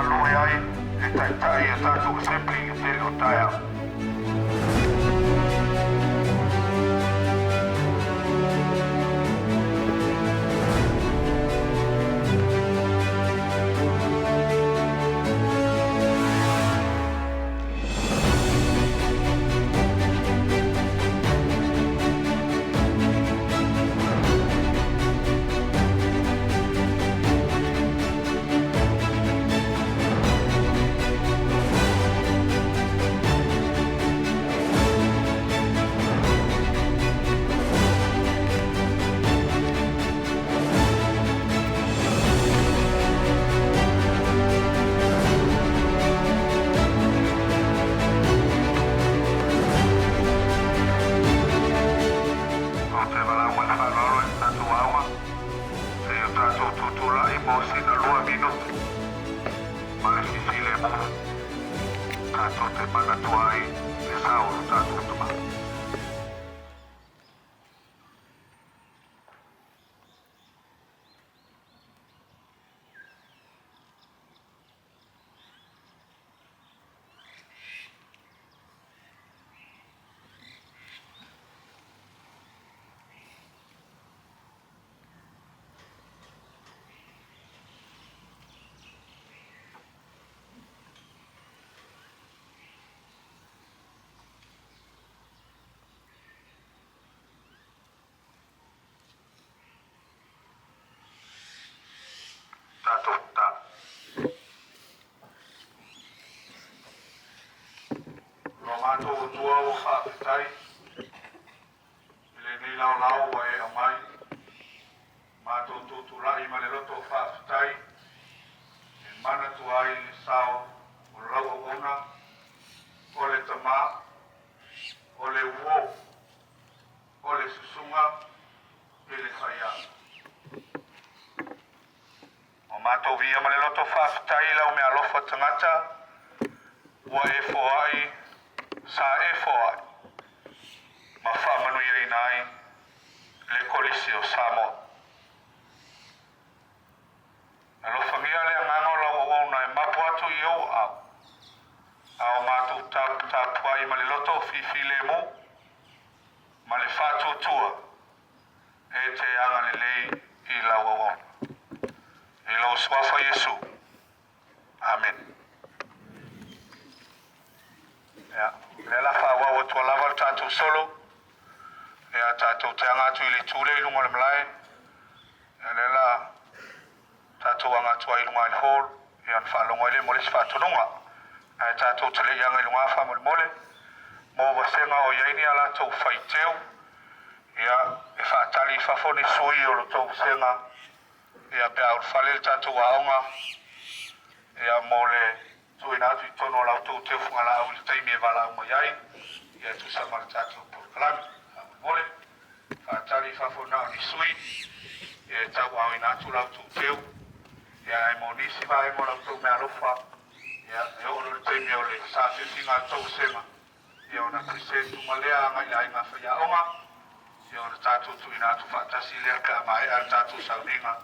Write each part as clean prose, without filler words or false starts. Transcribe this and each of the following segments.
galue ai e taitai a tatou Assembly i le tele o taeao. Ou te valaau ma le faaaloalo i le tatou aoga, seia o tatou tutulai mo sina 2 minute ma le fifilemu tatou te manatua ai le sao o lo tatou Tama. Tatou ta. Lo matou Atua ua faafetai i lenei laolao ua e aumai. Matou tutulai ma le loto o faafetai e manatua ai le sao o lau auauna, o le Tama, o le Uo, o le Susuga i le Faia. Ua matou viia ma le loto faafetai i lau meaalofa tagata ua e foai, sa e foai ma faamanuiaina ai le Kolisi o Samoa. Alofagia le agaga o lau auauna e mapu atu i ou aao, a o matou taputapuai ma le loto fifilemu ma le faatuatua e te agalelei i lau auauna. I lou Suafa Iesu. Amene. Ia, o lea la faaauau atu lava le tatou solo. Ia, tatou te aga atu i le itu lea i luga o le malae. Ia, lea la tatou aga atu ai i luga i le hall, ia ona faalogo ai lea mo le isi faatonuga. Ae tatou te le i aga i luga faamolemole, mo vasega o i ai ni a latou faiteu, ia, e faatali i fafo ni sui o lo tou vasega, ia, pe a ulufale le tatou aoga, ia, mo le tuuina atu i totonu o la outou teufuga-laau i le taimi e valaau mai ai, ia e tusa ma le tatou polokalame. Faamolemole, faatali i fafo na o ni sui, ia e tauaaoina atu la outou teu, ia ae mo nisi vaega o la outou meaalofa, ia e oo loa i le taimi o le saafiafiga a le tou vasega, ia ona present uma lea agai i le aiga faiaoga, ia ona tatou tuuina atu faatasi lea pe a maea le tatou sauniga,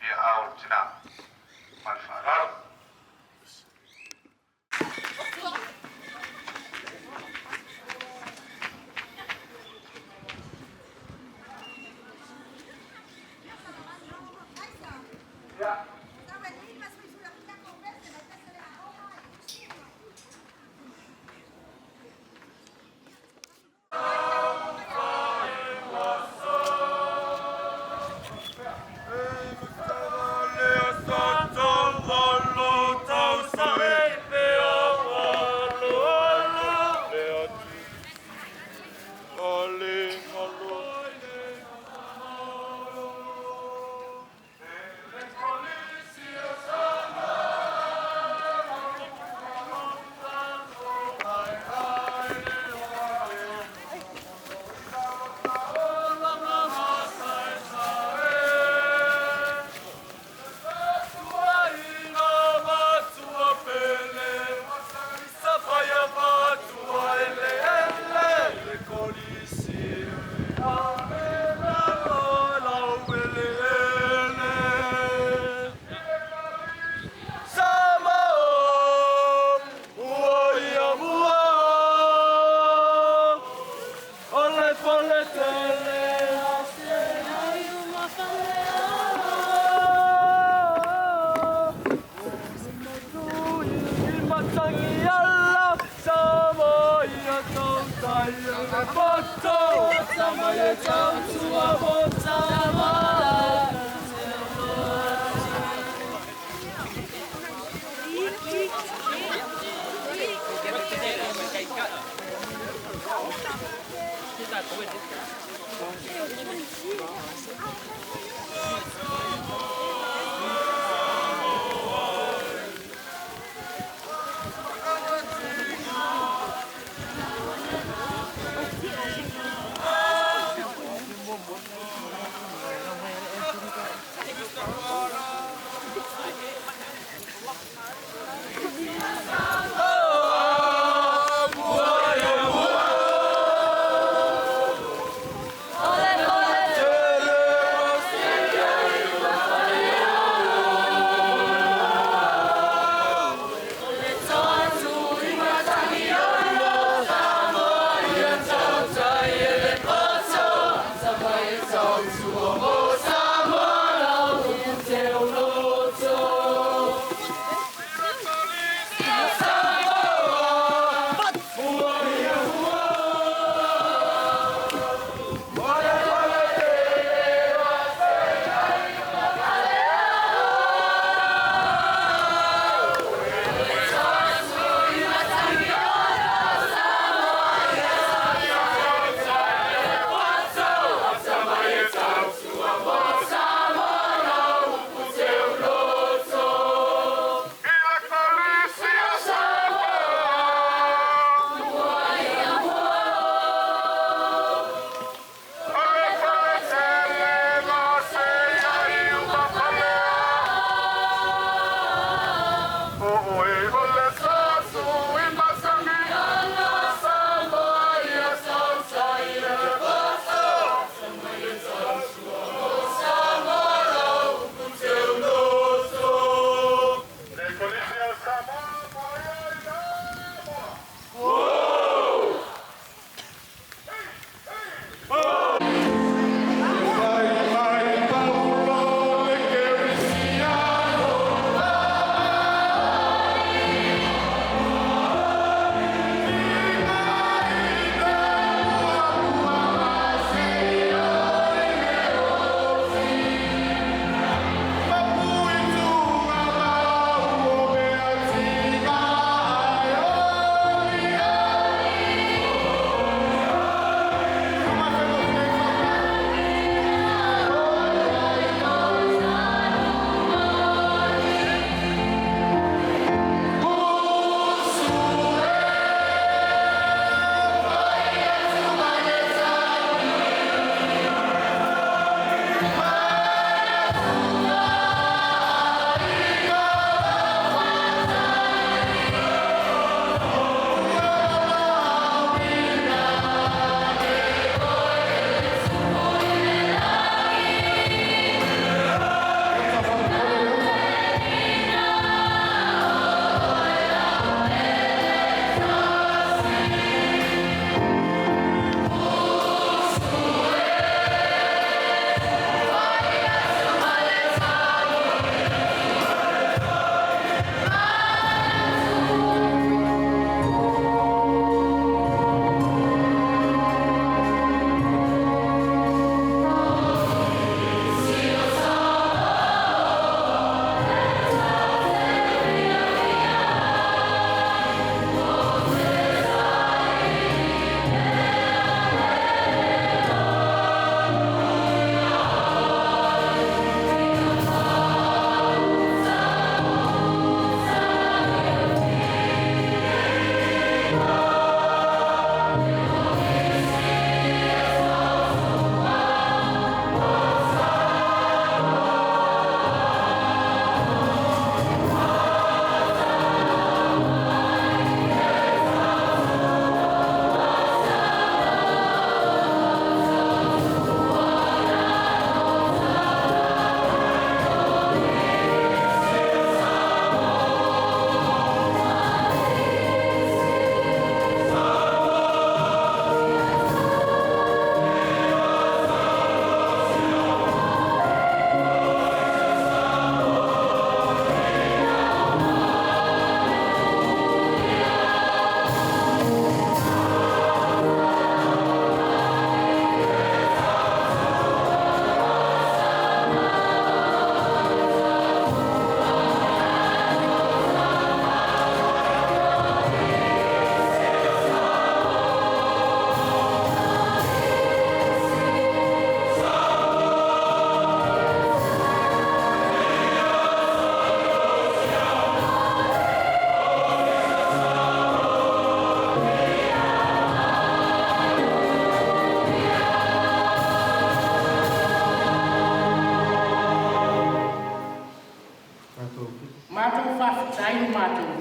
ia a o le tina. Ma le faaaloalo.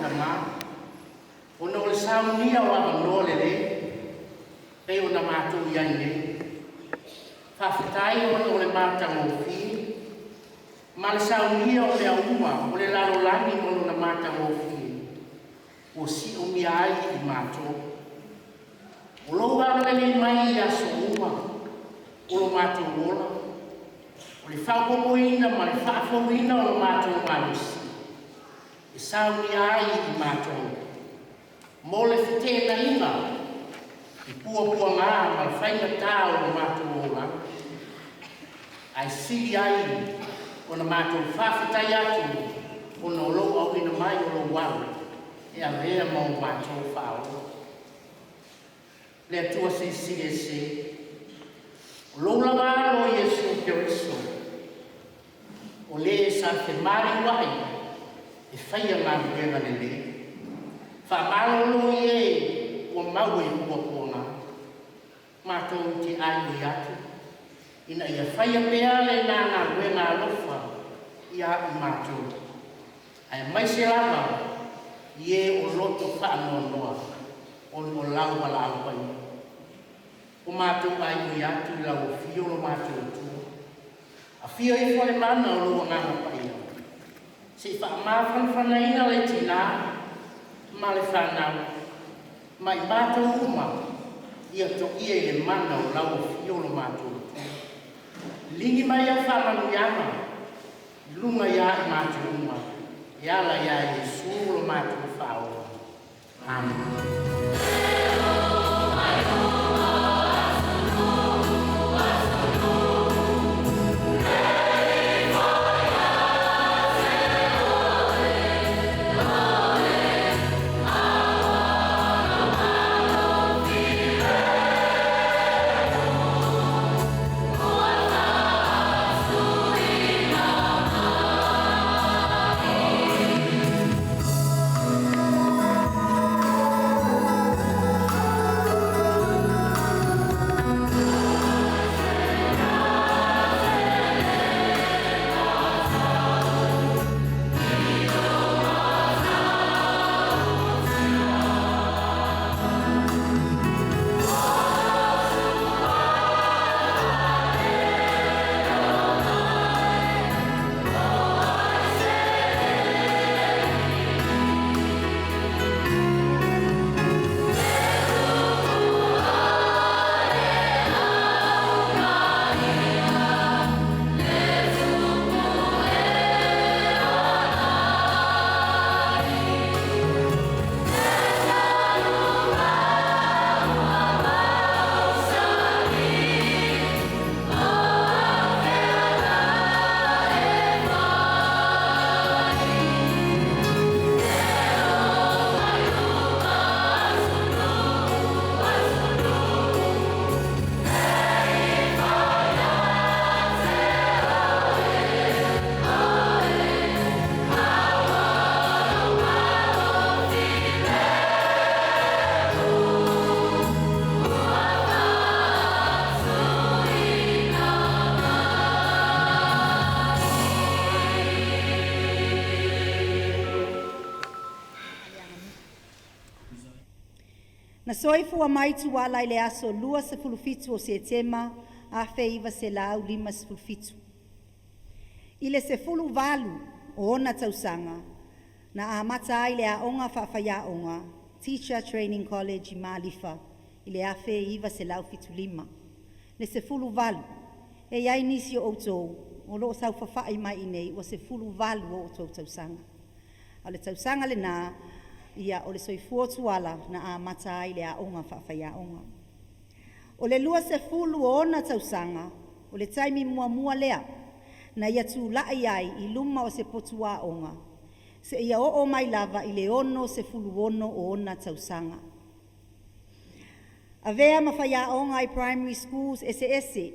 Tamā, ona o le saunia o avanoa lelei pei ona matou i ai nei. Faafetai ona o le matagofie ma le saunia o mea uma o le lalolagi ma lona matagofie ua siomia ai i matou. O lou agalelei mai i aso uma o lo matou ola, o le faaopoopoina ma le faafouina o lo matou malosi, e saunia ai i matou mo le feteenaiga i puapuaga ma le faigata o lo matou olaga, ae sili ai ona matou faafetai atu ona o lou auina mai o lou alo e avea ma o matou faaola. Le Atua Silisili Ese, o lou lava alo o Iesu Keriso, o le sa femaliuai e faia galuega lelei, faamalolo i e ua maua i puapuaga, matou te aioi atu, ina ia faia pea lena galuega alofa ia i matou, aemaise lava i e o loto faanoanoa ona o lau valaau paia. O matou aioi atu i lau afio lo matou Atua. Afio ifo le mana o lou agaga paia. Se'i faamafanafanaina le tinā ma le fanau, ma i matou uma, ia to'ia i le mana o lau afio lo matou Atua. Ligi mai au faamanuiaga, i luga ia i matou uma, e ala ia Iesu lo matou faaola. Amen. Na soifua mai Tuala i le aso 27 o Setema 1957. I le 18 o ona tausaga, na amata ai le aoga faafaiaoga Teacher Training College i Malifa i le 1975. Le 18, e i ai nisi o outou o lo o saofafai mai i nei ua 18 o outou tausaga. A o le tausaga lena, ia o le soifua o Tuala na amata ai le aoga faafaiaoga. O le 20 o ona tausaga, o le taimi muamua lea na ia tulai ai i luma o se potu aoga, seia oo mai lava i le 66 o ona tausaga. Avea ma faiaoga i primary schools eseese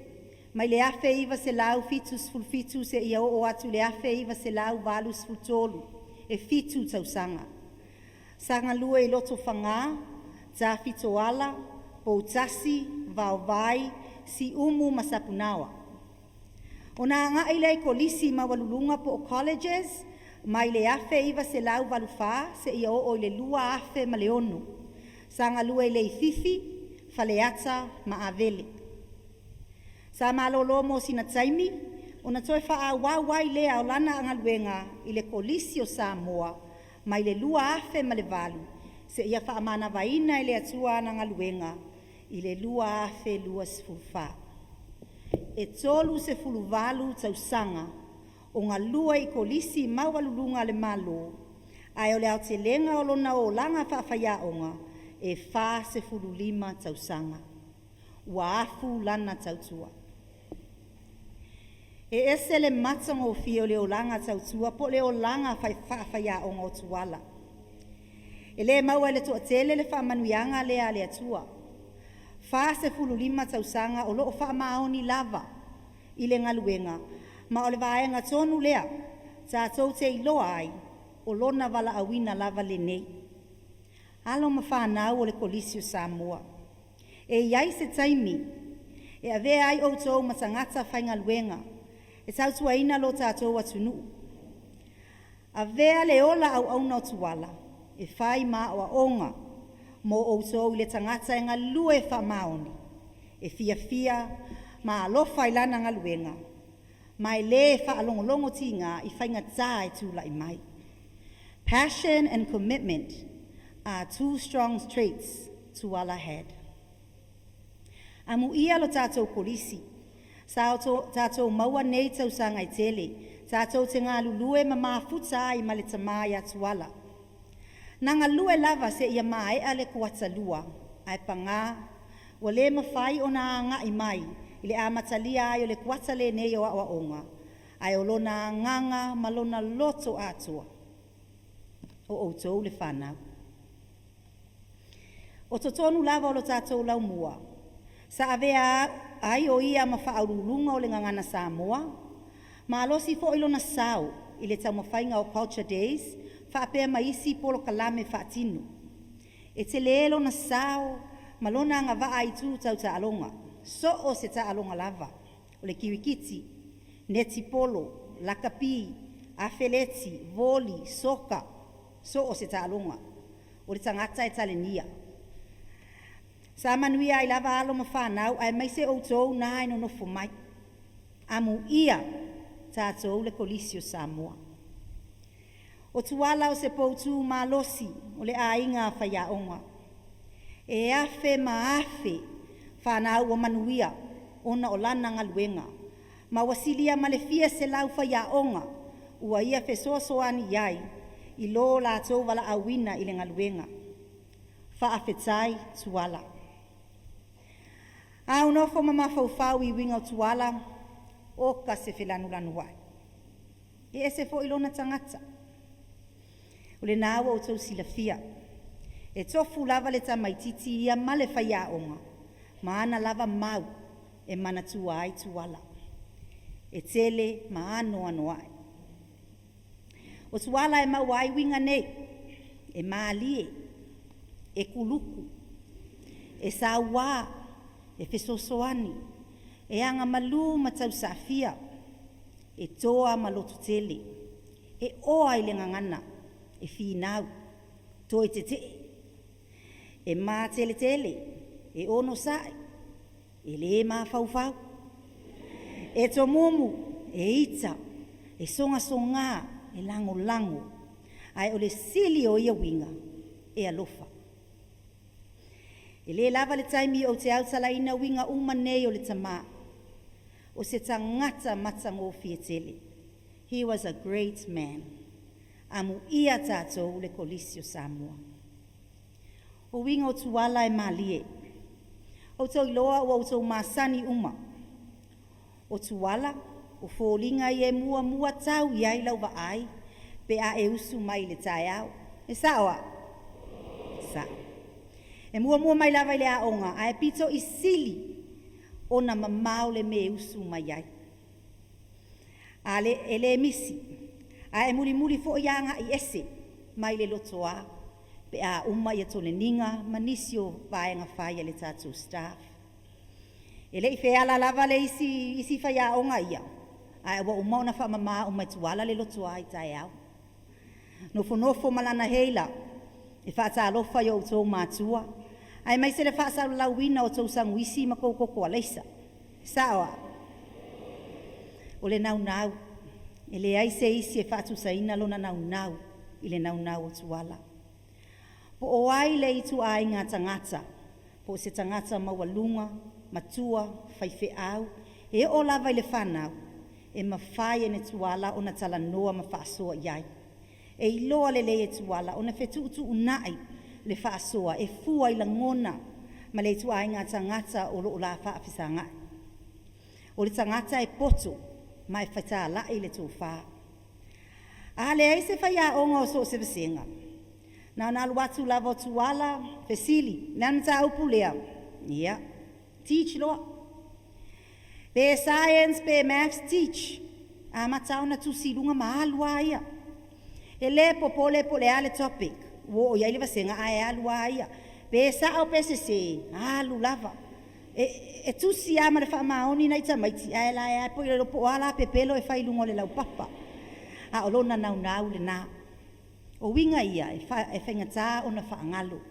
mai le 1977 seia oo atu i le 1983, e 7 tausaga. Sa galue i Lotofaga, Tafitoala, Poutasi, Vaovai, Siumu ma Sapunaoa. Ona agai lea i kolisi maualuluga po o colleges. mai le 1984 seia oo i le 2006. Sa galue i Leififi, Faleata ma Avele. Sa malolo mo sina taimi, ona toe faaauau ai lea o lana galuega i le Kolisi o Samoa mai le 2008 seia faamanavaina e le Atua ana galuega i le 2024. E 38 tausaga o galue i kolisi maualuluga a le Malo, ae o le aotelega o lona olaga faafaiaoga, e 45 tausaga. Ua afu lana tautua. E ese le matagofie o le olaga tautua po o le olaga faafaiaoga o Tuala. E le maua e le toatele le faamanuiaga lea a le Atua. 45 tausaga o lo o faamaoni lava i le galuega, ma o le vaega tonu lea tatou te iloa ai o lona valaauina lava lenei. Alo ma fanau o le Kolisi o Samoa, e i ai se taimi e avea ai outou ma tagata faigaluega e tautuaina lo tatou atunuu. Avea le ola auauna o Tuala e fai ma aoaoga mo outou i le tagata e galue faamaoni, e fiafia ma alofa i lana galuega, ma e le faalogologo tiga i faigata e tulai mai. Passion and commitment are two strong traits Tuala had. Amuia lo tatou kolisi, sa o tatou maua nei tausaga e tele, tatou te galulue ma mafuta ai ma le tama ia Tuala. Na galue lava seia maea le kuata 2, ae paga, ua le mafai ona agai mai i le amatalia ai o le kuata lenei o aoaoga, ae o lona agaga ma lona loto atoa, o outou le fanau. O totonu lava o lo tatou laumua, sa avea ai o ia ma faauluuluga o le Gagana Samoa, malosi foi lona sao i le taumafaiga o Culture Days faapea ma isi polokalame faatino. E tele lona sao ma lona agavaa i itu tau taaloga, so o se taaloga lava, o le kirikiti, netipolo, lakapi, afeleti, voli, soka, so o se taaloga. O le tagata e talenia. Sa manuia ai lava alo ma fanau aemaise outou na e nonofo mai. Amuia tatou le Kolisi o Samoa. O Tuala o se poutu malosi o le aiga faiaoga. E afe ma afe fanau ua manuia ona o lana galuega, ma ua silia ma le fia selau faiaoga ua ia fesoasoani i ai i lo latou valaauina i le galuega. Faafetai Tuala. A ou nofo ma mafaufau i uiga o Tuala, oka se felanulanuai. E ese foi lona tagata. O lena ua outou silafia, e tofu lava le tamaitiiti ia ma le faiaoga, ma ana lava mau e manatua ai Tuala. E tele ma anoanoai. O Tuala e maua ai uiga nei, e mālie, e kuluku, e saua, e fesoasoani, e agamalu ma tausaafia, e toa ma lototele, e oa i le gagana, e finau, toe tetee, e mateletele, e onosai, e le mafaufau, e tomumu, e ita, e sogasoga, e lagolago, ae o le sili o ia uiga, e alofa. E le lava le taimi ou te autalaina uiga uma nei o le tamā, o se tagata matagofie tele. He was a great man. Amuia tatou le Kolisi o Samoa. O uiga o Tuala e mālie. Outou iloa ua outou masani uma. O Tuala, o foliga ia e muamua tau i ai lau vaai pe a e usu mai i le taeao. E sao a? Sao. E muamua mai lava i le aoga, ae pito i sili ona mamao le me usu mai ai. A le, e le misi, ae mulimuli foi agai ese mai le lotoa pe a uma ia toleniga ma nisi o vaega fai a le tatou staff. E le i feala lava le isi faiaoga ia, ae ua uma ona faamama uma e Tuala le lotoa i taeao. Nofonofo ma lana heila e faatalofa i o outou matua, ae mai se le faasalalauina o tou saguisi ma kou koko alaisa. Sao a? O le naunau, e leai se isi e faatusaina lona naunau i le naunau o Tuala. Po o ai le ituaiga tagata, po o se tagata maualuga, matua, faifeau, e oo lava i le fanau, e mafai e Tuala ona talanoa ma faasoa i ai. E iloa lelei e Tuala ona fetuutuunai le faasoa e fua i lagona ma le ituaiga tagata o lo o la faafesagai. O le tagata e poto ma e fetalai le tofa. A leai se faiaoga o so o se vasega, na ona alu atu lava o Tuala fesili, le a le mataupu lea? Ia, teach loa. Pe science pe maths, teach. Amata lava ona tusi i luga ma alu lava ia. E le popole po o le a le topic ua oo i ai le vasega, ae alu lava ia. Pe sao pe sese, alu lava. E tusi lava ma le faamaoni nai tamaiti, ae la e lava le iloa po o a la pepelo e fai i luga o le laupapa. A o lona naunau lena. O uiga ia e faigata ona faagalo.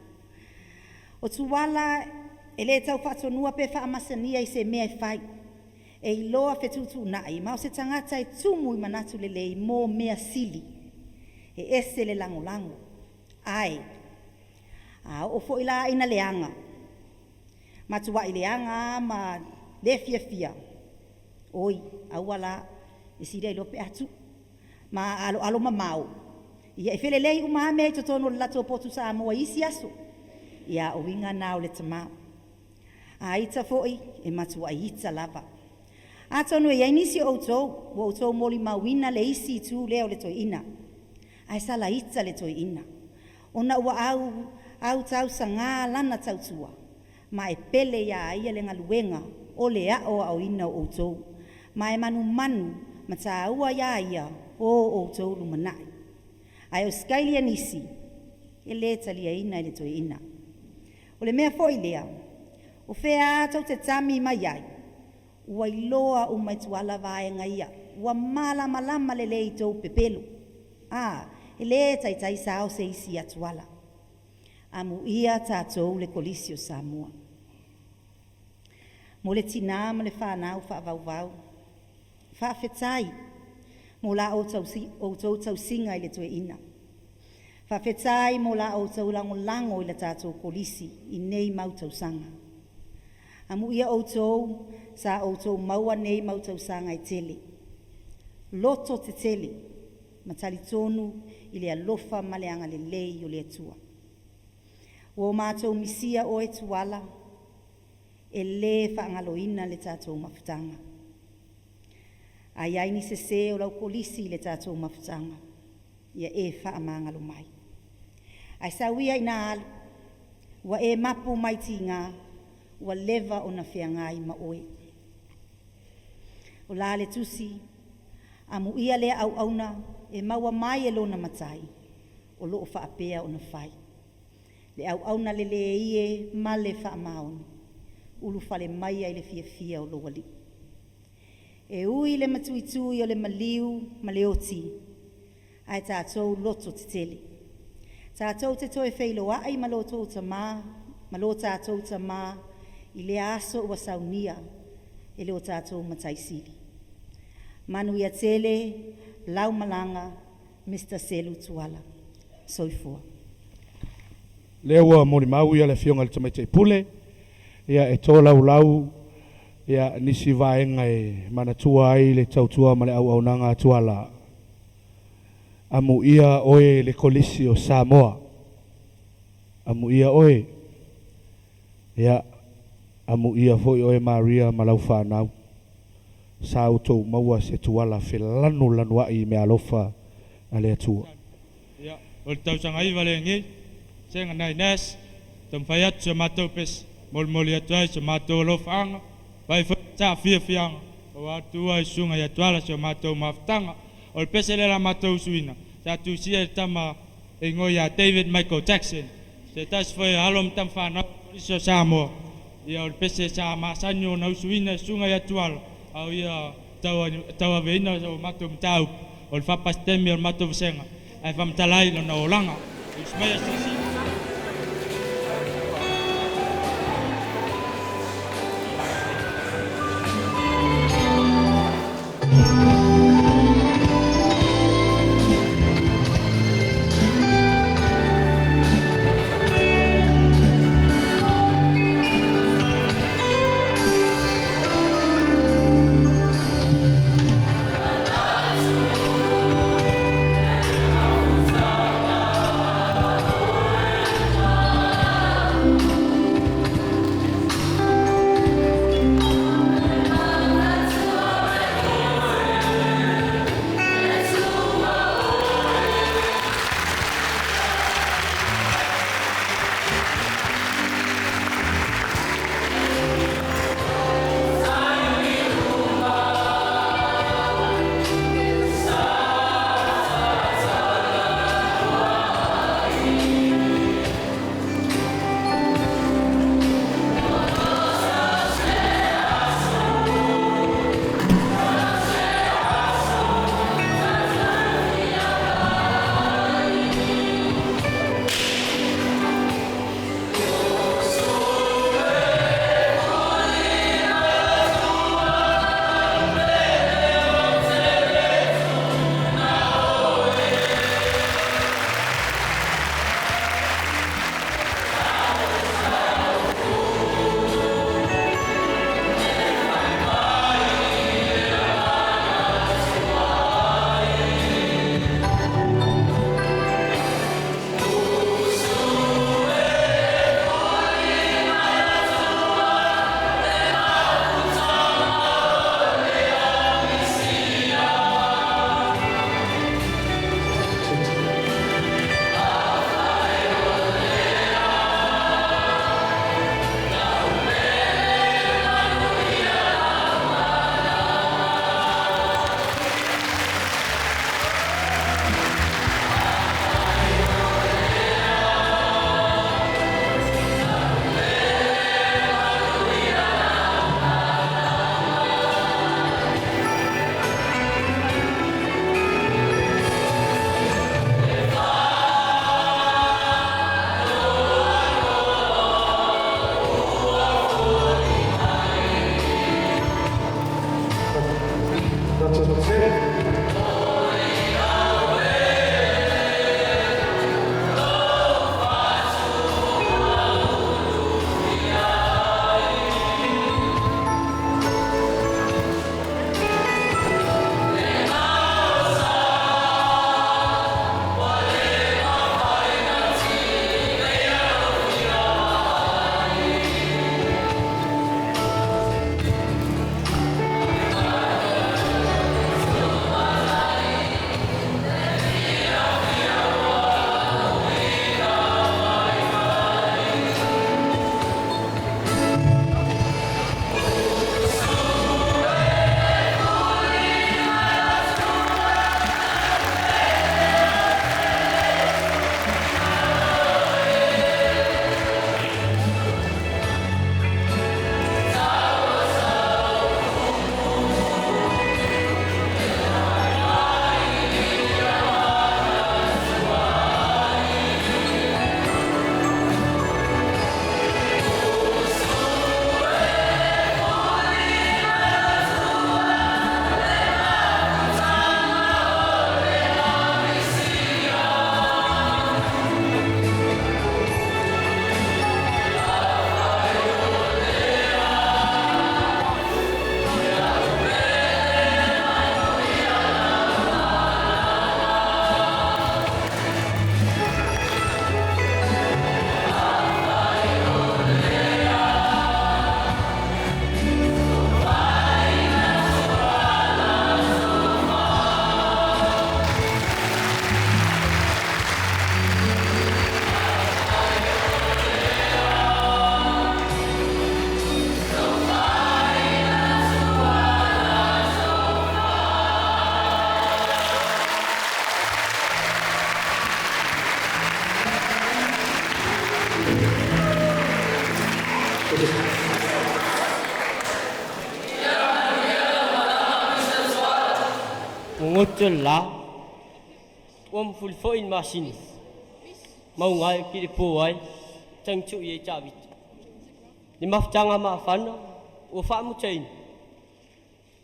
O Tuala e le tau faatonua pe faamasania i se mea e fai. E iloa fetuutuunai, ma o se tagata e tumu i manatu lelei mo mea sili. E ese le lagolago, ae a oo foi la ina leaga, matuai leaga lava ma le fiafia, oi aua la, e sili ai loa pe a tuu. Ma aloalo mamao, ia e felelei uma lava mea i totonu o le latou potu Samoa i isi aso. Ia, o uiga na o le tama. A ita foi, e matuai ita lava. Atonu e i ai nisi o outou ua outou molimauina le isi itu lea o le toeaina, ae sala ita le toeaina, ona ua autausaga lana tautua, ma e pele ia ia le galuega o le aoaoina o outou, ma e manumanu ma taua ia ia o outou lumanai. Ae o se taili a nisi, e le taliaina e le toeaina. O le mea foi lea, o fea lava tou te tami mai ai, ua iloa uma e Tuala vaega ia, ua malamalama lelei i tou pepelo. E le taitai sao se isi ia Tuala. Amuia tatou le Kolisi o Samoa. Mo le tina ma le fanau faavauvau, faafetai mo la outou tausiga i le toeaina. Faafetai mo la outou lagolago i le tatou Kolisi i nei mau tausaga. Amuia outou sa outou maua nei mau tausaga e tele. Loto tetele ma talitonu i le alofa ma le agalelei o le Atua. Ua o matou misia oe Tuala, e le faagaloina le tatou mafutaga. A i ai ni sese o lau kolisi i le tatou mafutaga, ia e faamagalo mai. Ae sau ia ina alu, ua e mapu mai tiga, ua leva ona feagai ma oe. O la le tusi, amuia lea auauna e maua mai e lona matai, o lo o faapea ona fai. Le auauna lelei e ma le faamaoni, ulufale maia i le fiafia o lou alii. E ui le matuitui o le maliu ma le oti, ae tatou loto tetele. Tatou te toe feiloai ma lo tatou Tama i lea aso ua saunia e lo tatou Matai Sili. Manuia tele lau malaga Mr. Selu Tuala. Soifua. Lea ua molimau ia le Afioga i le Tamaitai Pule, ia e tolaulau ia nisi vaega e manatua ai le tautua ma le auaunaga a Tuala. Amuia oe le Kolisi o Samoa. Amuia oe. Ia, amuia foi oe Maria ma lau fanau. Sa outou maua se Tuala felanulanuai i meaalofa a le Atua. Ia, o le tausaga iva lenei, sega nai Nash, taumafai atu si a matou pese, molimoli atu ai so matou alofaaga, fai foi taafiafiaga, aua le tuua i susuga ia Tuala si o matou mafutaga. O le pese lea la matou usuina, sa tusia e le tama e igoa ia David Michael Jackson, se tasi foi o alo ma tama fanau o Samoa. Ia o le pese sa masani ona usuina e susuga ia Tuala, a o ia tauaveina o matou mataupu, o le faapasiteme o le matou vasega. Ae faamatala ai lona olaga. Usi mai asiasi. Goto la. Ua mafulifo'i le masina mauga e kilipo ai tagitu'i ai Tavita. Le mafutaga maafana ua faamutaina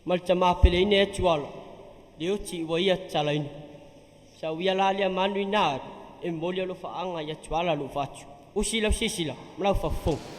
ma le tamā peleina e Tuala le oti ua ia tatalaina. Sau ia la lea manu ina alu e momoli alofaaga ia Tuala lou fatu. Usi lau silasila ma lau faafofoga.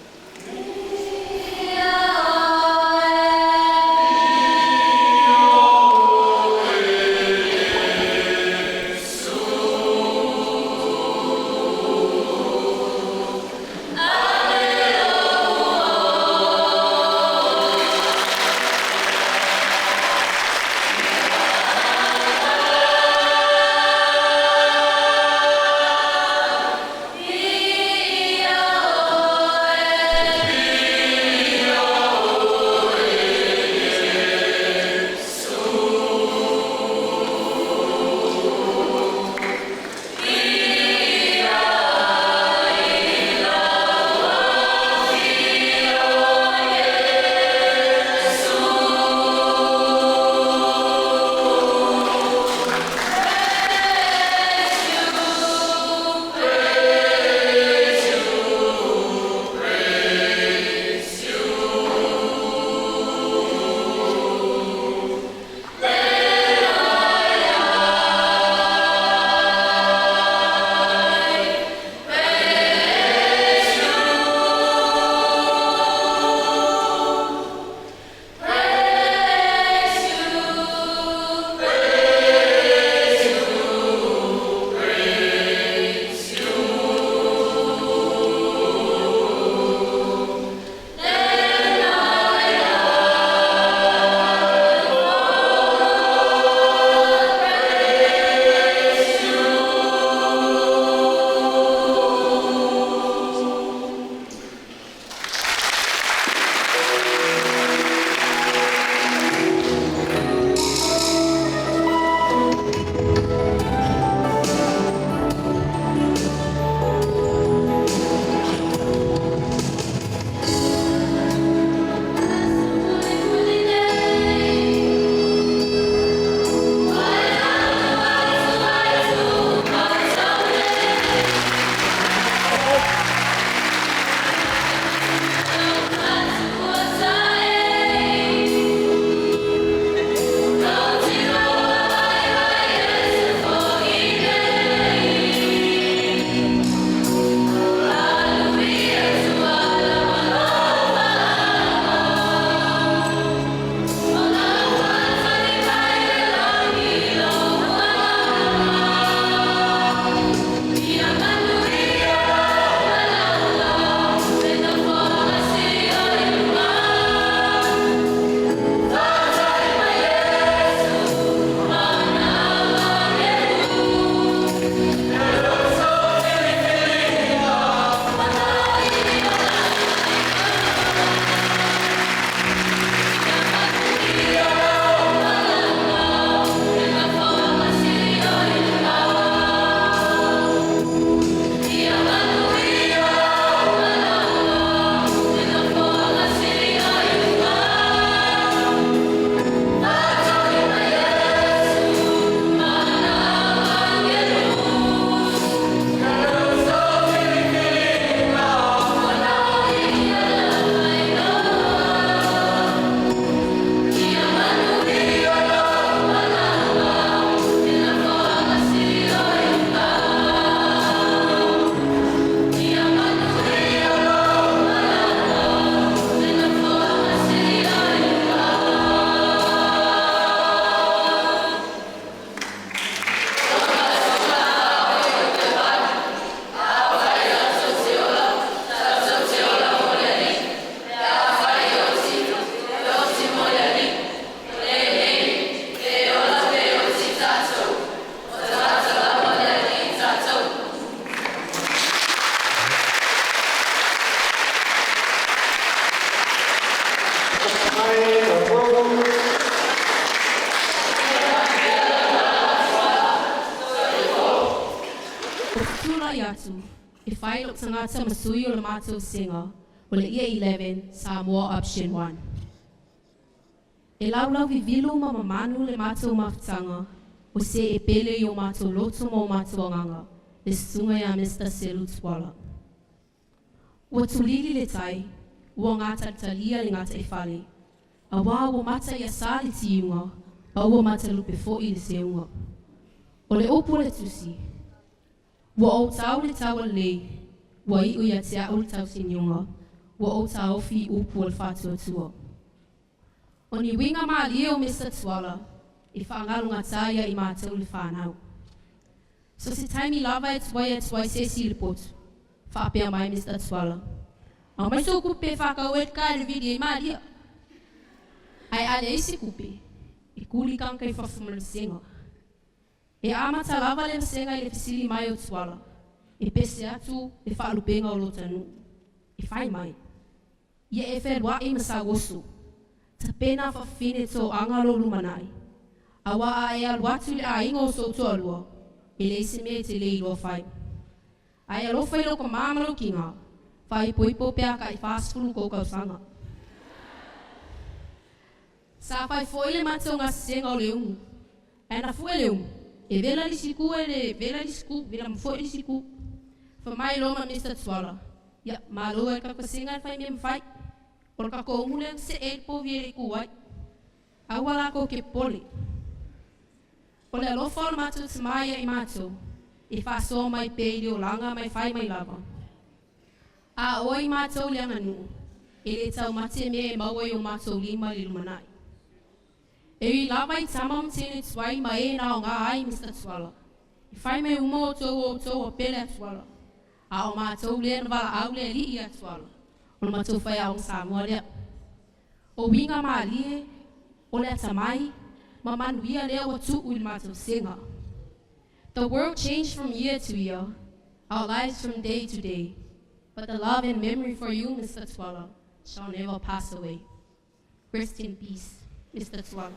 Ou te tulai atu e fai lou tagata ma sui o le matou sega o le Year 11 Samoa Option 1. E laulau vivilu ma mamanu le matou mafutaga O se e pele i o mātou loto ma o mātou agaga, le susuga ia Mr. Selu Tuala. Ua tulili le tai, ua gatalitalia le gataifale, auā ua mata i asā le tiuga, ma ua matalupe foʻi le seuga. O le upu a le tusi, ua ou tau le taua lelei, ua iʻu ia te aʻu le tausiniuga, ua ou taofi i upu o le faatuatua. O ni uiga malie o Mr. Tuala, e faagalogatā ia i matou le fanau. So se taimi lava e tuai atu ai se isi i le potu, faapea mai Mr. Tuala, Aumai sou kupe e faakau ai le ka i le vili ai Malia. Ae a leai se kupe, e kuli kanka i fafo ma le vasega. E amata lava le vasega i le fesili mai o Tuala, e pese atu le faalupega o lota nuu. E fai mai, Ia e feluaʻi ma sau oso. Tapena fafine toaga lou lumanai. Auā a e alu atu i le aiga o sou toalua, e leai se mea e te le iloa fai. Ae alofa i lou kamā ma lou kiga, faaipoipo pe a kai 40 kou tausaga. Sa fai foi le matou gasesega o le umu. Ae na fue le umu, e vela le isi ku e le vela le isi ku, vela ma foi le isi ku. Fa mai loa ma Mister Tuala, Ia, malo ai le kakasega le fai mea mafai. O le kakou umu lea na see ai le povi e le i ku ai. Aua lakou ke popole. O le alofa o le matou tamā ia i matou, e faasoa mai pea i le olaga ma e fai mai lava. A o ai matou le aganuu, e le taumate mea e maua i o matou lima i le lumanai. E ui lava i tama ma teine tuai ma e na aoga ai Mister Tuala, e fai mai uma outou o outou o pele a Tuala, a o matou lea na valaau le alii ia Tuala, o le matou faiaoga Samoa lea. O uiga malie, o le atamai, ma manuia lea ua tuu i le matou sega. The world changed from year to year, our lives from day to day, but the love and memory for you, Mr. Tuala, shall never pass away. Rest in peace, Mr. Tuala.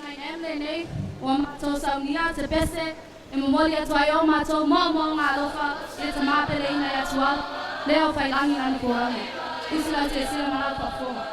Nine M lenei, ua matou saunia se pese e momoli atu ai o matou moomooga alofa i le tamā peleina ia Tuala, lea o faiilagi lana folauga. Usi lau silasila ma lau faafofoga.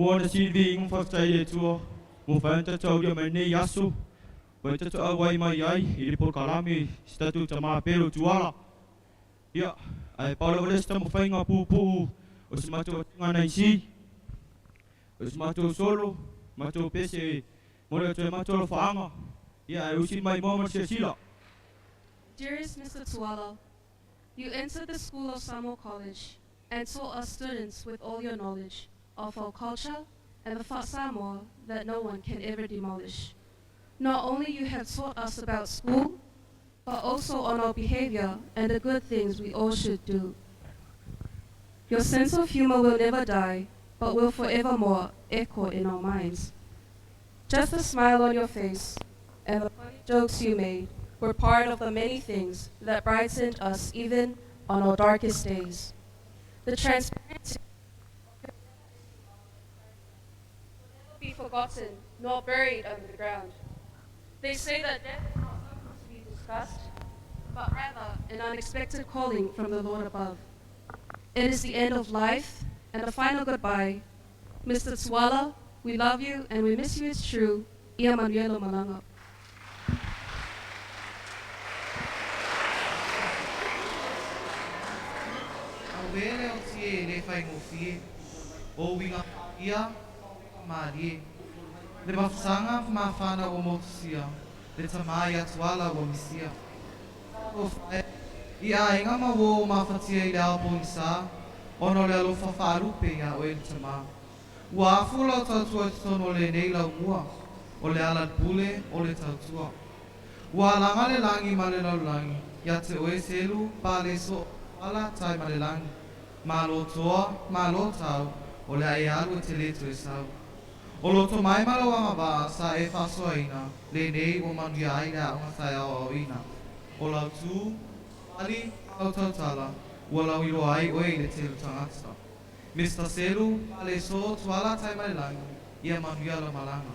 Muamua na sili inga whaktai e tua. Mo whaenta tau ia mai nei aso. Wai tatu au ai mai ai i le polokalame si tatou tamā pele o Tuala. Ia, ae pau lava lea se taumafaiga puupuu o si matou atiga nai si. O si matou solo, matou pese e momoli atu ai matou alofaaga. Ia, ae usi le maimoa ma le silasila. Dearest Mr. Tuala, you entered the School of Samoa College and taught us students with all your knowledge of our culture and the fa'aSamoa that no one can ever demolish. Not only you have taught us about school, but also on our behavior and the good things we all should do. Your sense of humor will never die, but will forevermore echo in our minds. Just a smile on your face and the funny jokes you made were part of the many things that brightened us even on our darkest days. The transparency will never be forgotten nor buried under the ground. They say that death is not something to be discussed, but rather an unexpected calling from the Lord above. It is the end of life and a final goodbye. Mr. Tuala, we love you and we miss you, it's true. Ia manuia lou malaga. Auē le aotie e le faigofie, o uiga faaia ma uiga malie. Le mafutaga mafana ua motusia, le tamā ia Tuala ua misia. Talofa e, i aiga ma uō mafatia i le ao pogisā, ona o le alofa faalupe iā oe le tamā. Ua afu lau tautua i totonu o lenei laumua, o le alalepule o le tautua. Ua alaga le lagi ma le lalolagi, iā te oe Selu, Paleso'o, Tuala, Taimalelagi. Malo toa, malo tau, o le a e alu e te lē toe sau. O lou tomai ma lou agavaa sa e faasoaina, lenei ua manuia ai le aoga taeao aoaoina. O lau tu, pali, ma lau tautala, ua lauiloa ai oe i le tele o tagata. Mister Selu, Paleso, Tuala, Taimalelagi, ia manuia lau malaga.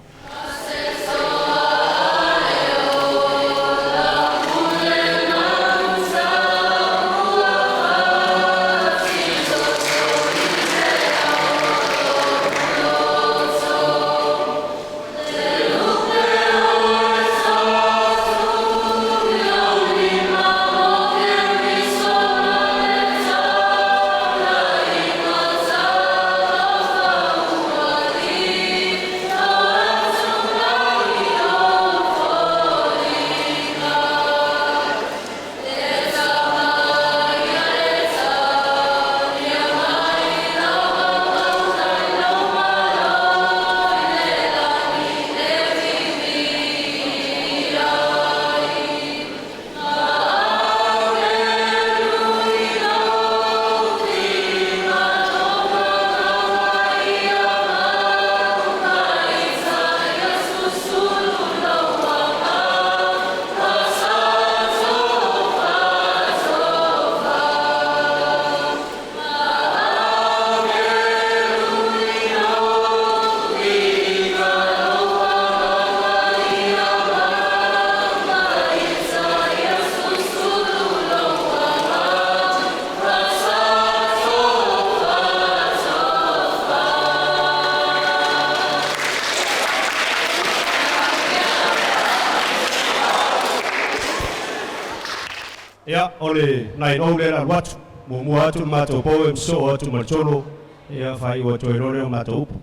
Ia, o le 9:00 lea o le a alu atu. Muamua atu le matou poem sosoo atu ma le solo, ia faaiu atu ai loa lea o matou upu.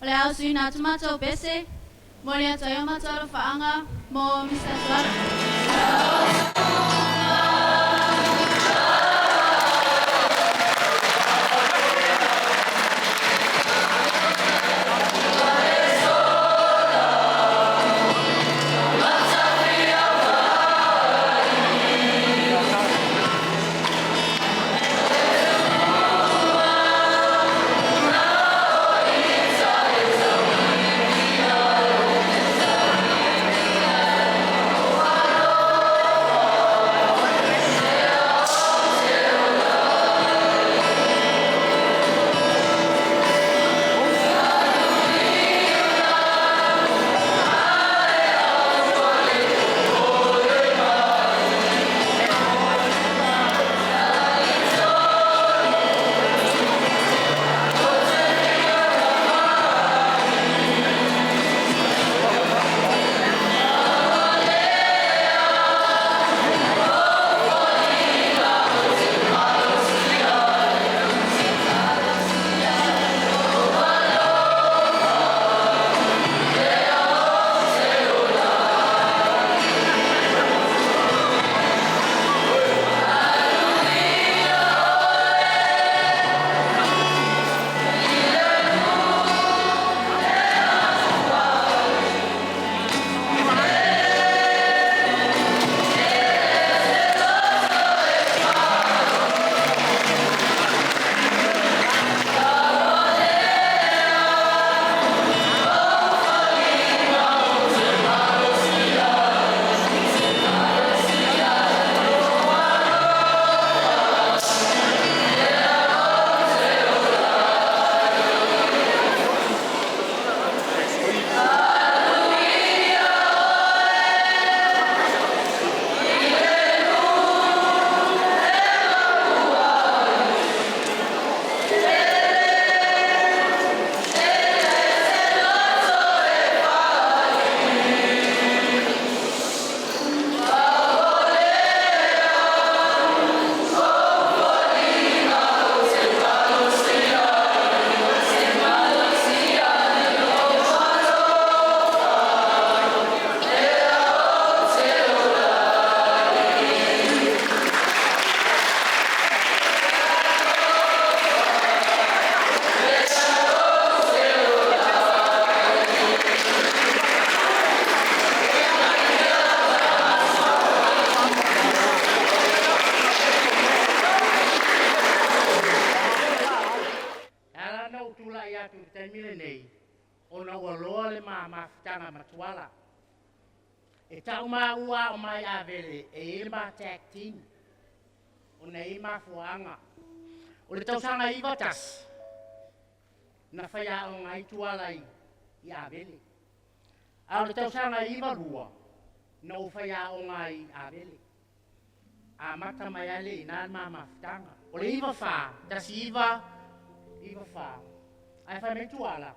O le ausuina atu matou pese, momoli atu ai o matou alofaaga mo Mr. Tuala. Ala na ou tulai atu i le taimi lenei, ona ua loa le ma mafutaga ma Tuala. E tau maua o mai Avele e i ai le ma tag team, ona e i ai mafuaaga. O le tausaga 91, na faiaoga ai Tuala i Avele. A o le tausaga 92, na ou faiaoga ai i Avele. Amata mai ai le i ina le ma mafutaga. O le 94, 1994, ae fai mai Tuala,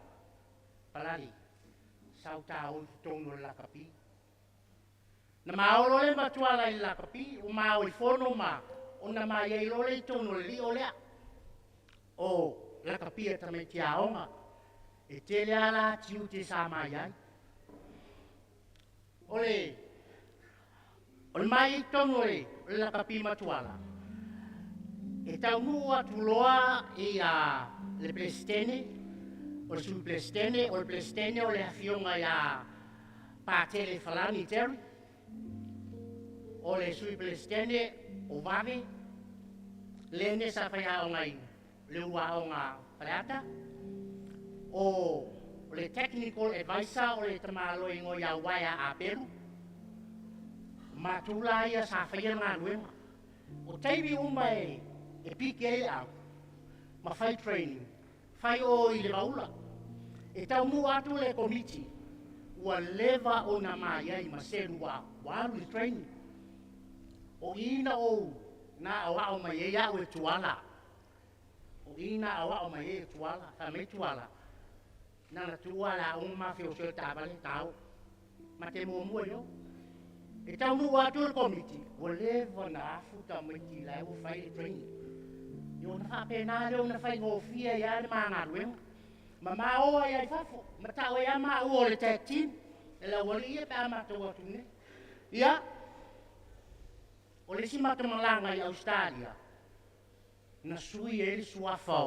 Palali, sau tāua i totonu o le lakapi. Na maolo le ma Tuala i le lakapi, ua mao i fono ma, ona mai ai loa le i totonu o le lio lea. O lakapi a tamaiti aoga, e tele lava la tiute sa mai ai. O le mai i totonu o le lakapi ma Tuala, e taunuu atu loa i le Peresetene, o le Sui Peresetene, o le Peresetene o le afioga ia Patele Falani Terry, o le Sui Peresetene o Vave, lene sa faiaoga i le uluaoga Faleata, o le Technical Advisor o le tamaloa igoa ia Waea Apelu, matula ia sa faia le galuega. O taimi uma e piki ai le au, ma fai training, fai o i le vaula. E taunuu atu le komiti, ua leva ona mai ai ma selu ua alu i le training. O i na ou na aoao mai ai au e Tuala. O i na aoao mai ai e Tuala, fai mai Tuala, na na tuua le aoga ma feoso e taavale tao. Ma te muamua i o. E taunuu atu le komiti, ua leva na afu tamaiti la e ua fai le training. I ona faapena lea ona faigofie ai le ma galuega. Ma ma o ai ai fafo, ma tau ai a maua o le tag team, e le aualii ia pe a matou atu nei. Ia, o le isi matou malaga i Ausetalia, na sui ai le suafa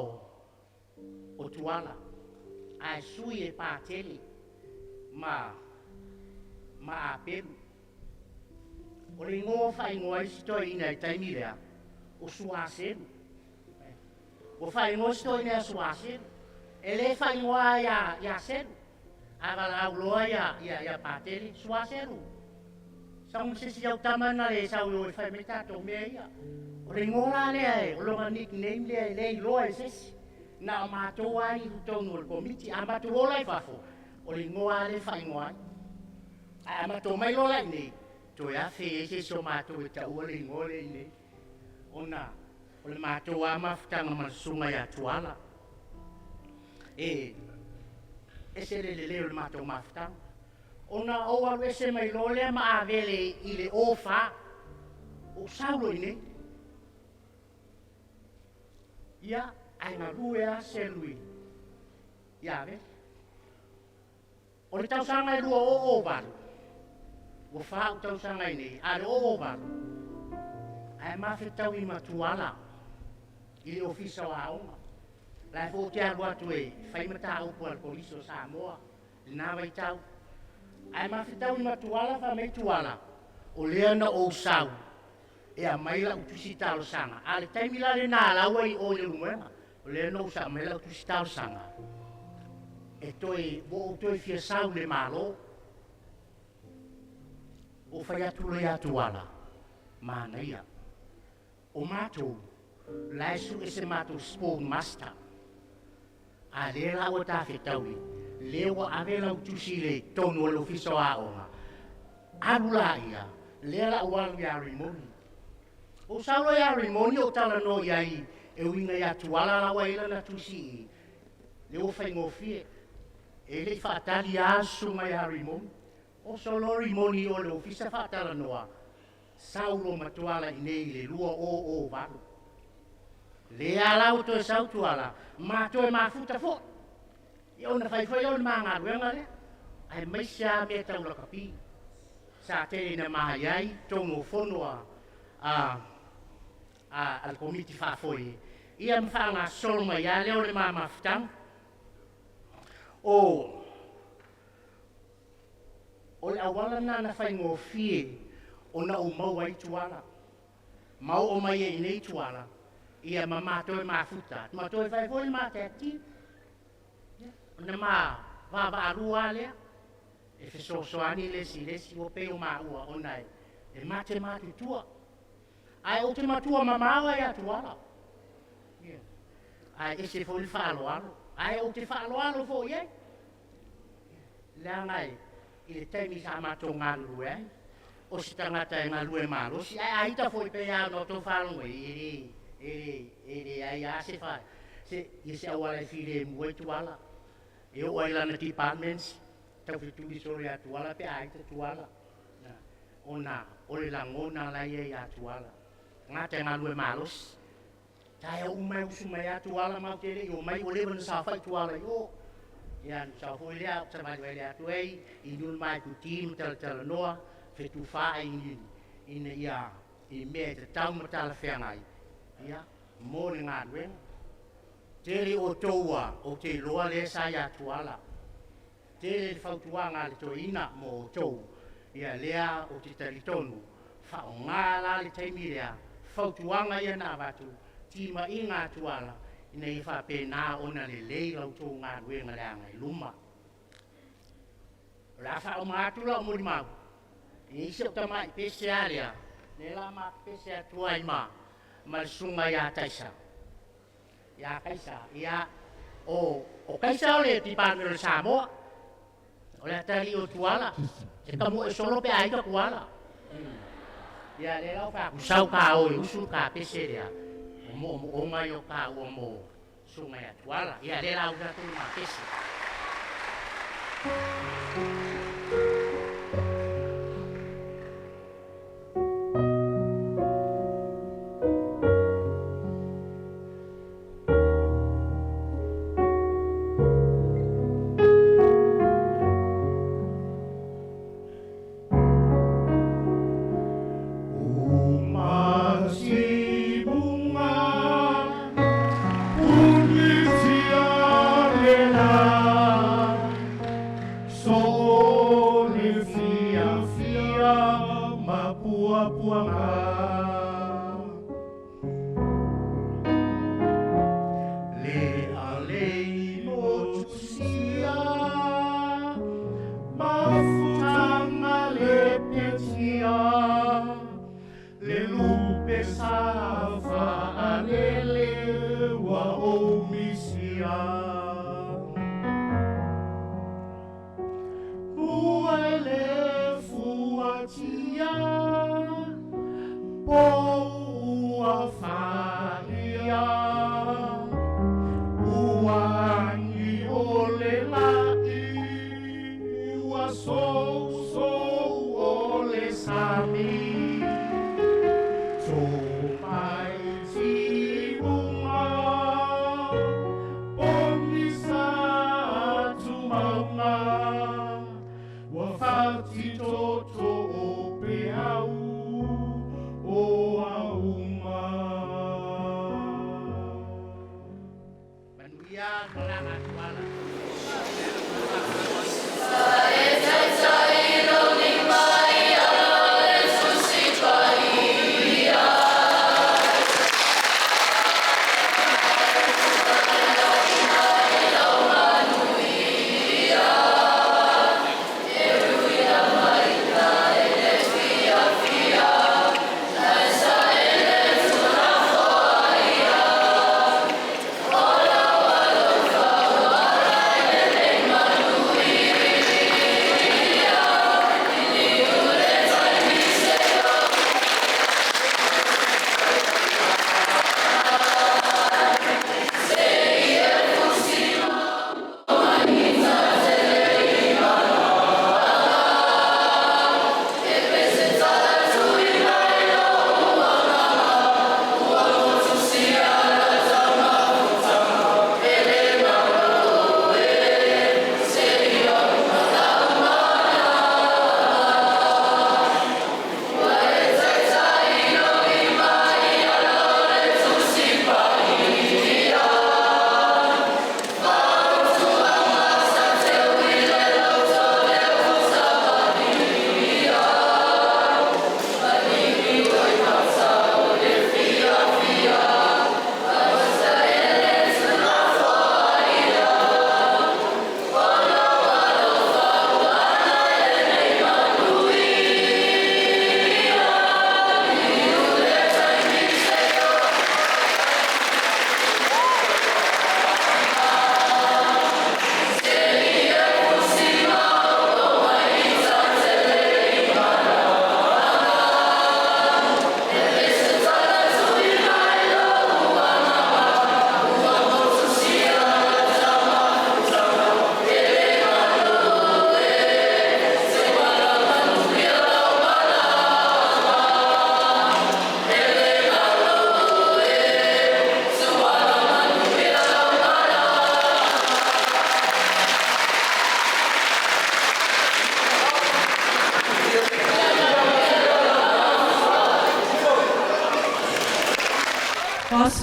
o Tuala, ae sui e Patele ma Apelu. O le igoa faaigoa ai si toeaina i le taimi lea, o Suaselu. Ua faaigoa si toeaina ia Suaselu. E le faaigoa ia Selu, ae valaau loa ia Patele, Suaselu. Sau ma se isi au tama na le sau i o e fai mai tatou mea ia. O le igoa la lea, o lona nickname lea e le iloa e se isi. Na o matou lava i totonu o le komiti. A matou o la i fafo, o le igoa lava lea e faaigoa ai. Ae a matou mai loa la i inei, toe afe ai se isi o matou e taua le igoa lea i inei. Ona o le matou lava mafutaga ma le susuga ia Tuala. E ese le lelei o le matou mafutaga. Ona ou alu ese mai loa lea ma Avele i le 04, ou sau loa i inei. Ia, ae galue lava Selu i Avele. O le tausaga e 2008, ua 4 ou tausaga i inei, a o le 2008, ae mafetaui ma Tuala i le Ofisa o Aoga. La e foi ou te alu atu e fai mataupu a le Kolisi o Samoa i lena vaitau. Ae mafetaui ma Tuala, fai mai Tuala, o lea na ou sau e aumai lau tusi talosaga. A o le taimi la lena la ua i o i Leulumoega, o lea na ou sau aumai lau tusi talosaga, e toe, ua ou toe fia sau i le Malo. Ua fai atu loa ia Tuala, manaia. O matou, la e sue se matou sport master. A lea la ua tafetaui, lea ua ave lau tusi i le tonu o le Ofisa o Aoga, alu laia, lea la ua alu ia Rimoni. Ou sau loa ia Rimoni ou talanoa i ai e uiga ia Tuala la ua i ai lana tusi i, lea ua faigofie. E le i faatali lava le susuga ia Rimoni. Oso loa Rimoni o le ofisa faatalanoa, sau loa ma Tuala i nei i le 2008. Lea la ua toe sau Tuala, ma toe mafuta foi. Ia ona fai foi lea o le ma galuega lea, aemaise lava mea tau lakapi. Sa tele ina ma i ai totonu o fono a a le komiti faafoe, ia ma faagasolo mai lava lea o le ma mafutaga. O O le auala lena na faigofie ona ou maua ai Tuala, ma oo mai ai i nei Tuala, ia ma matou e mafuta, ma toe fai foi le ma tag team. Ia, ona ma vaavaalua lava lea, e fesoasoani le isi i le isi, ua pei o maua ona e mate matutua. Ae ou te matua mamao ai ia Tuala. Ia, ae ese foi le faaaloalo, ae ou te faaaloalo foi i ai. Leaga i le taimi sa matou galulue ai, o se tagata e galue malosi, ae a ita foi pei lava ona outou faalogo ai, e le, e le, e leai lava se fa, se, ia se auala e filemu ai Tuala. E oo ai i lana departments, tau fetuli solo ia Tuala pe a ita Tuala. Ona o le lagona la ia ia Tuala. Tagata e galue malosi. Taeao uma e usu mai lava Tuala matou te le i omai ua leva ona saofai Tuala i o. Ia ona sau foi lea ou savalivali atu ai inu le matou ti ma talatalanoa fetufaai ina ia i mea e tatau ma talafeagai ia mo le galuega. Tele outou ua ou te iloa lea sa ia Tuala. Tele le fautuaga a le toeaina mo outou, ia lea ou te talitonu, faaaoga la le taimi lea, fautuaga ia na avatu, timaiga a Tuala, ina ia faapena ona lelei la outou galuega le agai i luma. O le a faauma atu lau molimau, i si ou tamai pese lava lea, lea la ma pese atu ai ma le susuga ia Taisa. Ia Kaisa, ia, o Kaisa o le department o le Samoa, o le atalii o Tuala, e tamoe solo pe a ita Tuala. Ia lea la ua fai atu, sau ka o e usu ka pese lea, o moomooga ia o taua mo susuga ia Tuala. Ia lea la usu atu le ma pese. Ia malaga atu ala.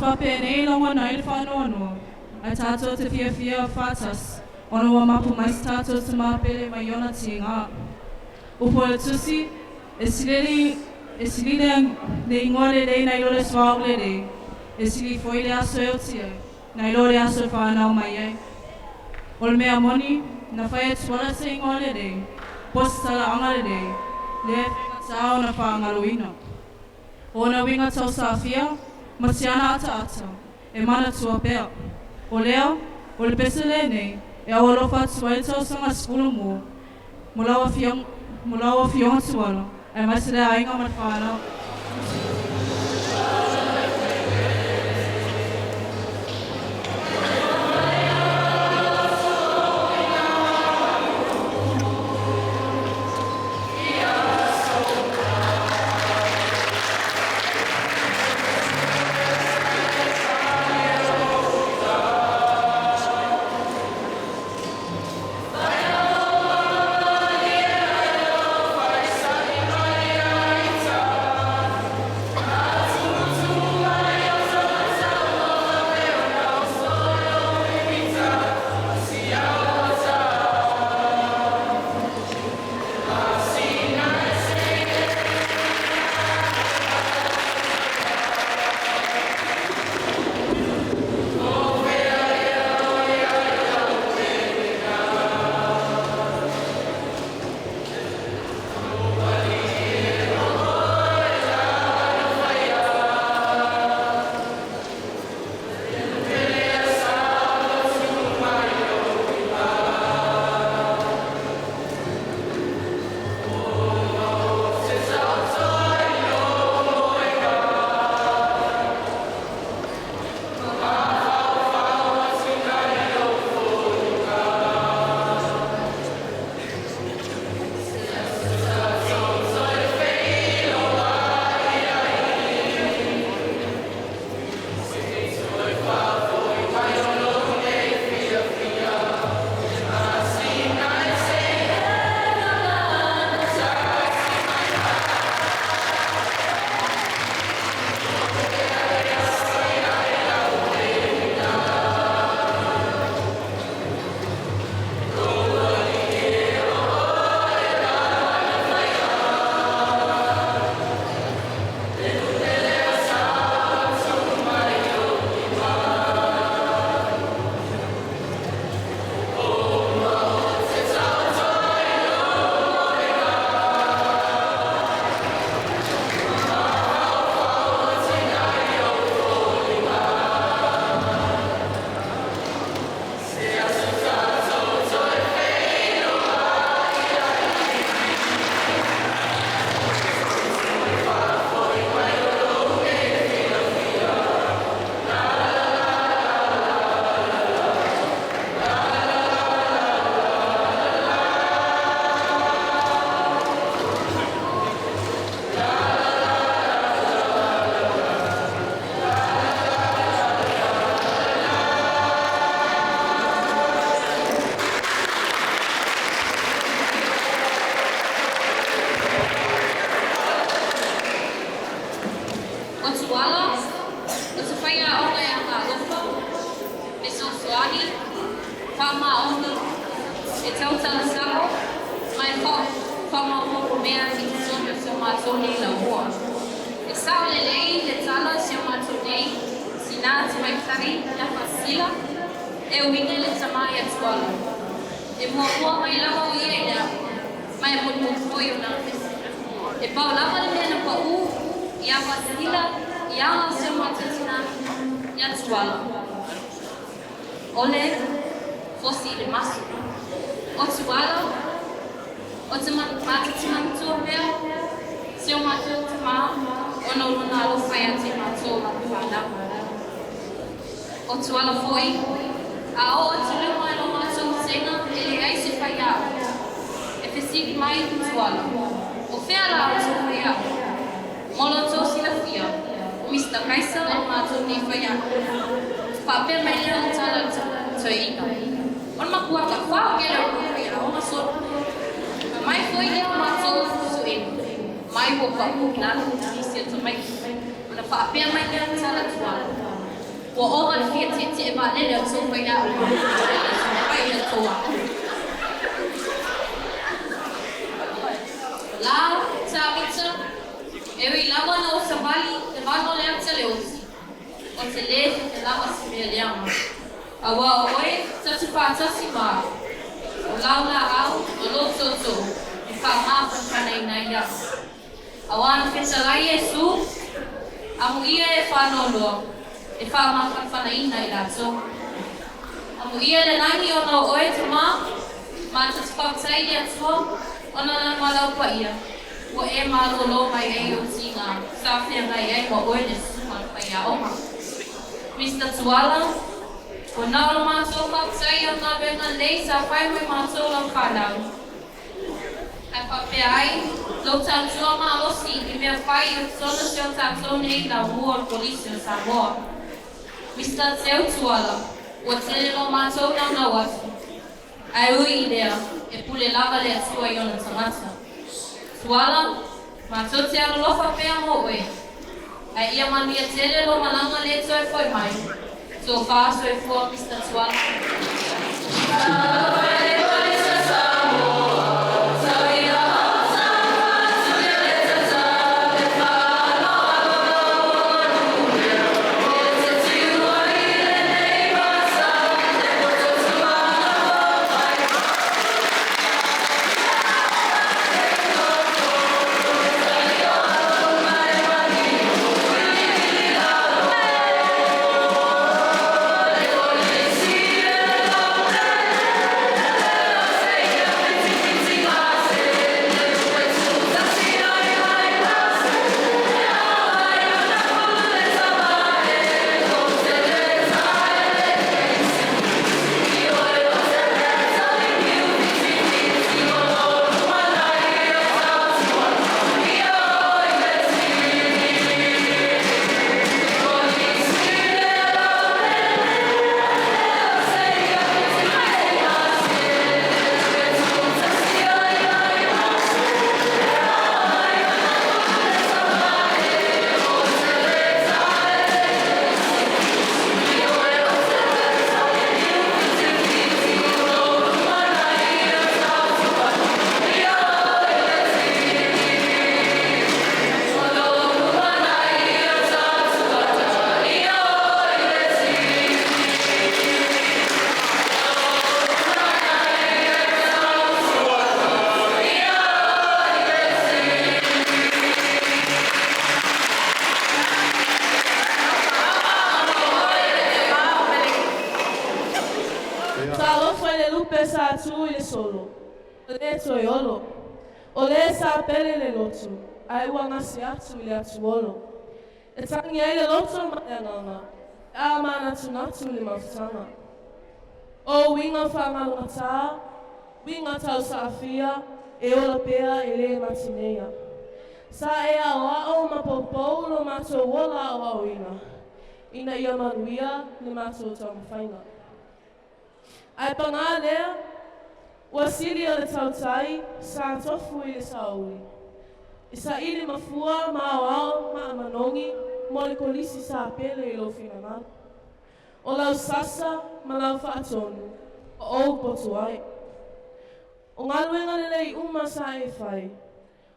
Fa penei lagonaina ai le faanoanoa, ae tatou te fiafia faatasi, ona ua mapu mai se tatou tamā pele mai ona tigā. Upu o le Tusi, e silili e sili le igoa lelei nai lo le suauu lelei, e sili foi le aso e oti ai, nai lo le aso e fanau mai ai. O le mea moni, na fai e Tuala se igoa lelei, po o se talaaga lelei, lea e faigatā ona faagaloina. O ona uiga tausafia, ma si ana ataata, e manatua pea. O lea, o le pese lenei, e aualofa atu ai le tausaga 11 mo lau afioga, mo lau afioga Tuala, aemaise le aiga ma le fanau. Faamaoni, e tautala sa'o, ma e faamaopoopo mea i totonu o si o matou nei laumua. E sao lelei le tala a si o matou nei tinā tamaitai ia Faasisila e uiga i le tamā ia Tuala. E muamua mai lava o ia i le aoga, ma e molimoli foi ona pese. E pau lava le mea na pa'ū iā Faasisila i aga o si o matou tinā ia Tuala, o le fosi i le maso. O Tuala, ou te matou te manatua pea si o matou tamā ona o lona alofa ia te matou ma fanau. O Tuala foi, a oo atu luma i lo matou vasega e leai se faiaoga, e fesili mai Tuala, O fea la outou faiaoga? Mo lo outou silafia, o Mr Kaisa o le matou nei faiaoga. Faapea mai lea o le tala a le toeaina, O le matua tafao tele o le faiaoga solo. Fai mai foi lea o matou suesuega, mai ua pa'u i lalo nisi o tamaiti. Ona faapea mai lea o le tala a Tuala, Ua ova le fia tietie vaalele a outou faiaoga i le fai i le tou aoga. O la Tavita, e ui lava ina ou savali le vano o le ata le oti, ou te lē fetelava se mea leaga, auā o oe ta te faatasi ma au, o lau laau ma lou tootoo e faamafanafanaina ai au. Auā na fetalai Iesū, Amuia e faanoanoa, e faamafanafanaina i latou. Amuia le lagi ona o oe, Tamā, matou te faafetai i le Atua ona na ma lau paia ua e malōlō mai ai i ou tiga sa feagai ai ma oe le susuga o le faiaoga. Mister Tuala, Ua na o le matou faafetai o galuega lelei sa fai mo i matou lau fanau. Ae faapea ai lou tautua malosi i mea fai i totonu o si o tatou nei laumua o le Kolisi o Samoa. Mister Teu Tuala, ua tele lo matou naunau atu. Ae ui i lea, e pule lava le Atua i ona tagata. Tuala, matou te alolofa pea mo oe. Ae ia manuia tele lou malaga le toe foi mai. Tofa soifua Mister Tuala. Talofa i le lupe sa tu i le solo, ua le toe olo. O le sa pele le loto, ae ua gase atu i le atuolo. E tagi ai le loto ma le agaga, pe a manatunatu i le mafutaga. O uiga faagalugatā, uiga tausaafia, e ola pea e le matineia. Sa e aoao ma poupou lo matou ola aoaoina, ina ia manuia le matou taumafaiga. Ae pagā lea, ua sili o le tautai sa tofu i le saouli, e saili mafua ma aoao ma manogi mo le kolisi sa pele i lou finagalo. O lau sasa ma lau faatonu, Ua ou poto ai. O galuega lelei uma sa e fai.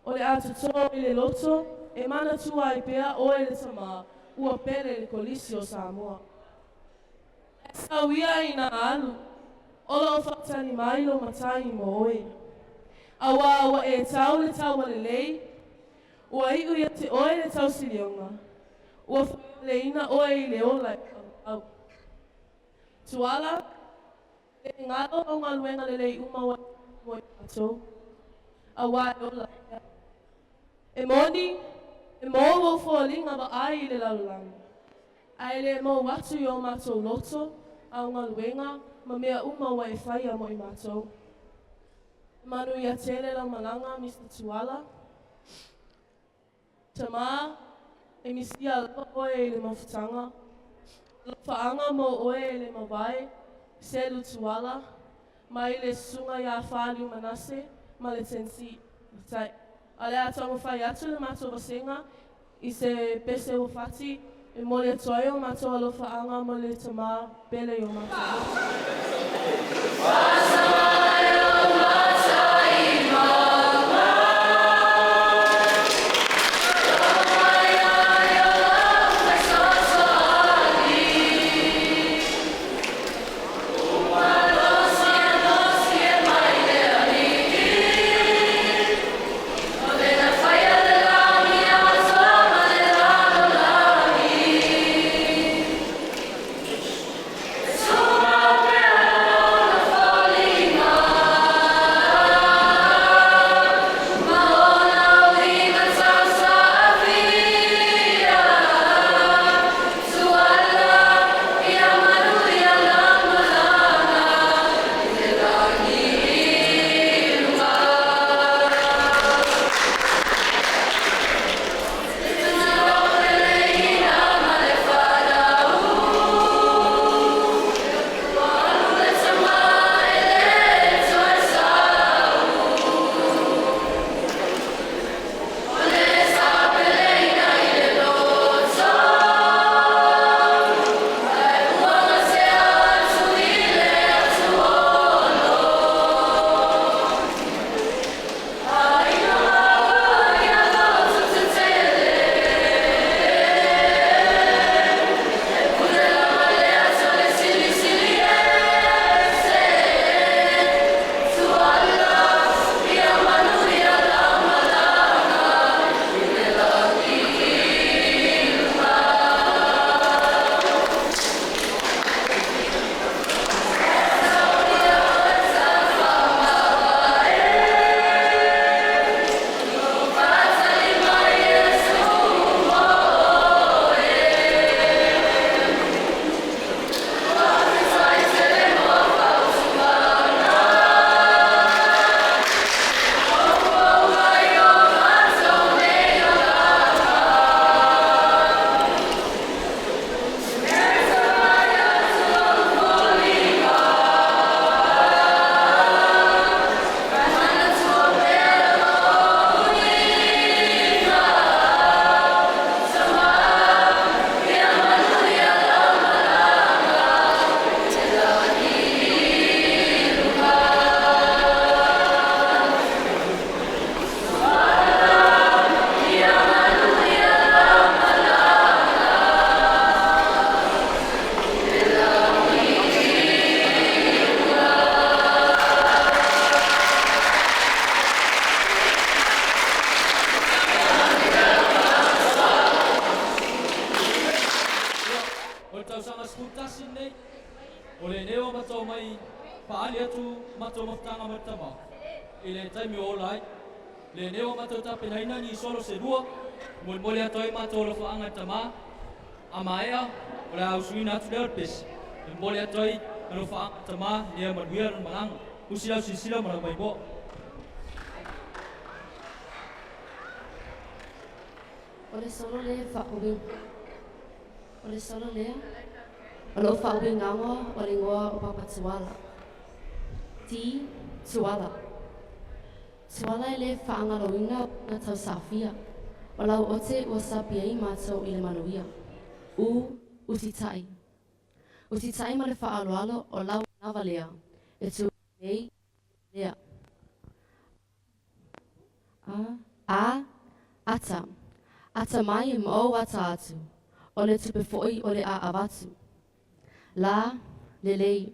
O le a totō i le loto e manatua ai pea oe le tamā ua pele le kolisi o Samoa. E sau ia ina alu, o loo faatali mai lo matai mo oe. Auā ua e tau le taua lelei, ua iu ia te oe le tausilioga, ua faaleina oe i le ola e faaauau. Tuala, e le galo lau galuega lelei uma ua mo i matou, auā e ola pea. E moni, e mou ou foliga vaai i le lalolagi, ae le mou atu i o matou loto, augaluega ma mea uma ua e faia mo i matou. E manuia tele lau malaga, Mr. Tuala. Tamā, e misia lava oe i le mafutaga. Alofaaga mo oe e le mavae, Selu Tuala, mai le susuga ia Faliu Manase ma le Tensi. Tai. A le a taumafai atu le matou vasega i se pese ua fati e momoli atu ai o matou alofaaga mo le tamā pele i o matou O le tausaga 11 lenei, o lenei ua matou mai faaali atu matou mafutaga ma le tamā i le taimi o ola ai. Lenei ua matou tapenaina ni solo se lua, molimoli atu ai matou alofaaga i le tamā, a maea o le a usuina atu lea o le pese, e momoli atu ai alofaaga i le tamā ina ia manuia lona malaga. Usi lau silasila ma lau maimoa. O le solo lea faauiga. O le solo lea o loo faauigaga o le igoa o Papa Tuala. T. Tuala. Tuala e le faagaloina na tausafia. O lau ote ua sapi ai matou i le manuia. U. Usitai. Usitai ma le faaaloalo o lau manava lea. E tu nei lea. A, a, ata. Ata mai ma ou ata atu. O le tupe fo'i o le a avatu. La, lelei.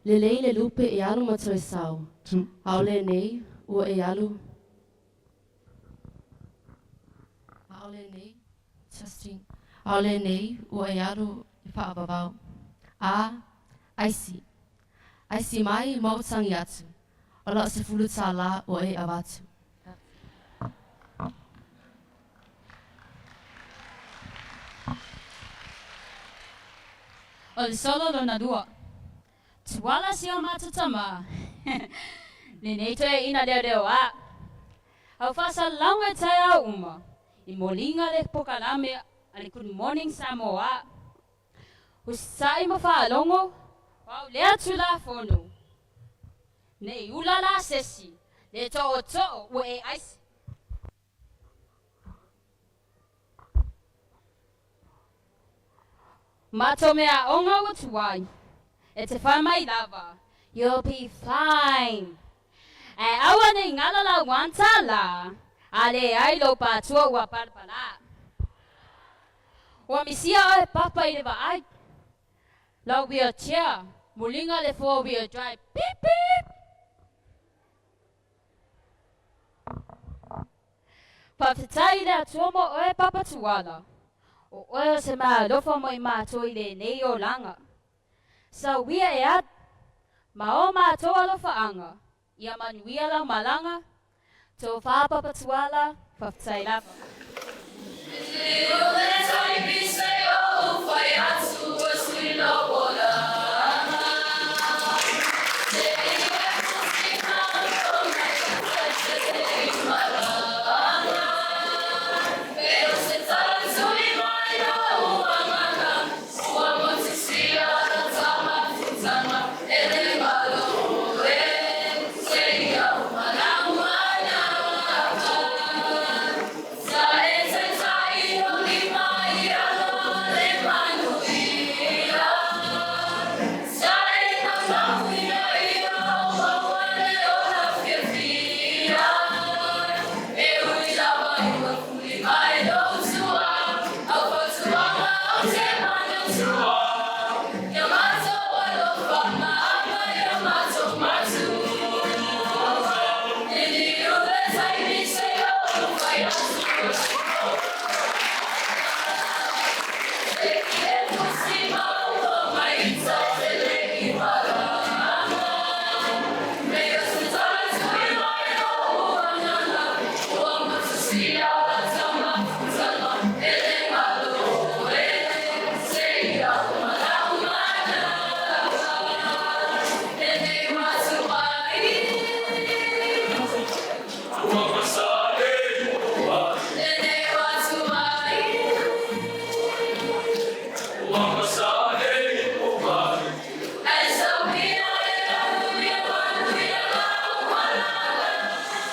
Lelei le lupe e alu ma toe sau. Aole nei, ua e alu. Aole nei, testing. Aole nei, ua e alu e whaavavau. A, aisi. Aisi mai ma o tangi atu. O lau 10 tālā ua e avatu. O le solo lona lua. Tuala si o matou tamā. Lenei toeaina leoleo a. Au faasalalauga i taeao uma. I moliga le pokalame a le Good Morning Samoa. Usitai ma faalogo, o au lea Tulafono. Nei ula la sesi, le tootoo ua e aisi. Matou meaaoga ua tuai, e te fai mai lava, You'll be fine. Ae aua nei galo lau $1, a leai lou patua ua palapala. Ua misia oe papa i le vaai. Lau wheelchair, muliga le 4-wheel drive, beep beep. Faafetai i le Atua mo oe Papa Tuala. O oe o se meaalofa mo i matou i lenei olaga. Sauia e atu, ma o matou alofaaga, ia manuia lau malaga, tofa Papa Tuala, faafetai lava.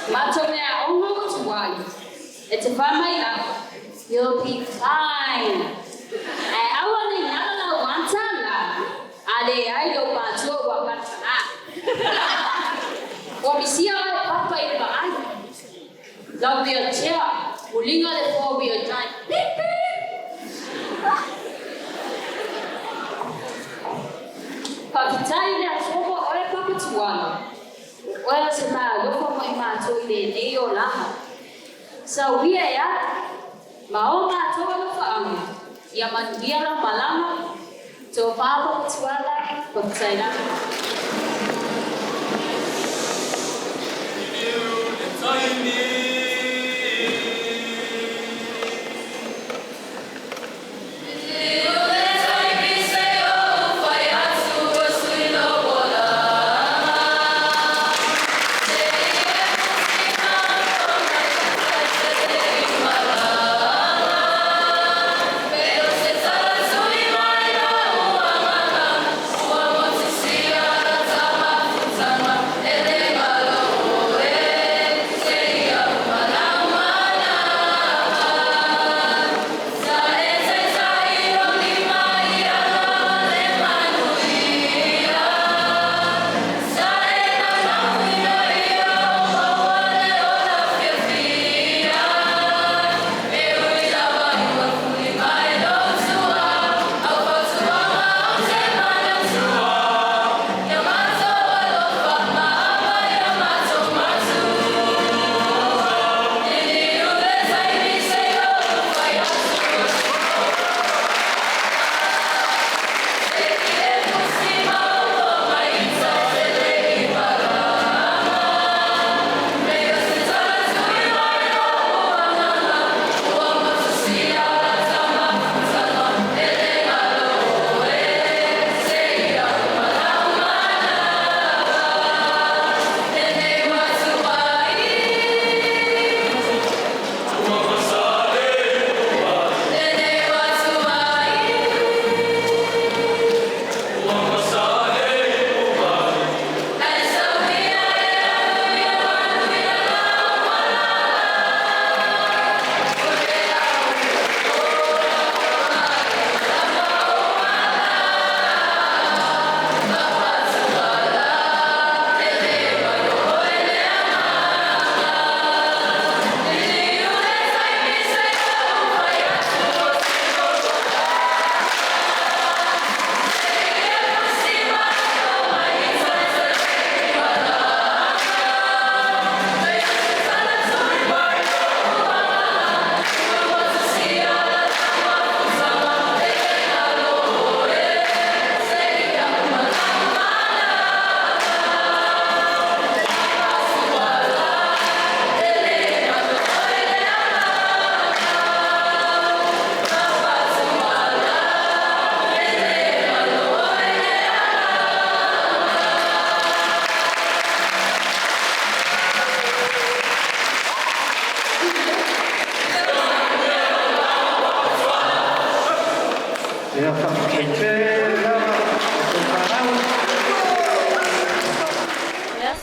Matou meaaoga ua tuai, e te fai mai lava, You'll be fine. Ae aua nei galo lau $1, a leai lou patua ua palapala. Ua misia oe papa i le vaai. Lau wheelchair, muliga le 4-wheel drive, beep beep. Faafetai i le Atua mo oe Papa Tuala. O oe o se meaalofa mo i matou i lenei olaga. Sauia e atu, ma o matou alofaaga, ia manuia lau malaga, tofa Papa Tuala, faafetai lava.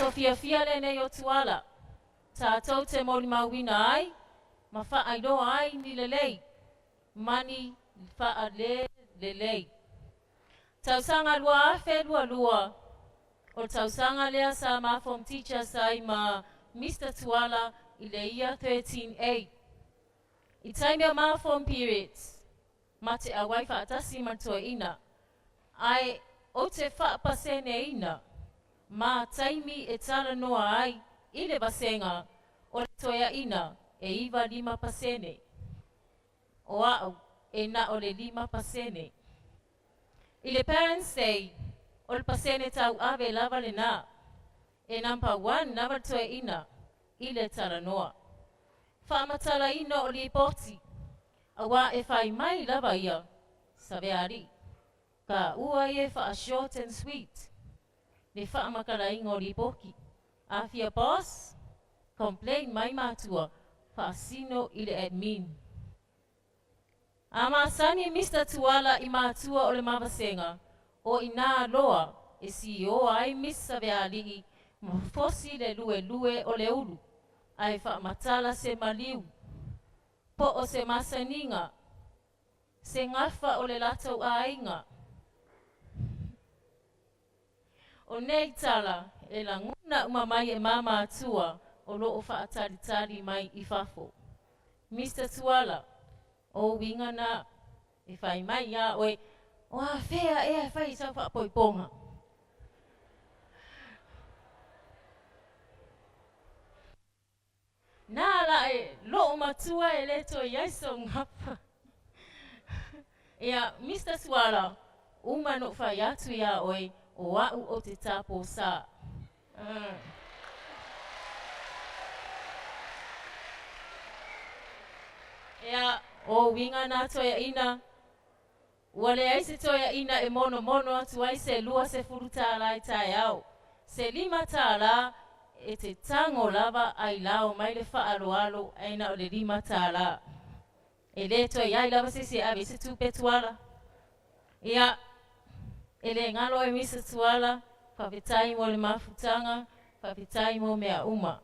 Aso fiafia lenei o Tuala, tātou te molimauina ai, ma faailoa ai ni lelei, mani faale lelei. Tausaga 2022, o le tausaga lea sa ma form teacher sai ma Mr. Tuala i le ia 13A. I taimi o ma form periods, ma te auai faatasi ma le toeaina, ae ou te faapaseneina ma taimi e talanoa ai i le vasega o le toeaina e 95%. O au e na o le 5%. I le Parents Day, o le pasene tau ave lava le nā. E number 1 lava le toeaina i le talanoa. Faamatalaina o lipoti, auā e fai mai lava ia, Saveali, ka ua ia e faa-short and sweet le faamakalaina o lipoki. A fia boss, complain mai matua, faasino i le admin. A masani Mr. Tuala i matua o le mavasega, o inā loa e CEO ai Miss Savealii ma fosi le luelue o le ulu, ae faamatala se maliu, po o se masaniga, se gafa o le latou aiga. O nei tala e lagona uma mai e ma matua o loo faatalitali mai i fafo. Mr. Tuala, o uiga na e fai mai iā oe, o afea ea e fai i sau faapoipoga. Nā la e loo matua e le toe i ai sou gafa. Ia, Mister Tuala, uma na ou fai atu iā oe, o au ou te tāpōsā. Ia, o uiga nā toeaina, ua leai se toeaina e monomono atu ai se $20 i taeao. Se $5 e te tago lava ai lao mai le faaaloalo ae na o le $5. E le toe i ai lava se isi e ave i se tupe Tuala. Ia, e le galo e Misa Tuala, faafetai mo le mafutaga, faafetai mo mea uma.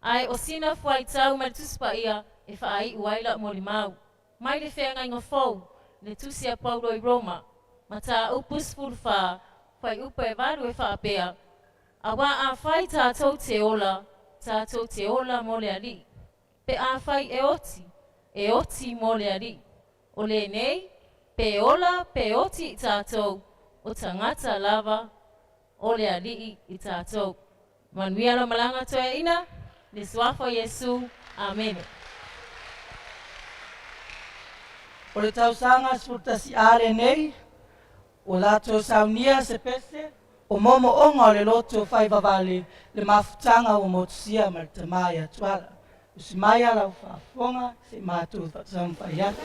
Ae o sina fuaitau mai le Tusi Paia e faaiu ai lau molimau. Mai le feagaiga fou, le Tusi a Paulo i Roma, mataupu 14, fuaiupu e 8 e faapea, Auā afai tātou te ola, tātou te ola mo le Alii. Pe afai e oti, e oti mo le Alii. O lenei, pe ola pe oti i tātou, o tagata lava o le Alii i tātou. Manuia lau malaga toeaina, le Suafa o Iesu. Amene. O le tausaga 11 a lenei, ua latou saunia se pese o moomooga o le loto faivavale le mafutaga ua motusia ma le tama ia Tuala. Usi mai a lau faafofoga se i matou taumafai atu.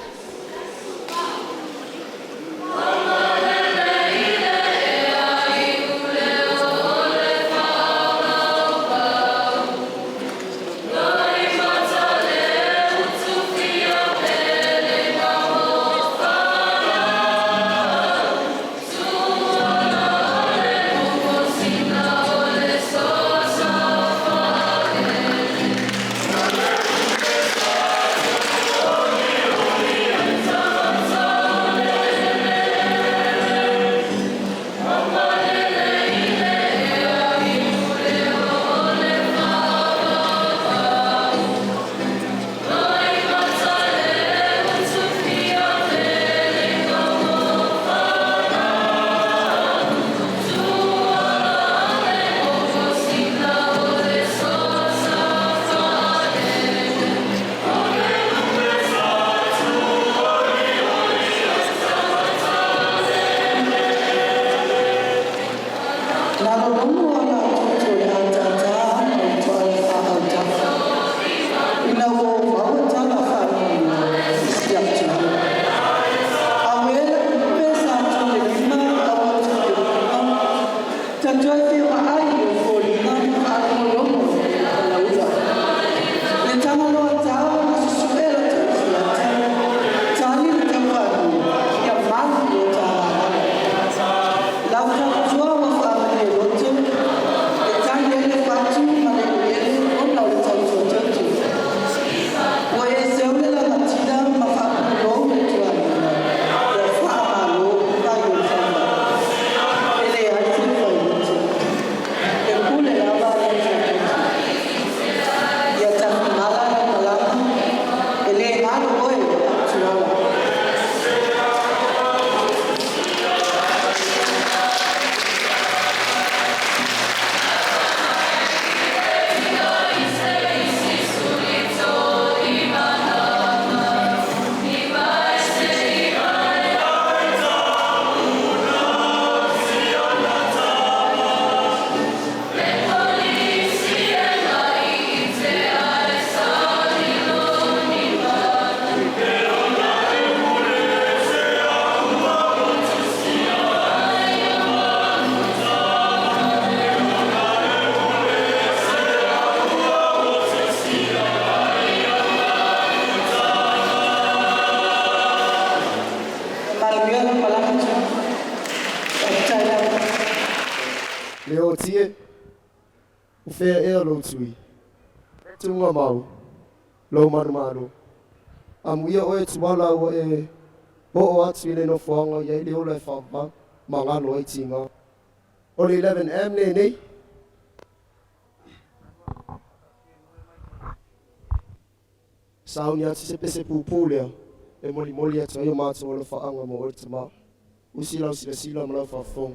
Na lologo a latou toe ataata ma le toala faaautafa, ina ua ou maua tala faanoanoa i si atunuu. Auē lau lupe sa tu i le lima a ua tu i le lima, ta toe fia vaai i ou foliga ma faalogologo i ou palaula. Le Tagaloa tao na susue la tou siata, tali le taufanua, ia malu i o ta alaala. Lau fautua ua faamalie loto, e tali ai le O fea ea lou tui? Tuugamau, lou manumalo. Amuia oe Tuala ua e oo atu i le nofoaga i ai le ola e faavavau magalo ai tiga. O le 11M lenei. Sauni atu se pese pupū lea e molimoli atu ai o matou alofaaga mo oe le tamā. Usi lau silasila ma lau faafofoga.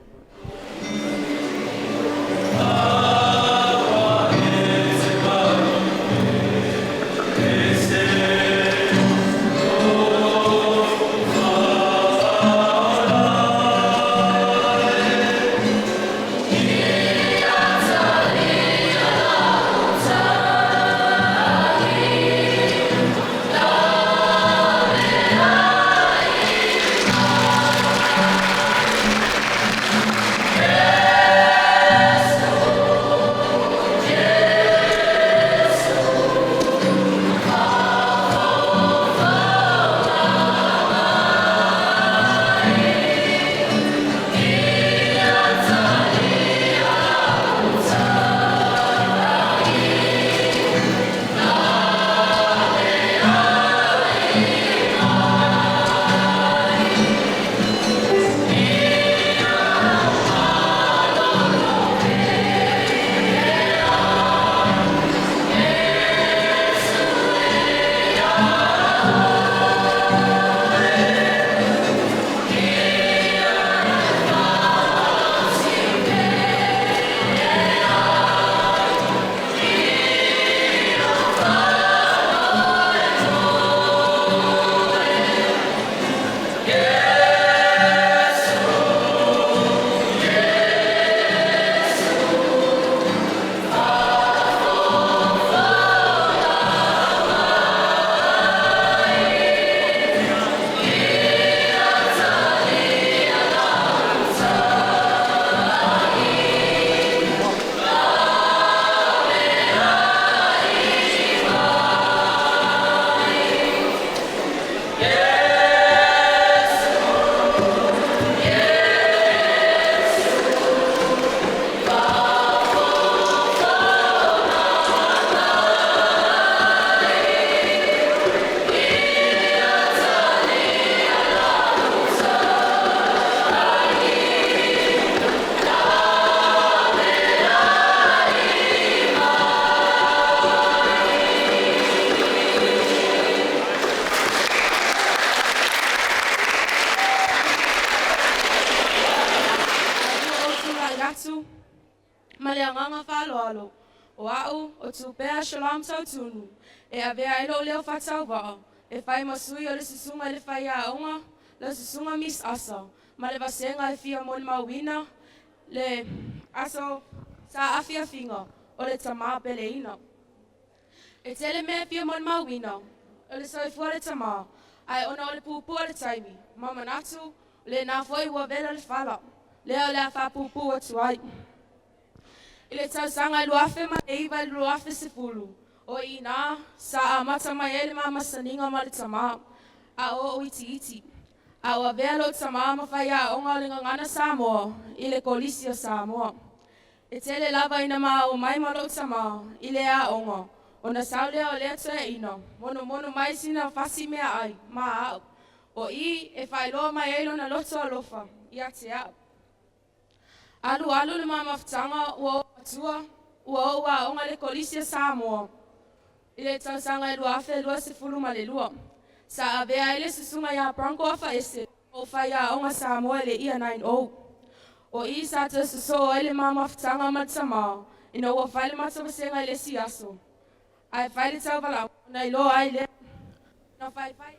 Atu ma le agaga faaaloalo o a'u o Tupea Shalom Tautunu e avea ai lo'u leo faatauva'a e fai ma sui o le susuga i le faiaoga le susuga Miss Asa ma le vasega e fia molimauina le aso saafiafiga o le tamā peleina. E tele mea e fia molimauina o le soifua le tamā ae ona o le pupua le taimi ma manatu lenā foi ua vela le fala lea o le a faapupū atu ai. I le tausaga e 2009 i le 2010 o inā sa amata mai ai le mamasaniga ma le tamā a o o'u itiiti a o avea lo'u tamā ma faiaoga o le Gagana Samoa i le Kolisi o Samoa. E tele lava ina maau mai ma lo'u tamā i le aoga ona sau lea o lea toeaina monomono mai sina fasi meaai ma a'u o i e faailoa mai ai lona loto alofa ia te a'u. Alu alu le mamafutaga ua ou matua ua ou aoga le Kolisi o Samoa i le tausaga e 2022 sa avea ai le susuga iā Branko Afaese o faiaoga Samoa i le Year 9O. O i sa toe sosoo ai le mamafutaga ma le tamā ina ua fai le matou vasega i le isi aso ae fai le tauvalaau ona iloa ai lea na faifai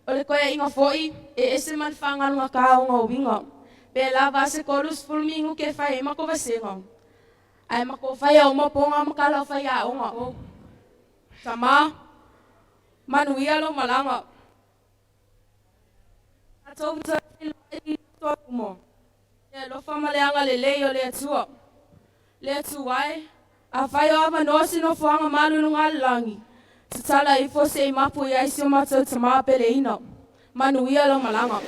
o le koeaiga fo'i e ese ma le faagalugatā o uiga pe lava a se 30 minuke e fai ai makou vasega ae makou faia uma poga ma kala o faiaoga. Tamā, manuia lou malaga. Tatou toe feiloai i luma le alofa ma le agalelei o le Atua. Le Atua e, afai o avanoa se nofoaga malu i luga o le lagi, tatala ifo se i mapu i ai si o matou tamā peleina. Manuia lou malaga.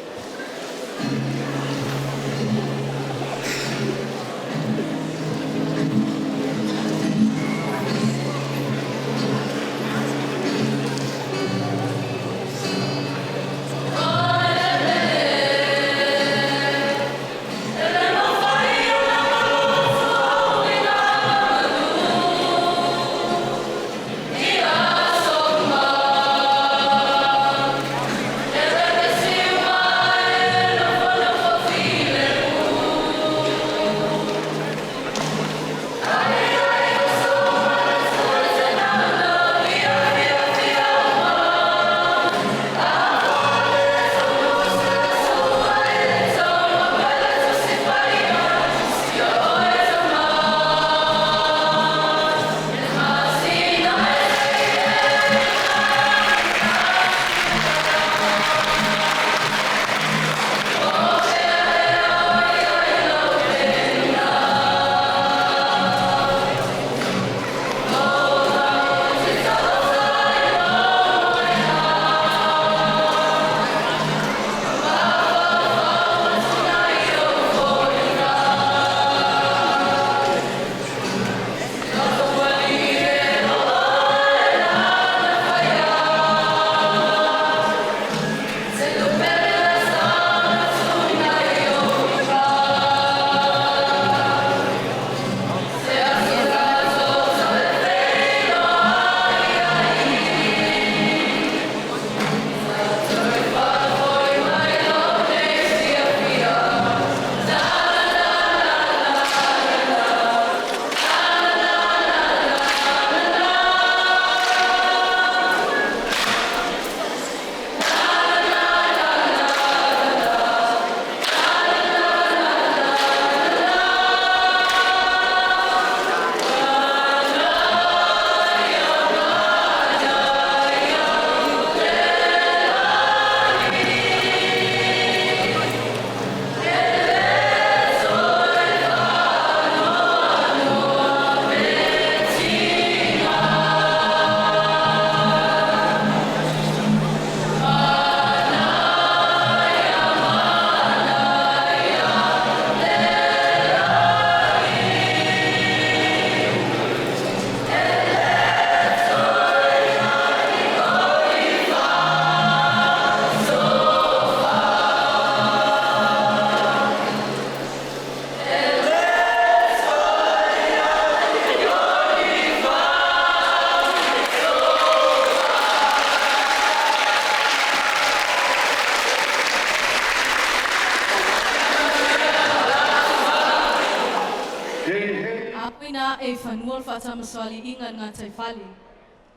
na ae i fanua le faatamasoaliiga i le gataifale,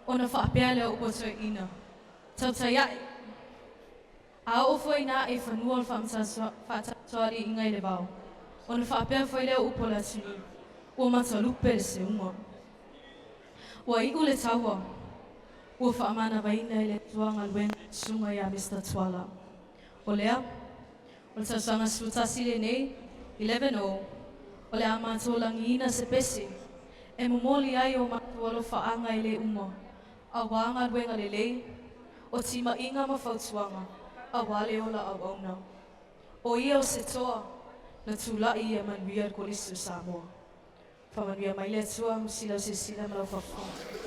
ona faapea lea o upu a toeaiina, Tautai ae! A oo foi ina ae i fanua le faatamasoaliiga i le vao, ona faapea foi lea o upu a le atunuu, Ua matalupe le seuga. Ua iu le taua, ua faamanavaina e le Atua galuega a le Susuga ia Mister Tuala. O lea, o le tausaga 11 lenei, 11:00, o le a matou lagiina se pese e momoli ai o matou alofaaga e le uma auā galuega lelei, o timaiga ma fautuaga auā le ola auauna. O ia o se toa na tulai ia manuia le Kolisi o Samoa. Faamanuia mai le Atua i lau silasila ma lau faafofoga.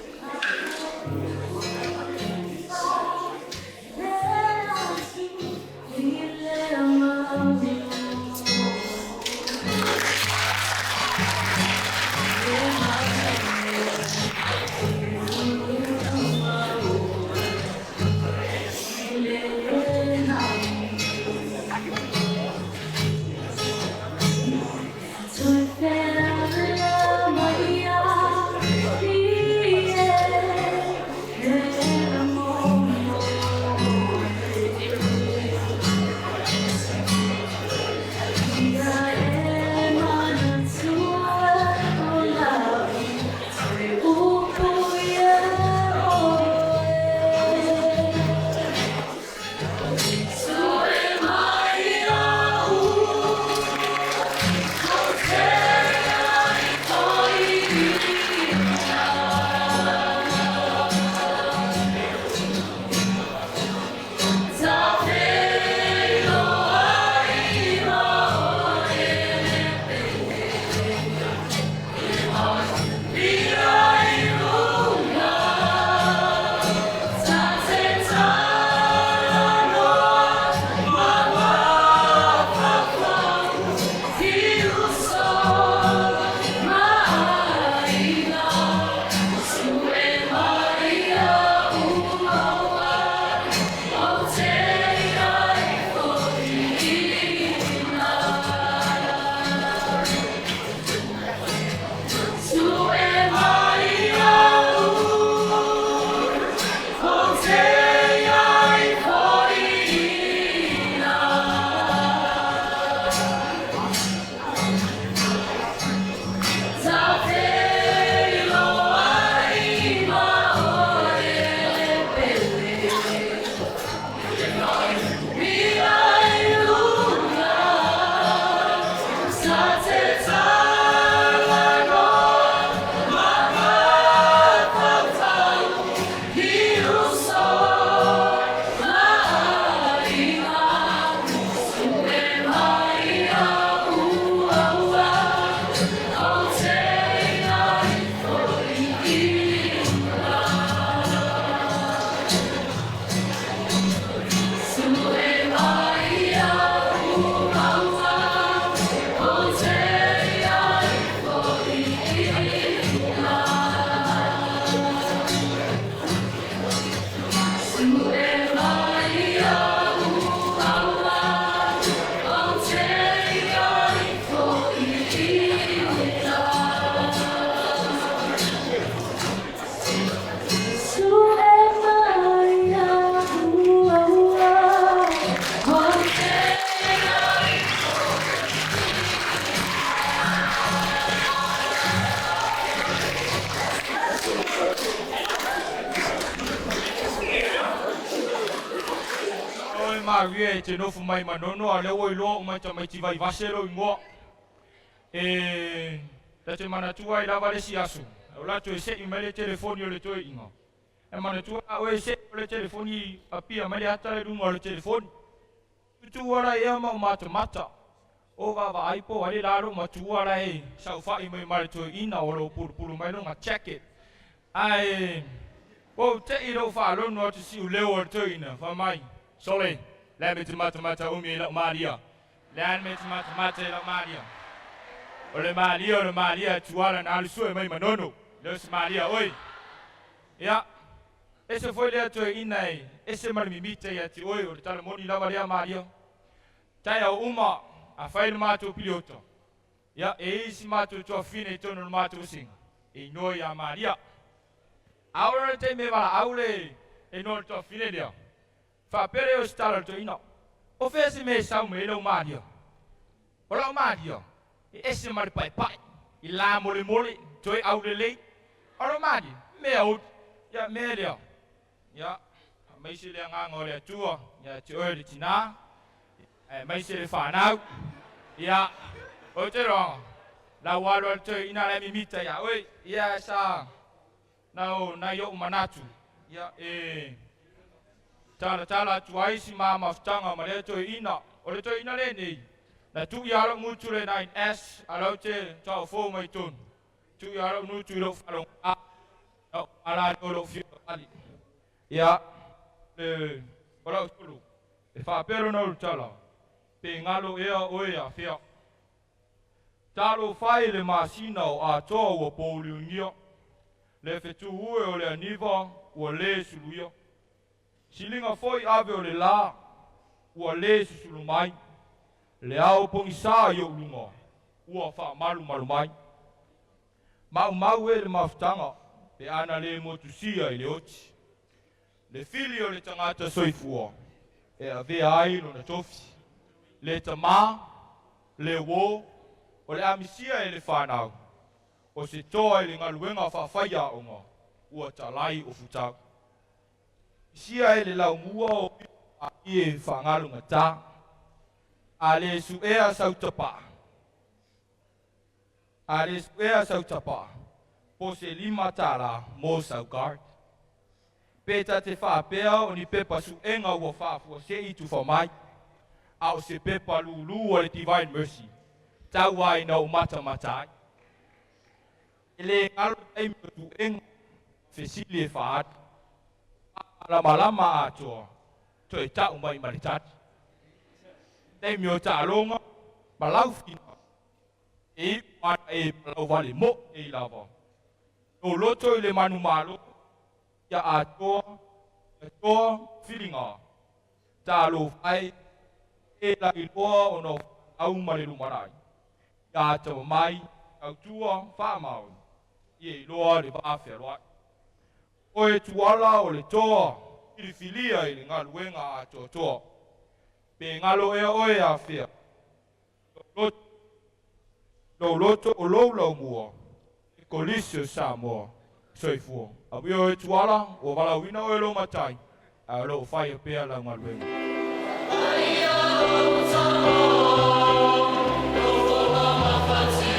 Oi Maria e te nofo mai Manono a lea ua iloa uma e tamaiti Vaivase lou igoa. E ta te manatua ai lava le isi aso, o la toe se'i mai le telefoni o le toeaina. E manatua a oe se'i o le telefoni apia mai le ata le luga o le telefoni. Tutu ala ea ma o matamata. O vaavaai po o ai le la lou matua la e saofai mai ma le toeaina o lo o pulupulu mai lona jacket. Ae ua ou te'i i lou faalono atu siu leo o le toeaina, fai mai, Sole, le a mea e te matamata umi ai i lau malia? Le a le mea e te matamata ai i lau malia? O le malia o le malia a Tuala na alu sue mai Manono, le o se malia oe. Ia, ese foi lea toeaina e ese ma le mimita ia te oe, o le tala moni lava lea Malia. Taeao uma, a fai le matou piliota. Ia, e i ai si matou tuafafine i totonu o le matou asiga, e igoa ia Maria. A oo loa i le taimi e valaau le igoa o le tuafafine lea, faapea lea o se tala a le toeaina, O fea se mea e sau mai ai lau Maria? O lau Maria, e ese ma le paepae, i lamolemole, toe aulelei. O lau Maria, mea uli, ia mea lea. Ia, aemaise le agaga o le Atua ia te oe le tinā, aemaise le fanau. Ia, ou te iloa, lau alu a le toeaina la e mimita ia oe. Ia, sa na o nai o'u manatu, ia, e talatala atu ai si ma mafutaga ma lea toeaina. O le toeaina lenei, na tuu ia lo'u gutu le 9S, a lau te taofo mai tonu, tuu ia lo'u gutu i lou faalogo na ou ala o lou fiafali. Ia, le o lau tolu, e faapea lona ulutala, pe galo ea oe afea. Talofa e i le masina o Atoa ua pouliugia, le fetuue o le aniva ua lē suluia. Siliga foi ave o le la ua lē susulu mai, le ao pogisā i ou luga ua faamalumalu mai. Maumau e le mafutaga pe ana le motusia i le oti. Le fili o le tagata soifua e avea ai lona tofi. Le tamā, le uō, o le amisia e le fanau, o se toa i le galuega faafaiaoga ua talai o futau. Isia e le laumua o ie faagalugata, a le suea sau tapaa, a le suea sau tapaa, po se $5 mo sau card. Pe ta te faapea o ni pepa suega ua faafuasei tufa mai, a o se pepa lūlū a le Divine Mercy, tau ai ina ou matamata ai. E le galo taimi o tuega, fesili e faaali. Faamalamalama atoa, toe tau mai ma le tali. Taimi o taaloga ma laufina, e iu ana e palauvale mo'i nei lava. Lou loto i le manumalo, ia atoa, ia toa ma filiga. Talofa e, e lailoa ona o fanau ma le lumanai. Ia atamamai, tautua, faamaoni, ia iloa le va fealoai. Oe Tuala o le toa, filifilia i le galuega atoatoa. Pe galo ea oe afea, lou loto o lou laumua, le Kolisi o Samoa. Soifua. Amuia oe Tuala, ua valaauina oe lou matai, ae o lo o faia pea lau galuega. Ia, se i patipati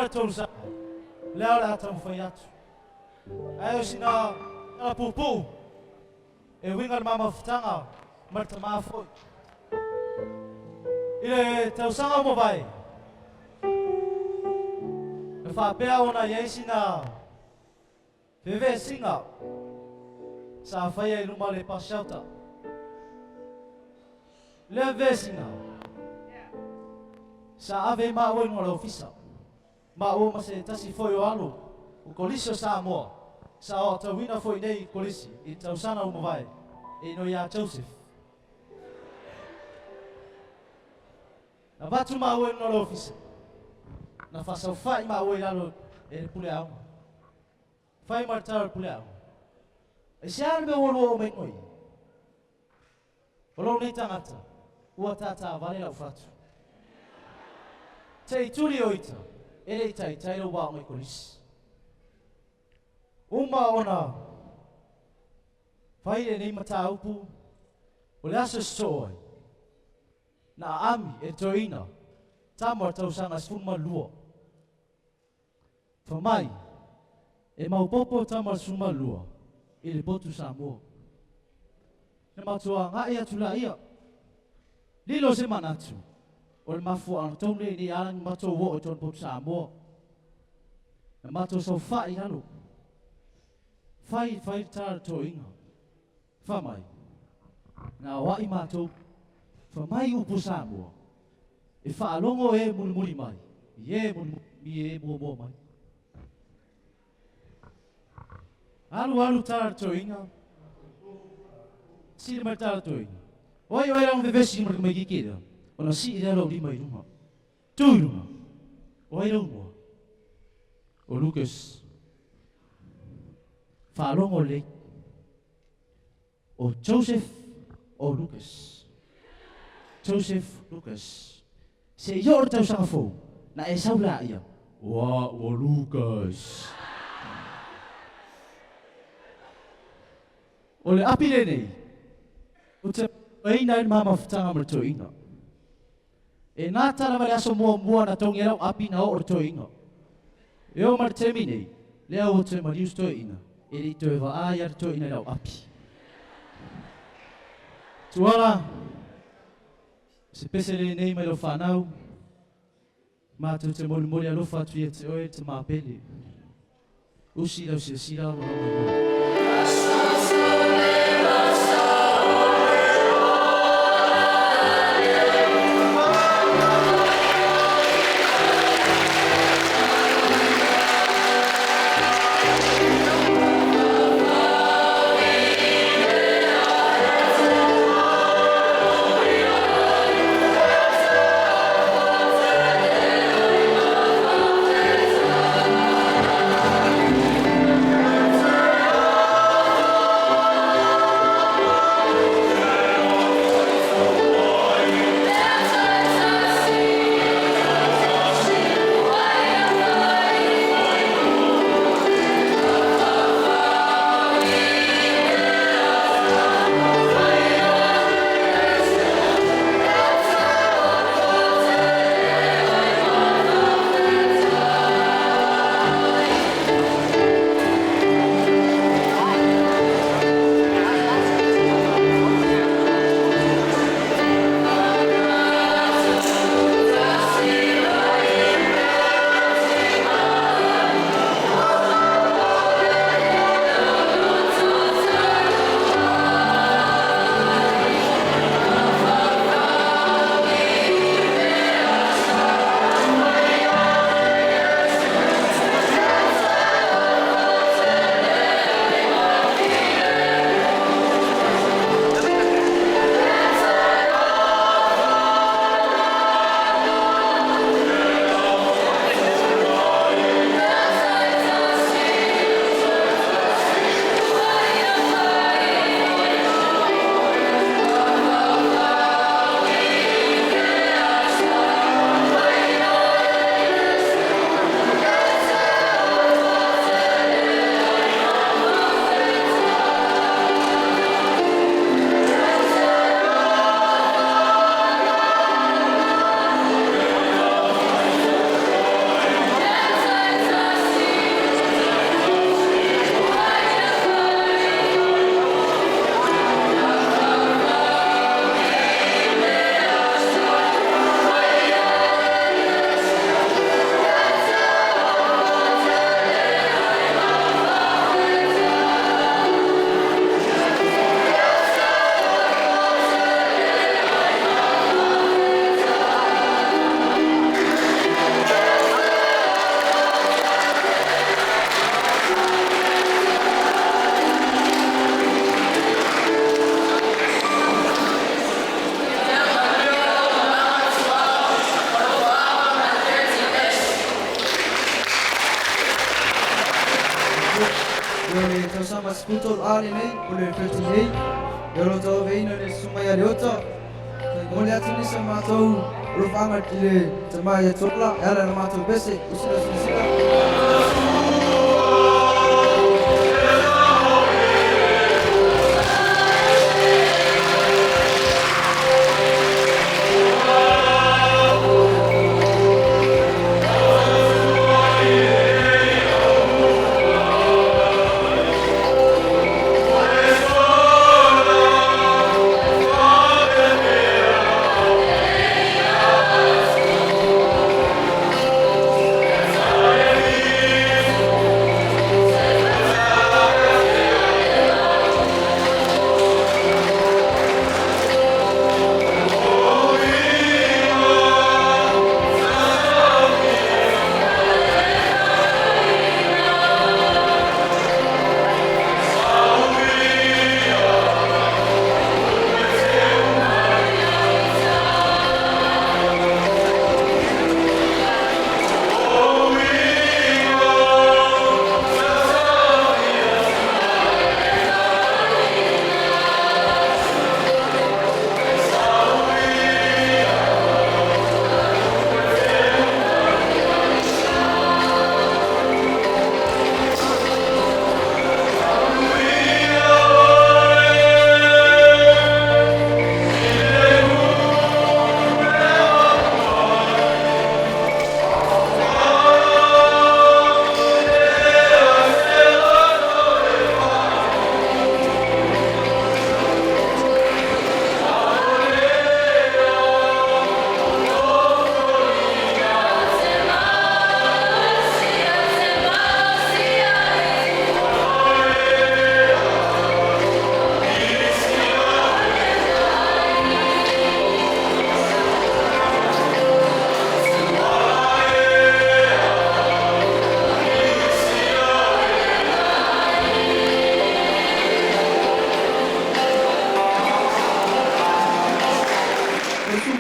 ma le tausaga, lea o le a taumafai atu. Ae o sina tala puupuu e uiga i le ma mafutaga ma le tamā foi. I le tausaga ua mavae, na faapea ona i ai sina feveesiga sa faia i luma o le bus shelter. Lea feveesiga, sa ave ai maua i luga o le ofisa, maua ma se tasi foi o alo o Kolisi o Samoa, sa aotauina foi nei i Kolisi i le tausaga ua mavae, e igoa ia Joseph. Na avatu maua i luga o le ofisa, na faasaofai maua i lalo e le puleaoga. Fai mai le tala o le puleaoga, Aisea le mea ua lua oo mai ai? O lou nei tagata, ua tātā vale lau fatu. Te i tuli o ita, e le i taitai lou aoga i kolisi. Uma ona fai lenei mataupu, o le aso e sosoo ai, na aami e le toeaina tama o le tausaga 12. Fa mai, e maopoopo tama o le 12 i le potu Samoa. Na matou agai atu laia, lilo se manatu, o le mafuaaga tonu lea ina ia ala ona matou oo i totonu o le potu Samoa. Na matou saofai i lalo, fai fai le tala a le toeaina, fa mai, na aoai matou, fa mai upu Samoa, e faalogo e mulimuli mai, i e mulimuli e muamua mai. Alu alu tala a le toeaina, sili mai le tala a le toeaina, O ai o ai lana vevesi ma le tamaitiiti lea, ona sii lea lou lima i luga. Tu i luga. O ai lou igoa? O Lucas. Faalogo lelei. O Joseph o Lucas. Joseph Lucas. Se i oo le tausaga fou, na e sau laia, Ua ua Lucas. O le api lenei, ou te aina ai le ma mafutaga ma le toeaina. E gata lava le aso muamua na togi ai lau api na oo le toeaina. E oo mai le taimi nei, lea ua toe maliu si toeaina, e le i toe vaai lava le toeaina i lau api. Tuala, se pese lenei mai lau fanau, matou te molimoli alofa atu ia te oe le tama pele. Usi i lau silasila ma lau maimoa. 43 A lenei po o le 13A ia o lo o tauaveina e le Susuga ia Leota. Momoli atu nisi o matou alofaaga i le tama ia Tuala e ala i la matou pese, usi lau silasila.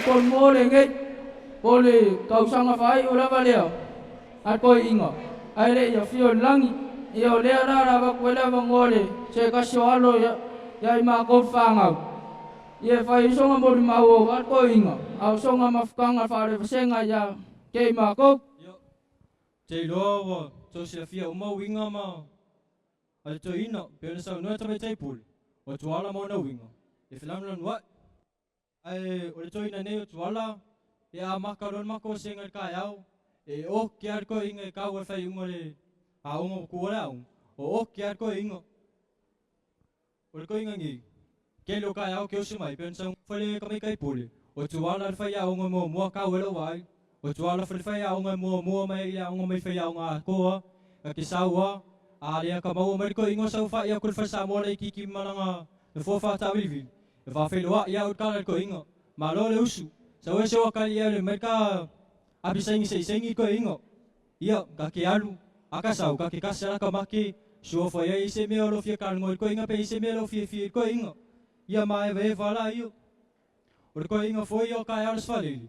O le sulu lenei, po o le tausaga faaiu lava lea a le toeaina, ae le i afio i le lagi. Ia o lea la o le a avatu ai le avanoa i le se tasi o alo ia i matou le fanau, ia e fai ai sona molimau aua le toeaina, a o sona mafutaga faalevasega ia te i matou. Ia, te iloa ua tou silafia uma uiga ma a le toeaina, pei ona saunoa e Tamaitai Pule, o Tuala ma ona uiga, e felanulanuai. Ae o le toeaina nei o Tuala, e amata loa le matou vasega i le taeao, e oki lava le toeaina e tau ai le faaiuga o le aoga ua tuua le aoga, o oki lava le toeaina. O le toeaina nei, tele o taeao ke oso mai, pei ona saunoa le Tamaitai Pule, o Tuala le faiaoga muamua tau ai lou vaai. O Tuala foi le faiaoga e muamua mai ai i le aoga mai faiaoga atoa, ka te sau a, a lea ka maua mai le toeaina o saofai atu i le fale Samoa laitiiti ma lana nofoa faatavilivili, e faafeiloai au i le tala i le toeaina. Malo le usu, sau e se ua kali ia le mai ka apisaini seiseini i toeaina. Ia, ka ke alu, a ka sau, ka ke kasi ala ka make, sua fai ai i se mea o lo fia kalanoa i le toeaina pe i se mea lo fiafia i le toeaina. Ia maevaeva la ia. O le toeaina foi ia o taeao le sefalili,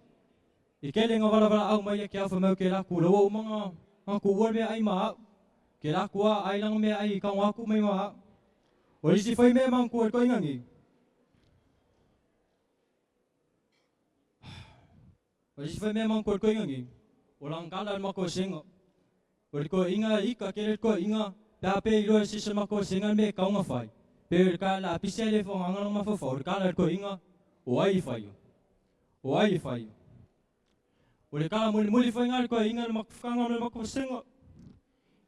I kele nga valavala'au mai ia ke au fai mai o kela ku la ua uma nga nga kuua le mea'ai ma a'u. Kela ku a ai langa mea'ai i kago aku mai ma a'u. O le isi foi mea e manatua i le toeaina nei, o le isi foi mea e manatua i le toeaina nei, o lana tala i le matou vasega. O le toeaina e ika tele le toeaina pe a pe iloa e se isi o le matou vasega le mea e tatau ona fai. Pe o le lapisi ae le faaaogaina lona mafaufau, o le tala i le toeaina, o ai e faia? O ai e faia? O le tala mulimuli foi lena a le toeaina i le matafutaga ma le matou vasega.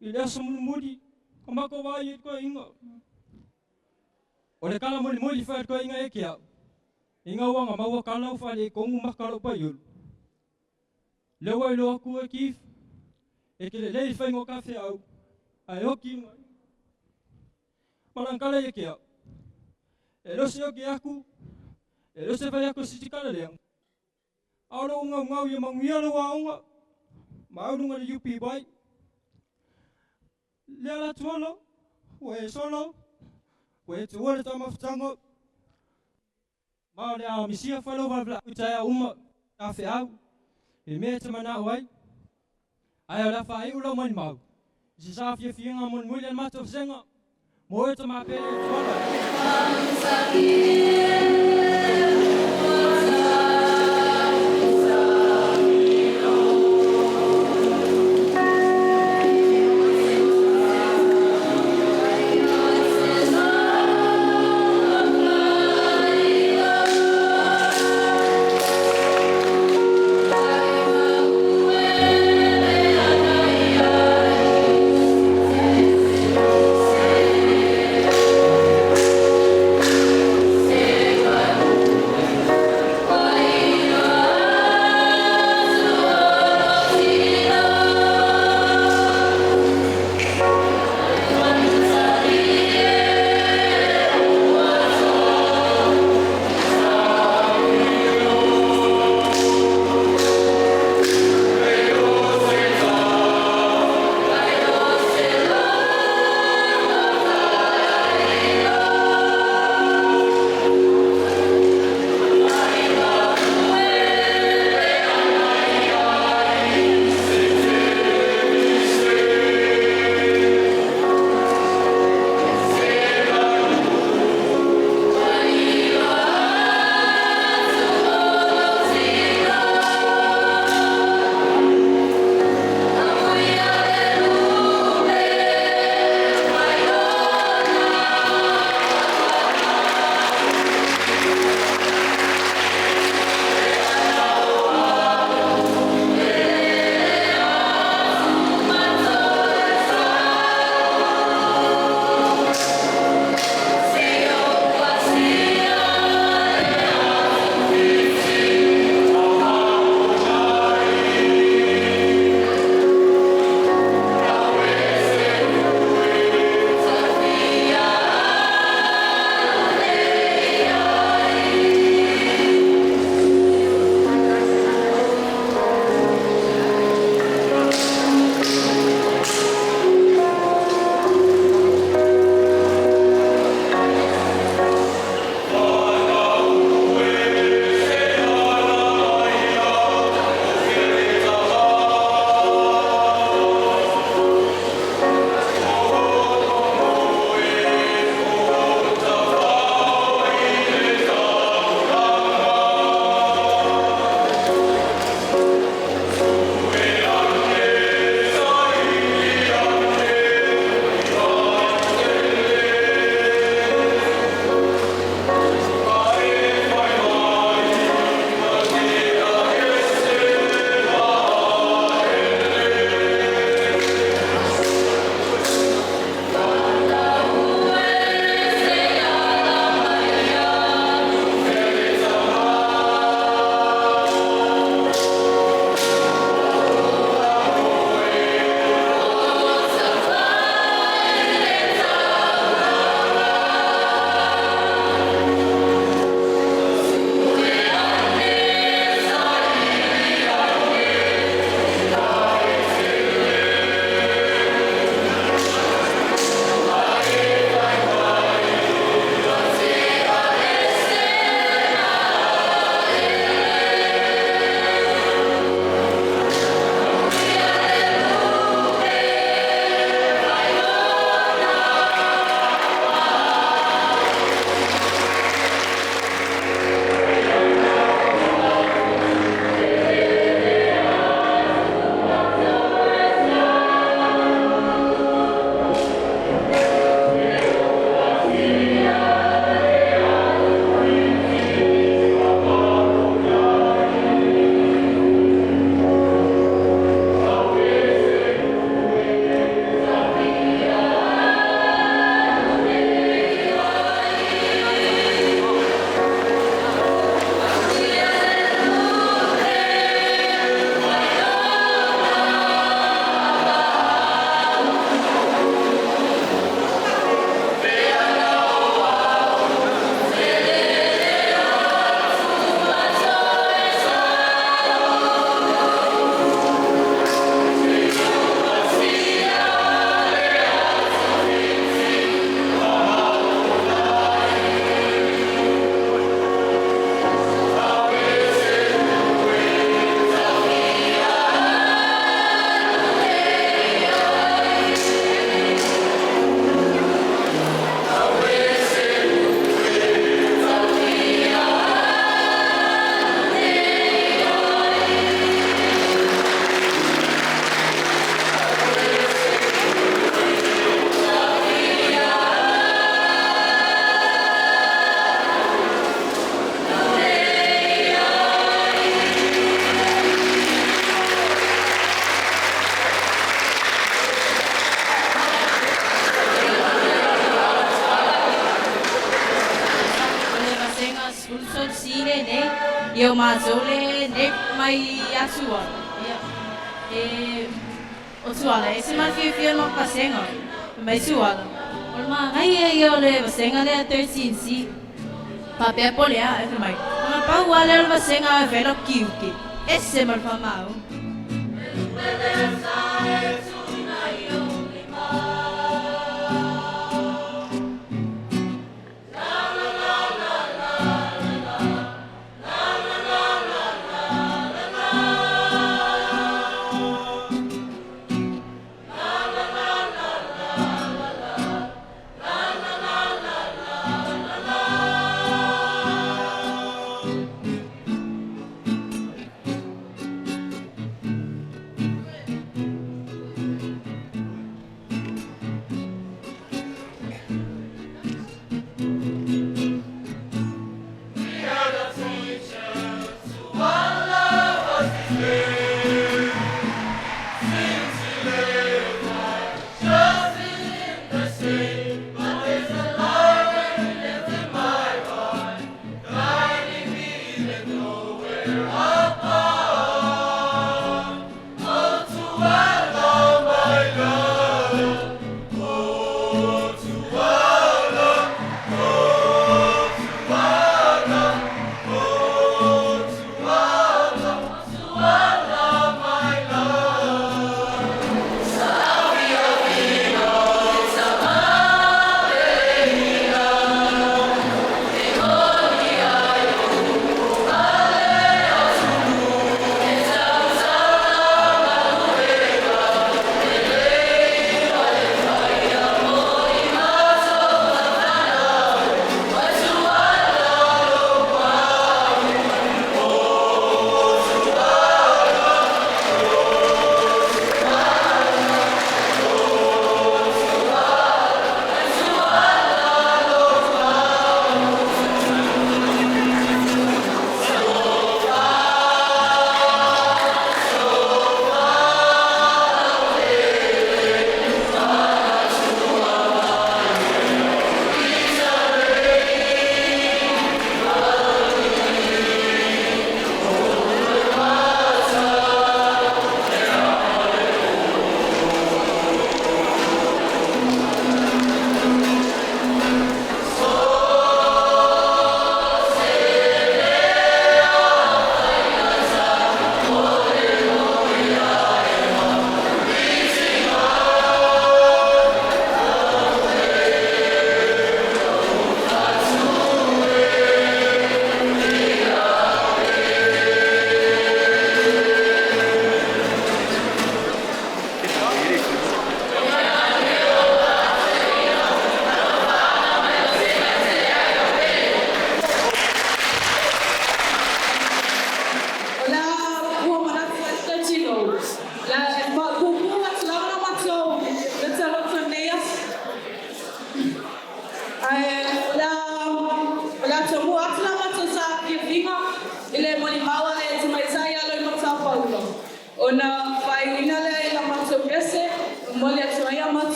I le aso mulimuli, ka matou vaai ai i le toeaina. O le tala mulimuli foi a le toeaina ia te au, ina ua na maua tala ua faaletonu maka o lou paiulu. Lea ua iloa atu e Keith, e te lelei le faiga o ta feau, ae oki mai. Ma lana tala ia te au, E le o se oki aku, e le o se fai aku o se tala leaga, a o lou gaugau ia manuia lou aoga ma au luga i le UPY. Lea la Tuala, ua e solo, ua e tuua le taumafataga. Ma o le a misia foi lou valavala'au i taeao uma ta feau i mea e te mana'o ai. Ae o le a faai'u lau malimau i se saafiafiaga mulimuli a le matou vasega. Mo oe tamā pele Tuala. Thank Ia o mātou le nei mai atua. Ia, e o tuala, e se mawhiwhia no pasenga. Mai tuala. O le maangai ia ia o le vasenga lea 13C. Papea po lea, e fai mai. O nga pau a lea o le vasenga e whela kiuke. Ese ma le whamau.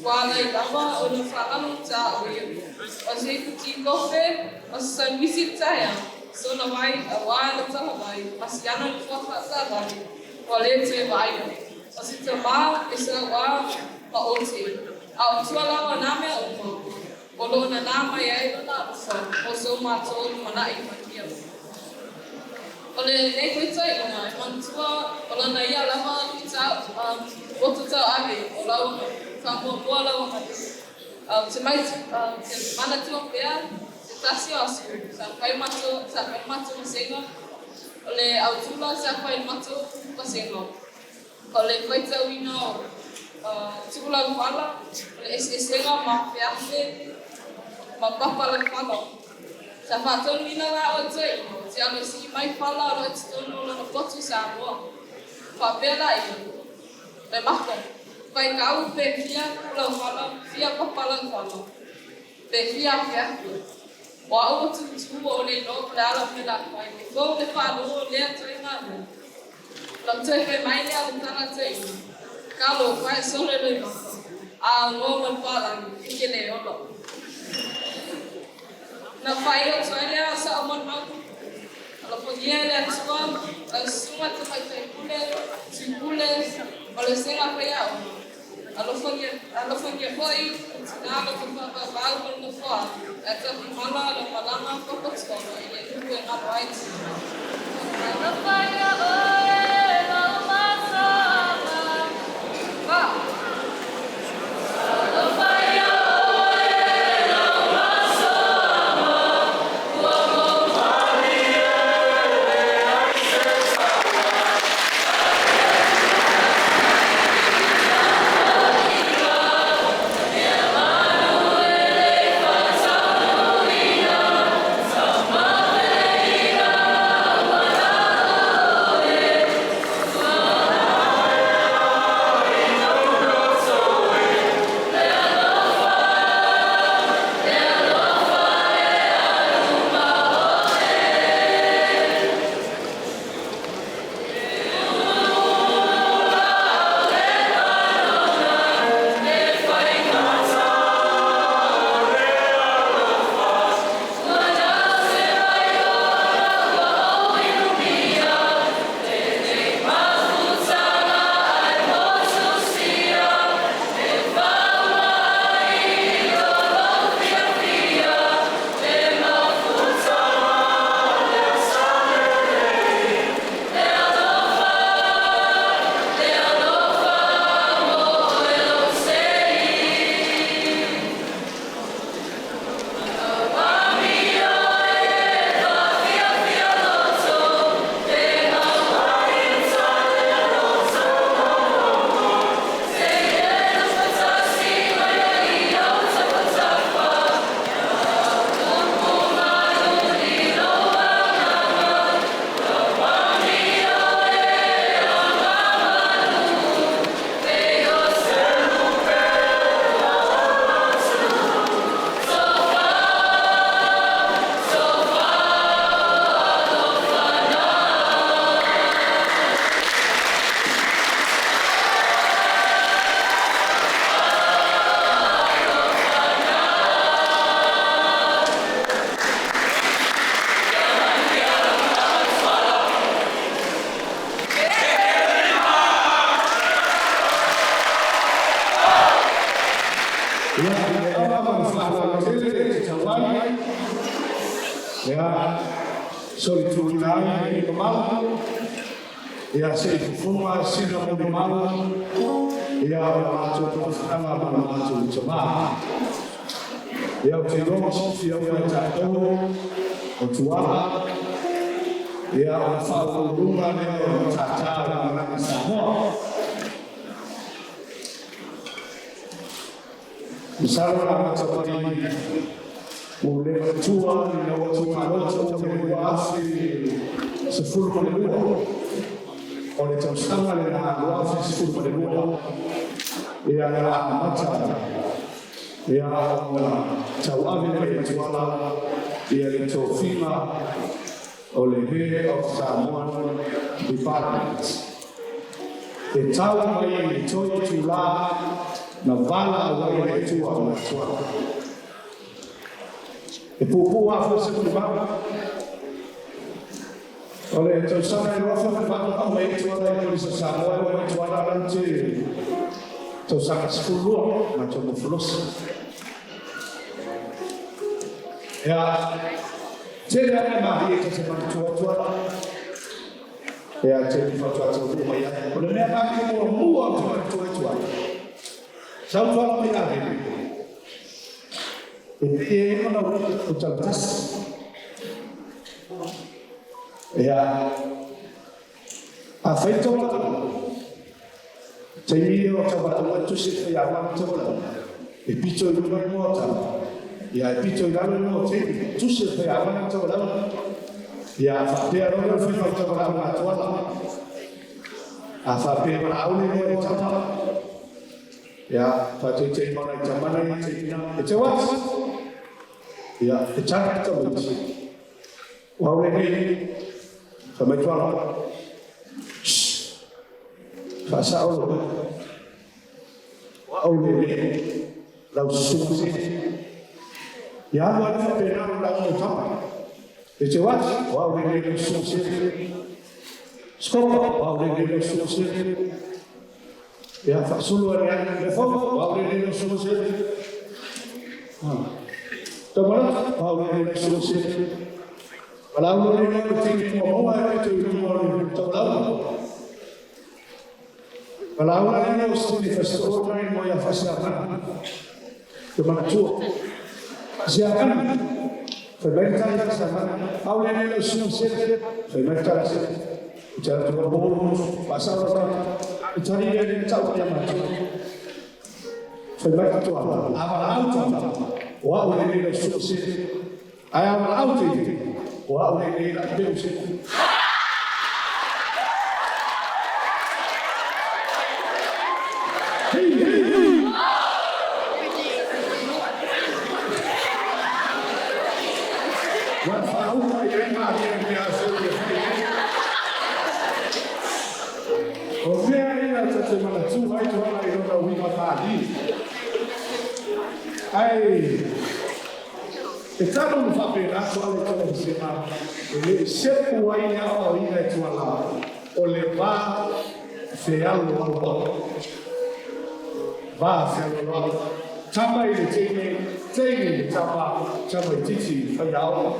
Ua alai lava ona faalalo tāuia. O se ipu tikofe, o se sanuisi le taeao, sona vai auā le talavai, ma si ana nofoa faataavale, ua le toe vaaia. O se tamā e sauā ma ote, a o tua lava o nā mea uma, o lo o nanā mai ai lona alofa mo so mātou lumanai manuia. O lenei faitaʻiga e manatua o lana ia lava loto tauave o lau faamuamua lau aganuu. Ou te manatua pea se tasi o aso sa fai sa fai le matou vasega, o le autula sa fai le matou vasega o le faitauina o tuulaufala, o le eseesega ma afeafe ma papa laufala. Sa faatonuina la o le toeaina te alo e sii mai fala o lo o i totonu o lona potu Samoa. Faapea laia, le mako, faikau pe fia tuulaufala, fia papa laufala, pe fia afeafe. O au ua tutū ua ʻole iloa po o le a lau mea o le a fai. E fou le faalua o lea ituaiga mea. Ona toe fai mai lea o le tala a toeaina, Kalo, pae sole loimaka, a aunoa ma le palagi, e te le ola. Ona faaiu atu ai lea o sa'u molimau, Alofagia e le Atua lau susuga tamaitai pule, Sui Pule ma le vasega faiaoga. Alofagia, alofagia foi le tinā loto faavauvau ma le nofoalu ae tafimala lau malaga papatuaga i le nuu e galo ai tinā. Alofa ia oe lau masaga. Fa. Alofa ia oe lau masaga ua maumalie leai se Ia, le ava ma le faaaloalo tele e tatau ai, ia, solituina ai lenei mamalu, ia, se i fofoga sina molimau, ia, o le matou mafutaga ma le matou tamā. Ia, ou te iloa ua silafia uma e tatou, o Tuala, ia, o le faauluuluga lea o le matata o le Gagana Samoa. Masalo na amata mai ua le matua ina ua tuumaloto i le 2012. O le tausaga lena 2012 ia na amata ia ona tauave mai e Tuala ia le tofiga o le Head of Samoan Department. E tau mai i le toe itulā Na vala au ai le Atua o matua. E puupuu lava foi se tulaga. O le tausaga e 2008 na aumai ai Tuala i Kolisi o Samoa e oo mai Tuala la te tausaga 12 matou nofonosi. Ia, tele lava mea malie ta te manatua ai Tuala. Ia, tele faatoa taunuu mai ai. O le mea malie muamua ou te manatua ai Tuala, sau Tuala mai Avele, e pei e ai ona o tautasi. Ia, afai tau valaauga, taimi ia o tau valaauga e tusi e faiaoga ma tau valaauga, e pito i luga igoa o tama, ia e pito i lalo igoa o teine, tusi e faiaoga ma tau valaauga. Ia, faapea loa le faiva i tau valaauga a Tuala. A faapea e valaau le igoa i le tama, ia, faataitaiga o nai tama na ia taimi na, e tau atu. Ia, e tali le tamaiti. O au lenei, fai mai Tuala. Shh! Faasao lou loto. O au lenei, lau susuga se. Ia alu ai faapena le lauga o tama. E teu atu, o au lenei lau susuga se. Sikopo, o au lenei lau susuga se. Ia faasolo ane ai, Lefogo, o au lenei lau susuga se. Taumaloto, o au lenei lau susuga se. Valaau loa le le teine muamua e pito i luga o le taulauga. Valaau la le o Steve Fasitoouta i moe ia Fasiamanu. Te manatua. Fasiamanu. Fai mai le tala i Fasiamanu. Au lenei lau susuga Sele. Fai mai le tala Sele. Ou te alu atu ua mo faasao lau tala. E tali ia le tau ia matou. Fai mai le toala. A valaau tama. O au lenei lau susuga Sele. Ae a valaau teine. O au lenei lau peu Sele. Hei, hei, hei! Ua faauma i ai malie mea foi e fai ai. O mea ia ta te manatu ai Tuala i lona uiga malie. Ae e talo ma faapena Tuala i tona vasega e le i sepu ai le aoaoina e Tuala o le va fealoaloa. Va fealoaloa. Tama i le teine, teine i le tama, tamaitiiti i le faiaoga.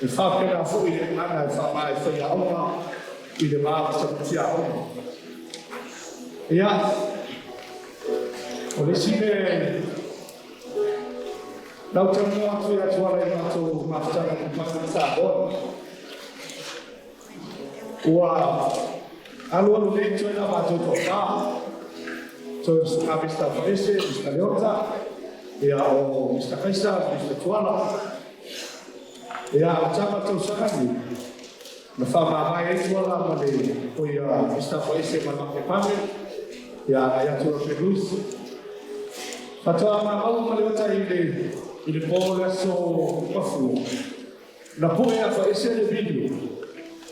E faapena foi le gagana e faaaoga e faiaoga i le va ma tamaiti aoga. Ia, o le isi mea na ou talanoa atu ia Tuala i matou mafutaga i Matou Samoa, ua alualu nei toe na matou toafa, toe a Mister Faese, Mister Leota, ia o Mister Kaisa, Mister Tuala. Ia, o tama tausaga nei, na faamavae ai Tuala ma le oi a Mister Faese ma le Mapepame, ia agai atu o Luis. Faatoa maua ma Leota i le i le po o le aso Gafua. Na poe a Faese le video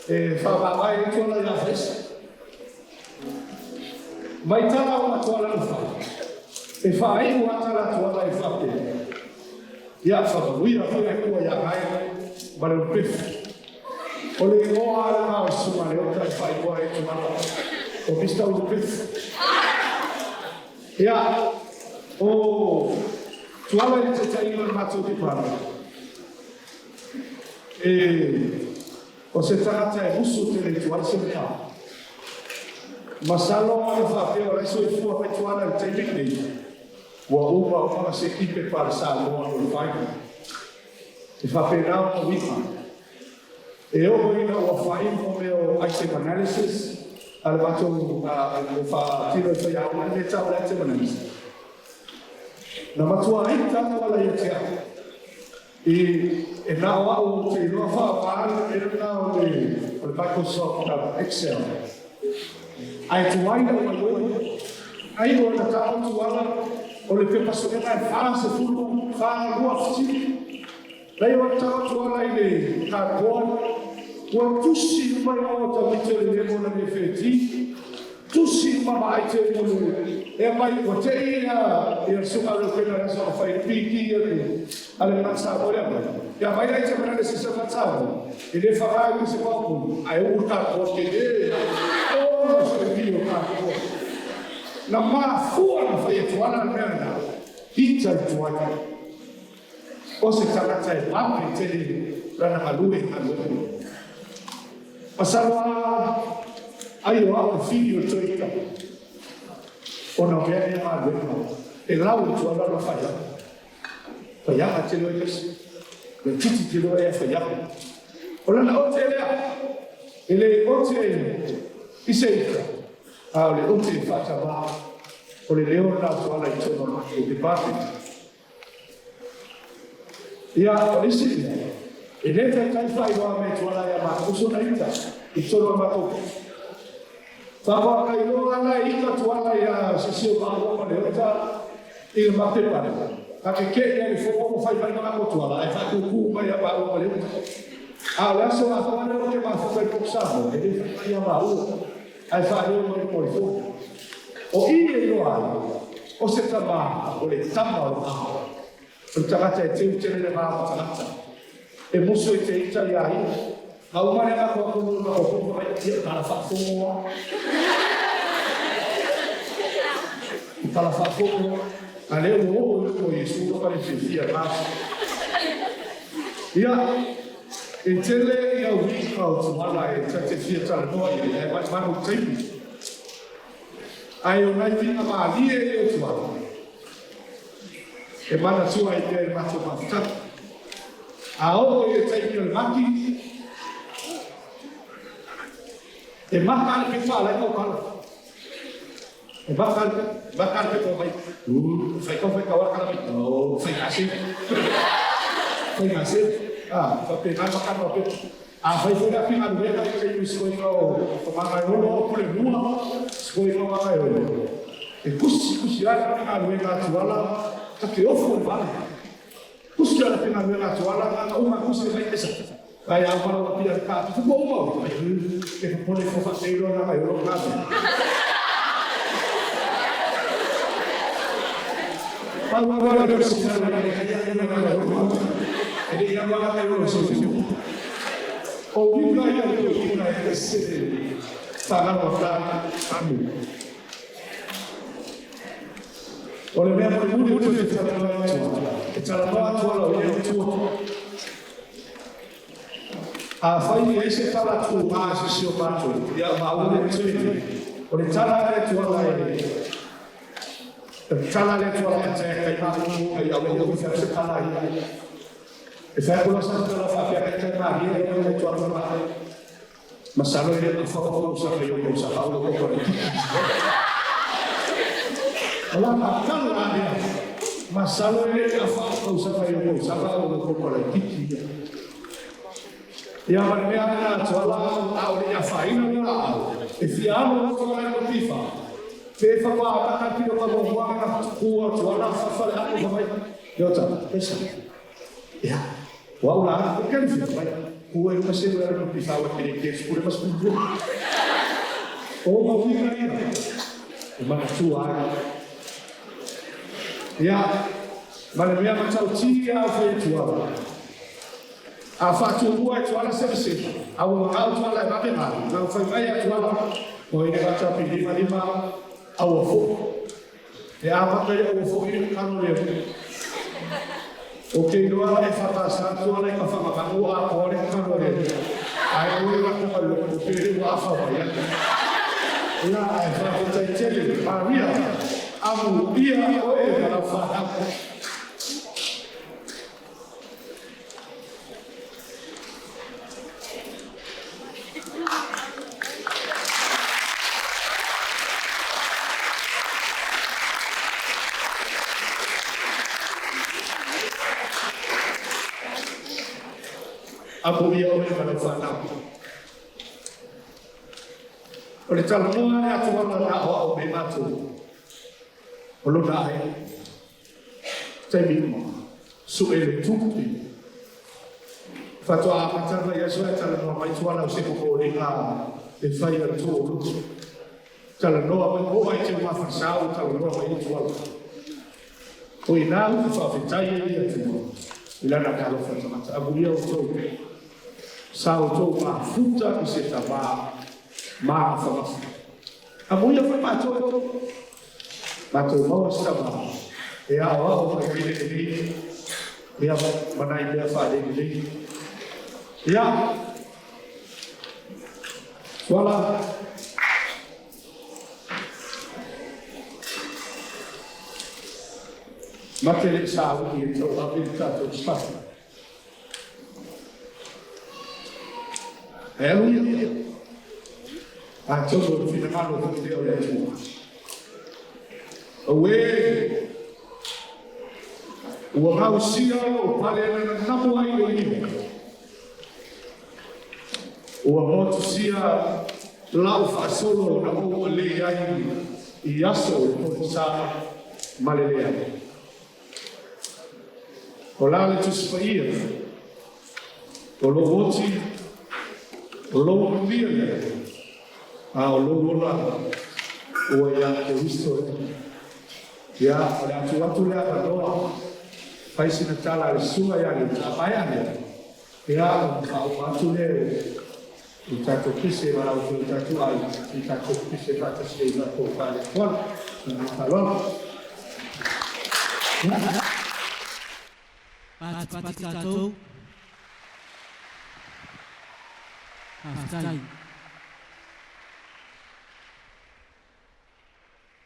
e faamavae ai Tuala ia Faese. Mai tala o Tuala na fai, e faaiu a tala Tuala e faapea, Ia faamanuia foi le Atua ia Gae ma le Ulupefu. O le igoa a lena o Susuga Leota e faaigoa ai Tuala, o Mister Ulupefu. Ia, o Tuala i le taitaiga o le matou department, e, o se tagata e musu tele i Tuala se mea. Masalo ana faapea o la e soifua mai Tuala i le taimi lenei, Ua uma ona seki pepa a le Samoa no le final. E faapena ona uiga. E oo ina ua faaiu mo mea o item analysis a le matou ua faatino e faiaoga le mea e tau o le item analysis. Na matua ita atu ala ia te au i e na o au ou te iloa faaaoga le mea lena o le o le Microsoft Excel. Ae tuai lau galuega, ai o na taoto ala o le pepa suega e 42 fesili. Lai o na taoto ala i le cardboard, ua tusi uma i o tamaiti o le level na le 13, tusi uma. ma ai te mulu e mai o te ia ia suka lo ke na sa fai piki ia le ale ma sa mo le mai ia mai ai te mana le sisa ma sa mo e le fa ai se ko ku ai u ka ko te e o se bi o ka ko na ma fua na fai tu ala mea na ita tu ala o se tagata e mape tele lana galue galuega. Masalo a ai o a'u fili o toita ona o mea ea galuega e lau i tuala ona faiaga. Faiaga tele o Iesu. Le titi tele o ea faiaga. O lana ote lea, e le ote i se ika, a o le ote i faatamā, o le leo lena o tuala i tonu o le matou department. Ia, o le isi mea, e le taitai faailoa mea tuala ia matou uso na ita i tonu o le matou potu. Faatoa kailoa ala e ita tuala ia sisi o maua ma Leota i le mapepa lea. Ka keke'i ai le fofo ma fai mai ma lako tuala ae faatūtū mai ia maua ma Leota. A o le aso atoa lea ou te mafuta i Port Samoa, e le fai mai ia maua ae faaleo mai mo le fono. O i e iloa ai, o se tama, o le tama o le ao. O le tagata e teu tele le va ma tagata. E musu i te ita i a ia. Ka uma le ako a konu ma ko puka mai ia tala faafofoga. Tala faafofoga. A lea ua oo i luma o Iesu ua le fiafia ma. Ia, e tele ia uiga o Tuala e ta te fia talanoa i ai, ae maumau taimi. Ae o nai uiga malie ia o Tuala. E manatua ai pea i le matou mafutaga. A oo i le taimi o le maki, e maka le pepa a laina o kala. E maka le pepa, maka le pepa mai. Fai kau fai kau kala mai. Oh, fai ngase. Fai ngase. Ah, faapena le makana o pepa. A fai foi le api galuega i taimi sikoiga o Gagaeolo o Pulenua, sikoiga o Gagaeolo. E kusi kusi ai le galuega a Tuala ta te ofo i le vale. Kusi ai le galuega a Tuala na uma kusi mai esa. Ai a umala ua pia le ka atu ua uma o ai e popole fo fa te iloa Gagaeolo ka mea. Pau lava lea o se mea e Gagaeolo e le i alu a Gagaeolo i se O uiga ia o toeaiina e ese fanau a Fla anu. O le mea mulimuli ou te talanoa atu ai, e talanoa atu ala o ia i tua. Afai e i ai se tala tūmā i se si o mātou, ia maua le tui, o le tala a le Atua la e, o le tala a le Atua la e te kai mātou kai au e o se tala ia. E fai atu la sa tala faapea kai tai malie ai le Atua la mātou. Masalo e le mafau sa fai o sa hau o ko le kiki. O la tala lea, masalo e le mafau sa fai o sa hau o ko le kiki. Ia ma le mea lena a Tuala, a o le i afaina le laau, e fia alo atu ai le Pifa. Pe whakaata ka piro ka momoa ka ku a Tuala whawhare ako wha mai. Leota, esa. Ia, o au la, ko keri whia mai. Ku e runga seru e runga pifa wa kere ke spure mas ku. O ma wika ia. E mana tua ai. Ia, ma le mea matau ti a whai Tuala. A faatuamua e Tuala se a ua manao Tuala e vave malu, na ua fai mai a Tuala, o ine vata pi lima lima, a ua foʻi. E amata ia ua foʻi le kano le atunuu. O ke iloa la e whakasa Tuala i ka whakamanu a koa le kano le atunuu. Ae ua i lako mai loko o pere ua afa mai ai. La e whakafetai tele, Maria, amu ia oe ma lau whanau. Amuia oe ma lau fanau. O le talanoa le atuala na aoao me matou o lona aiga. Taimi uma, sue le tupe. Faatoa amata mai aso e talanoa mai Tuala o se popolega e fai a le tooluto. Talanoa mai o ai te mafalesa ua talanoa mai ai Tuala. O ina upu faafetai ai le Atua i lana meaalofa tagata. Amuia outou sa outou mafuta i se tamā magafagafa. Amuia foi matou, matou maua se tamā e aoao mai ai le lelei ia ma nai mea faalelelei. Ia, Tuala, mate le sauni e tau ave le tatou sfata. E alu ia. Atonu o le finagalo foi lea o le Atua. Auē, ua gausia lou pale na nanamu ai le ivi. Ua motusia lau faasolo na ou alei ai i aso o le pogisa ma le leai. O la le Tusi Paia, o lou oti, o lou manuia lea, a o lou ola ua iā Keriso lea. Ia, o le a tuu atu le avanoa, fai sina tala a le susuga ia Leota, a maea lea, ia, ona faauma atu lea i le tatou pese ma lau afioga i tatou aiga, i tatou pese faatasi ai ma le tofa i le Atuala. Ma le faaaloalo. Patipati tatou. Faafetai.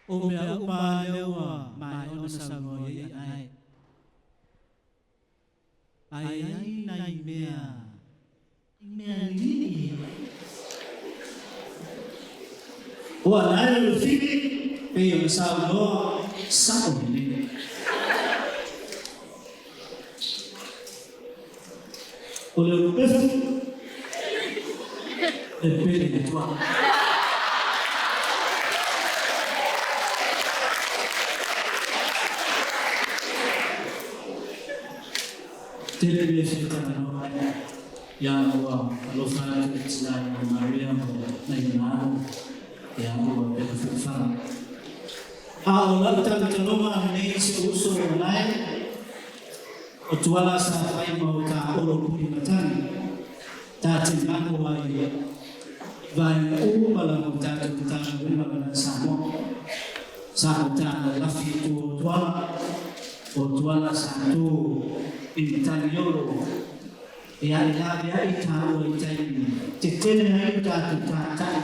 O mea uma lea ua maea ona saunoa i ai Anae. Ae i ai nai mea, mea lili'i. O Anae o le fili, pei ona saunoa, sa'o lelei. O le ulupefu, e pele i le tua'a. Tele mea e fia talanoa ai ia ua alofa atu le tina ia Maria ma nai ona alo ia ua pela foi fala. A o lau talotaloga lenei i si ou uso o Lae, o Tuala sa fai ma o ta olo puli matagi, ta te mako ai i vaega uma lava o tatou Matagaluega ma lana Samoa. Sa o ta lafi i tua o Tuala, o Tuala sa tō i matagi olo, e aʻe laveai tāua i taimi tetele ai o tatou tātai,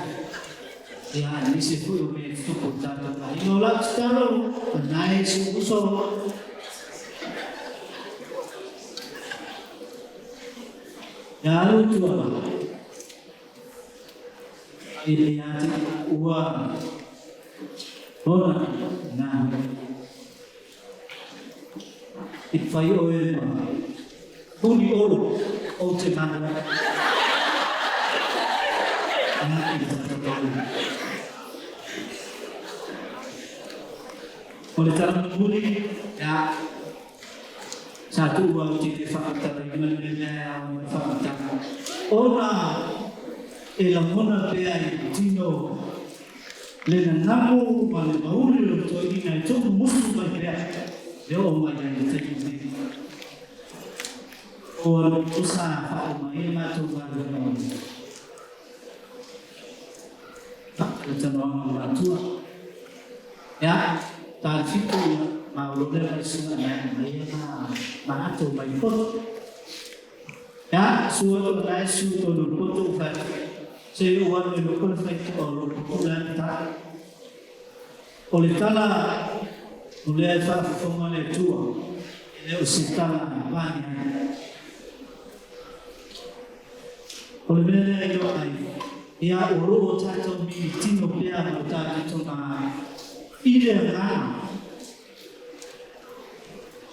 ia aemaise foi o mea e tutupu i tatou aiga. O lau tatalo, lena e si ou uso. Ia alu i tua i le ia te ua ona nā i whai oe ma huni olo o te manawa. Nā i whakatau. O le tala mulimuli, ia, sa tuu au te le whakatala i mana le mea e ao mai whakatala. Ona e lagona pea i le tino le nanamu ma le mauli o le toeaina e toʻu musu mai pea le oo mai ai le taimi nei. Ua loto sa faauma ai le matou galuega o le faatalatalanoaga ma matua. Ia, ta le fitu ia, ma o lo lea mai suga nai mai ia ma ma ato mai poto. Ia, sua to nai su to lo poto u fai. Se u alu e loko le fai to o lo poto le ta. O le tala o lea e faafofoga le Atua, e le o se tala vane ai. O le mea lea i loa ai, ia o lo o tatou militino pea ma o tatou toga i le agaga.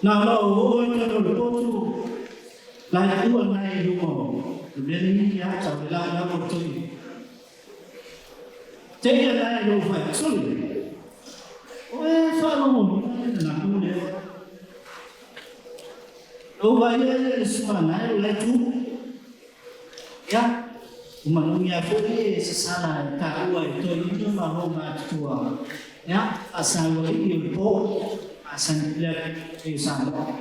Na ona ou oo i totonu o le potu, lai ua nai i luga o le mea lea i ata o le laolao o le toeaina. Te ia la i lou fai, Sole, o e faalogoina le nanamu lea. Lou vaai lea i le suka nae o la e tu. Ia, Ua manaomia foi e sasala e taua e toeaina ma aumatutua. Ia, faasaualii o le po, masani lea e o Samoa.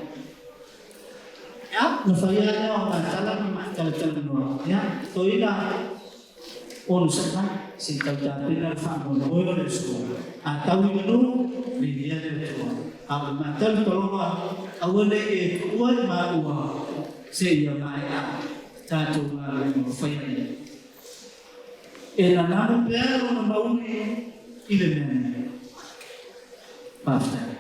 Ia, na faia lea o matala ma matalatalanoa. Ia, toeaina onosai mai, se i tau tapena le faamoemoe o le aso. A tau i manu, viia le Atua. A o le matalu talofa, aua ne i e tuua i maua seia maea tatou galuega o faia nei. E nanamo pea lona mauli i le mea nei. Faafetai.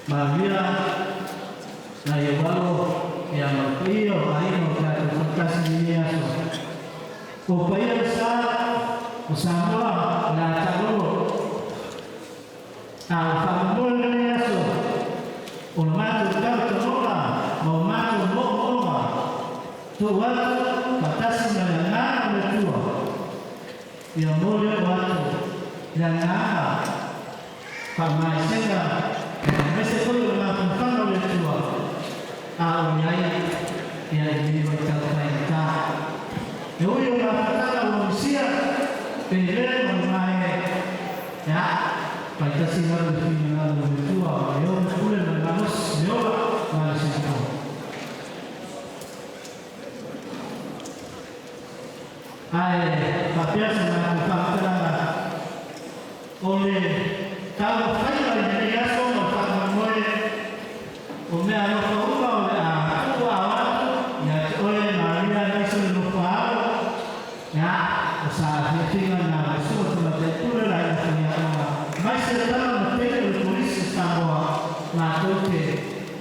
Maria na ia walo ia mapaia o aiga o tatou faatasi i lenei aso. O paia le sa o Samoa o le a taalogo. A o faamoemoe lenei aso o le matou tautanoga ma o matou moomooga tuu atu faatasi ma le agaga o le Atua ia momoli oo atu le agaga faamaesega aemaise foi o le mafanafana o le Atua a o i ai ia i lenei vaitau faigata. E ui o mafataga ua misia pe le ma le mae ia faitasi lava le finagalo o le Atua e ou le pule ma le malosi le ola ma le soifua. Ae faapea se matou faamatalaga o le taumafaiga i lenei aso ma le faamoemoe o mea alofa uma o le a tuuao atu ia te oe Maria aemaise le nofo a alo ia o sa afiafiga na o le Susuga Tamaitai Pule o le Aiga Faiaoga aemaise le tama ma teine o le Kolisi o Samoa matou te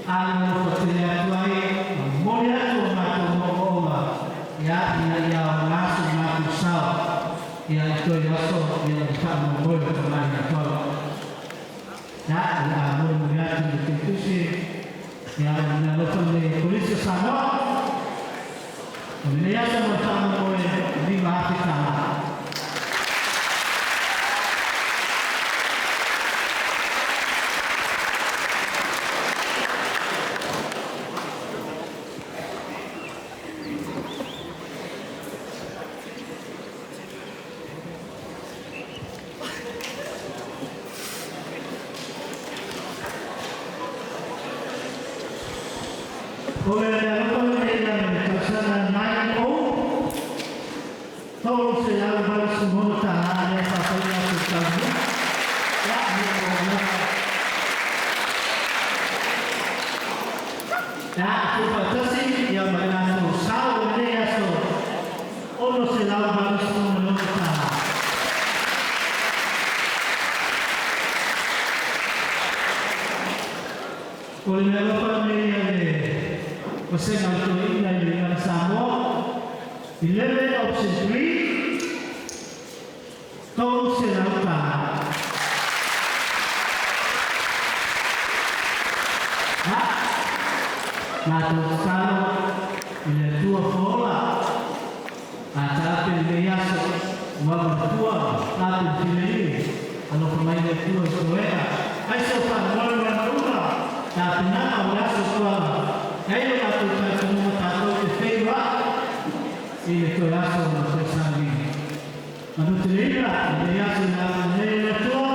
alolofa tele atu ai ma momoli atu o matou moomooga ia ina ia aoga so matou sao ia i toe aso ia o le faamoemoe o tama ia Tuala. Ia o le a molimoli atu i le Teitusi ia o le mea alofa lenei e Kolisi o Samoa o lenei aso mo le faamoemoe $5,000. O le alofa lenei i le tausaga 90 $386 lea faafaia atu i taunuu. Ia, mo Ia, tuufaatasi ia ma le latou sao o lenei aso $686. O le mea alofa lenei a le Vasega a le Toeaina i le Igana Samoa, 11 option 3, $300. Ia, matou tatalo i le Atua foola a taape lenei aso ua avatua ape le filemu alofa mai le Atua i toega aise o faamoemoega uma tapenaga o le aso tuaga e ai lo matou talitonuga tatou te feiloai i le toe aso na toe sauniga. Manuteleina lenei aso i le agalelei o le Atua.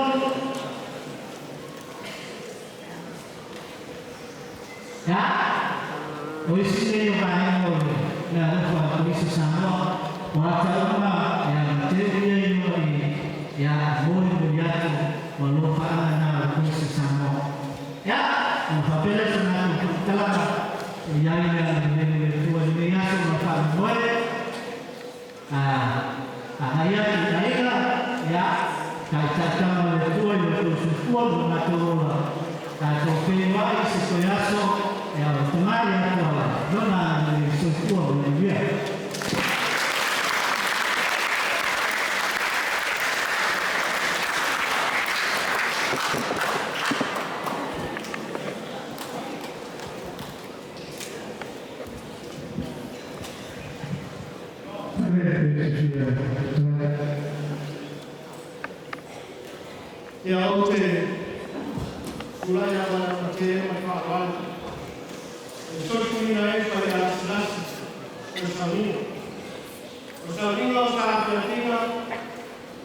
Ia, o isi nei o vaega o le mea alofa a le Kolisi o Samoa, o ata uma ia Mateu ia i luga i ia molimoli atu o alofaaga na o le Kolisi o Samoa. Ia, ona faapea lea se matou faamatalaga o i ai le agalelei o le Atua i lenei aso ma le faamoemoe. Agai atu i aiga, ia, taitaitama le Atua i lo outou soifua ma lo matou ola. Tatou feiloai i se toe aso, ia o le Tama ia Tuala, lona agalelei soifua ma le manuia. Ia ou te tulai lava ia Mateo ma le faaaloalo e solituina ai paia lasilasi o le sauniga. O le sauniga o sa afiafiga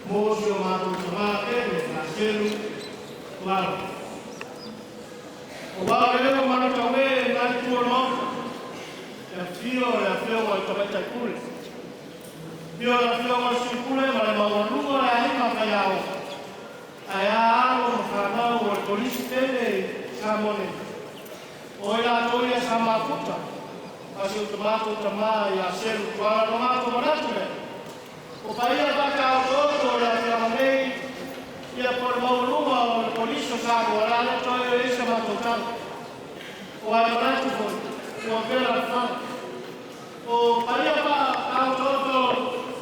mo si o matou tamā pele ia Selu Tuala. Aua o lea ua manatauē i lena itu o le Maota le afifio o le Afioga i le Tamaitai Pule, afio le Afioga i le Sui Pule ma le maualuga o le aiga faiaoga, ae a alo ma fanau o le Kolisi pele i Samoa nei. O i latou ia sa mafuta ma si o matou tamā ia Selu Tuala. No matou manatu lea, o paia faataotooto o le afioaga nei ia po o le maualuga o le Kolisi o Samoa, o le a le toe o i ai sa matou tala. fala. O ai manatu foi, ua vela le fala. O paia pa au toto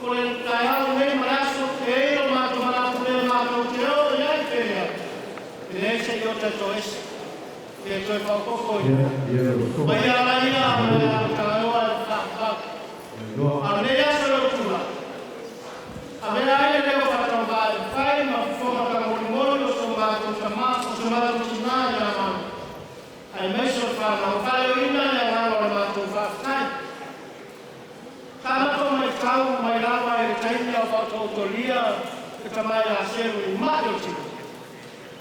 o le taeao nei ma le aso, e i o matou manatu le matou te o i ai pea. E leai se i o tatou ese, e toe faaopoopo i. Ma ia ala ia o le a tagaoa le faavavau. A o lenei aso le utula, avea ai le leo faatauvaa e mafai ma fofoga tamolimoli o so matou tamā, o so matou tinā ia Manu, aemaise o le fanau, faaleoina le agaga o le matou faafetai. Sa matou matau mai lava i le taimi a o faataotolia le tama ia Selu i ma'i o le tino,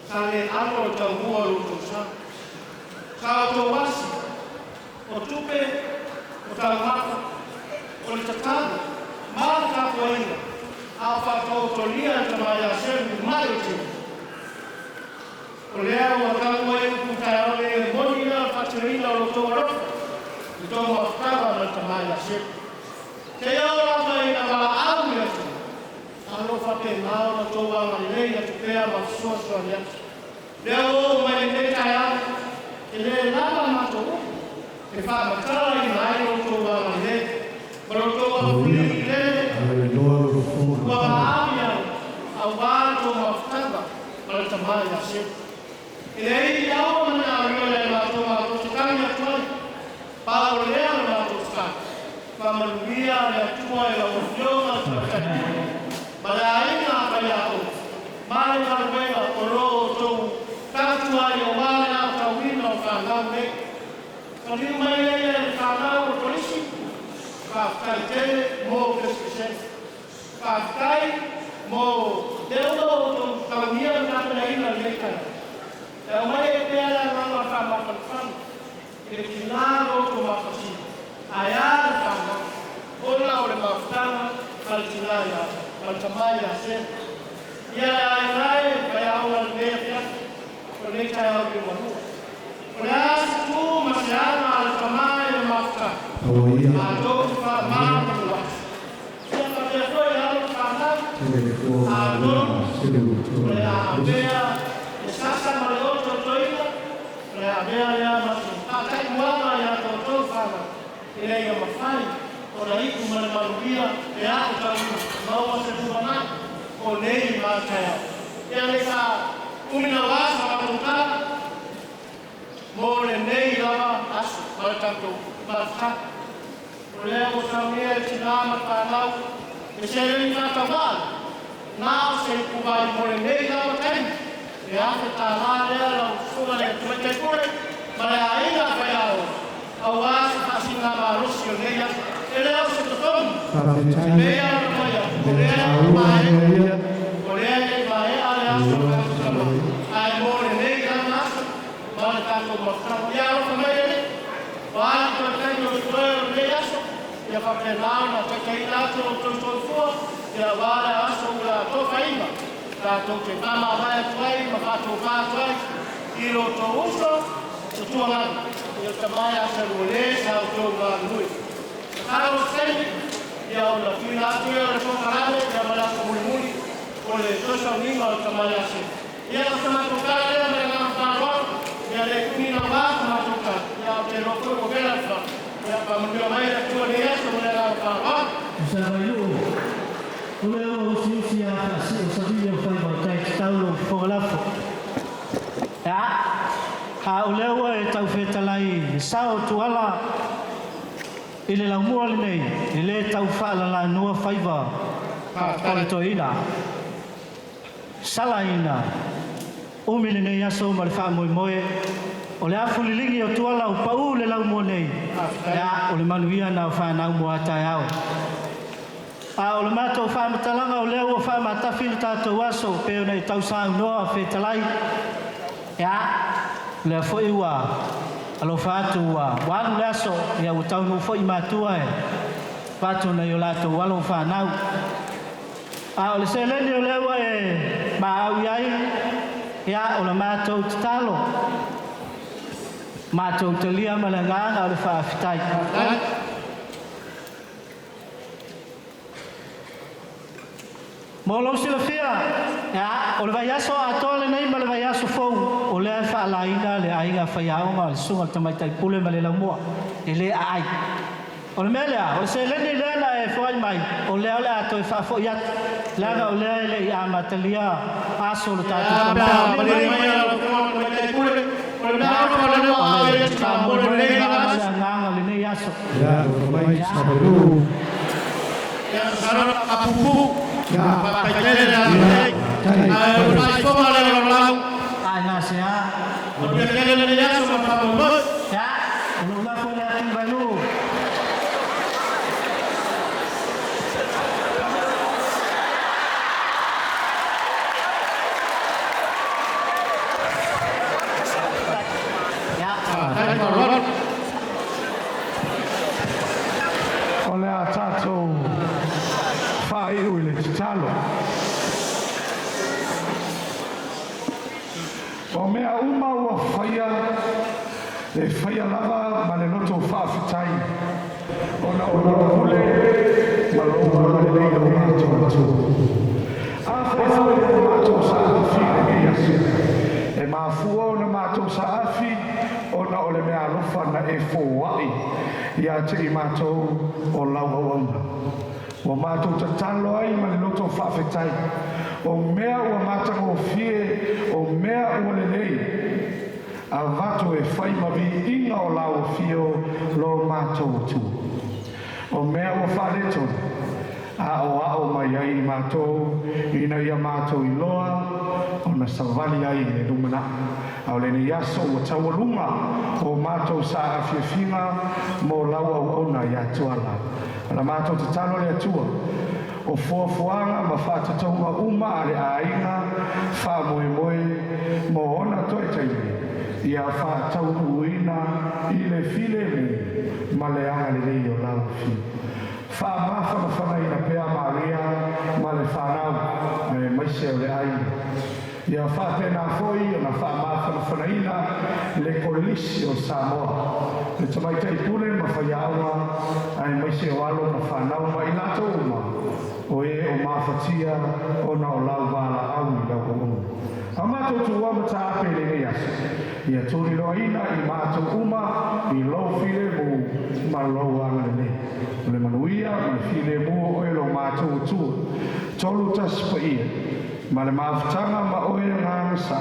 sa le alo le taumua o lo outou sa. Sa outou asi, o tupe, o taumafa, o le tatalo, ma le tapuaiga, a o faataotolia le tama ia Selu i ma'i o le tino. O lea ua tau mai upu taeao nei, e moni lea o le faatinoina o lo outou alofa i tou mafutaga ma le tama ia Selu. Seia oo lava ina valaau le Atua, a o lo o faapena ona outou agalelei atu pea ma fesoasoani atu. Lea ua oo mai lenei taeao, e le lava matou upu e faamatalaina ai lo outou agalelei ma lo outou alofilii lele ua maali ai aua le tou mafutaga ma le tama ia Selu. E leai ni aoga ma ni galuega e matou matou te tagi atu ai, pau o lea le matou tatalo, faamanuia le Atua i lau Afioga le Tamaitai Pule ma le aiga a Faiaoga ma le galuega o lo o outou tautua ai aua le aotauina o fanau nei. Maliu mai ai e le fanau o Kolisi, faafetai tele mo Kesekesega. Faafetai mo lea ua outou taunia ma tapenaina lenei taeao. E aumai ai pea le agaga o le faamafanafana i le tinā loto mafatia, ae a le fanau, ona o le mafutaga ma le tinā ia ma le tama ia Sema. Ia le aiga e faiaoga lenei afiafi, o lenei taeao liugalua. O le a se tu ma se aga a le tama i le mafutaga, matou te faamanu atu. Ia faapea foi le alo fanau, atonu o le a avea le sasa ma le ototoina, o le a avea lea ma se faataimuaga ia toutou fanau, ina ia mafai ona iu ma le manuia e a'o taunu maua se lumanai o nei ma taeao. Ia le sa umi na wā sa matou tala mo lenei lava aso ma le tatou mafutaga. O lea ua saunia e tinā ma le fanau e seleni faatauvaa na o se ipuvai mo lenei lava taimi, e $1,000 lea lau susuga le Tamaitai Pule ma le aiga a Faiaoga auā se faasiligamalosi o lenei aso. E le o se totogi, e pei ona fai atu, o lea ua maea, o lea e le i maea le aso o le tatou tama, ae mo lenei lava aso ma le tatou mafutaga. Ia alofa mai le Alii, o a le toe taimi o totoe o lenei aso, ia faapena ona taitaiina atu lo outou soifua, ia aua le aso ua atofaina tatou te faamavae atu ai ma faatofā atu ai i lo outou uso o Tuagalu, i o tama ia Saluole sa outou galulue. Tatalo o se taimi, ia ona tuuina atu lea o le polokalame ia ma le aso mulimuli o le toe sauniga o le tama ia Selu. Ia o se matou tala lea ma le agaga faaaloalo, ia le umi lava sa matou tala, ia ou te iloa foi ua vela le fala. Ia faamanuia mai le Atua i lenei aso ma le agaga faaaloalo. Sa Vailuu, o lea ua usiusi a faasii o savili o faiva o tai tatau lou fofoga lafo. Ea, a o lea ua e tau fetalai i sao o Tuala i le laumua lenei, e le tau faalalanua faiva o le toeaina. Salaina, umi lenei aso ma le faamoemoe o le afu liligi o Tuala o pau le laumua nei, ea, o le manuia na o fanau mo a taeao. A o le matou faamatalaga o lea ua faamatafi le tatou aso pei ona e tausaunoa fetalai, ea, o lea foi ua alofa atu ua alu le aso, ia ua taunuu foi matua e avatu nai o latou alo ma fanau. A o le seleni o lea ua e maau i ai, ia, o le matou tatalo, matou talia ma le agaga o le faafetai. Mo lou silafia, ia, o le vaiaso atoa lenei ma le vaiaso fou, o lea e faalaina le aiga faiaoga o le susuga i le tamaitai pule ma le laumua, e le aai. O le mea lea, o le seleni lea na e foai mai, o lea o le a toe faafoi atu, leaga o lea e le i amatalia aso o le tatou se agaga o lenei aso. Ia, mai sa. Ai ngā se a. Ia, o lou lafo le atu i Vailuu. O le a tatou faaiu i le tatalo. O mea uma ua faia, e faia lava ma le loto faafetai, ona o lau pule ma lou agalelei o matou Atua. Afai foi ua matou saafi i lenei aso, e mafua ona matou saafi ona o le meaalofa na e foai ia te i matou o lau auauna. Ua matou tatalo ai ma le loto faafetai. O mea ua matagofie, o mea ua lelei, avatu e fai ma viiga o lau afio lo matou Atua. O mea ua faaletonu, aoao mai ai i matou, ina ia matou iloa ona savali ai i le lumanai. A o lenei aso ua taualuga o matou saafiafiga mo lau auauna ia Tuala. O la matou tatalo le Atua, o fuafuaga ma faatatauga uma a le aiga faamoemoe mo ona toe taimi, ia faataunuuina i le filemu ma le agalelei o lau afio. Faamafanafanaina pea Maria ma le fanau aemaise o le aiga. Ia faapena foi ona faamafanafanaina le Kolisi o Samoa, le tamaitai pule ma faiaoga aemaise o alo ma fanau ma i latou uma o e o mafatia ona o lau valaau i lau auauna. A matou tuua ma taape i lenei aso, ia tuliloaina i matou uma i lou filemu ma lou agalelei. O le manuia ma le filemu o oe lo matou Atua, tolu tasi paia, ma le mafutaga ma oe agaga sa,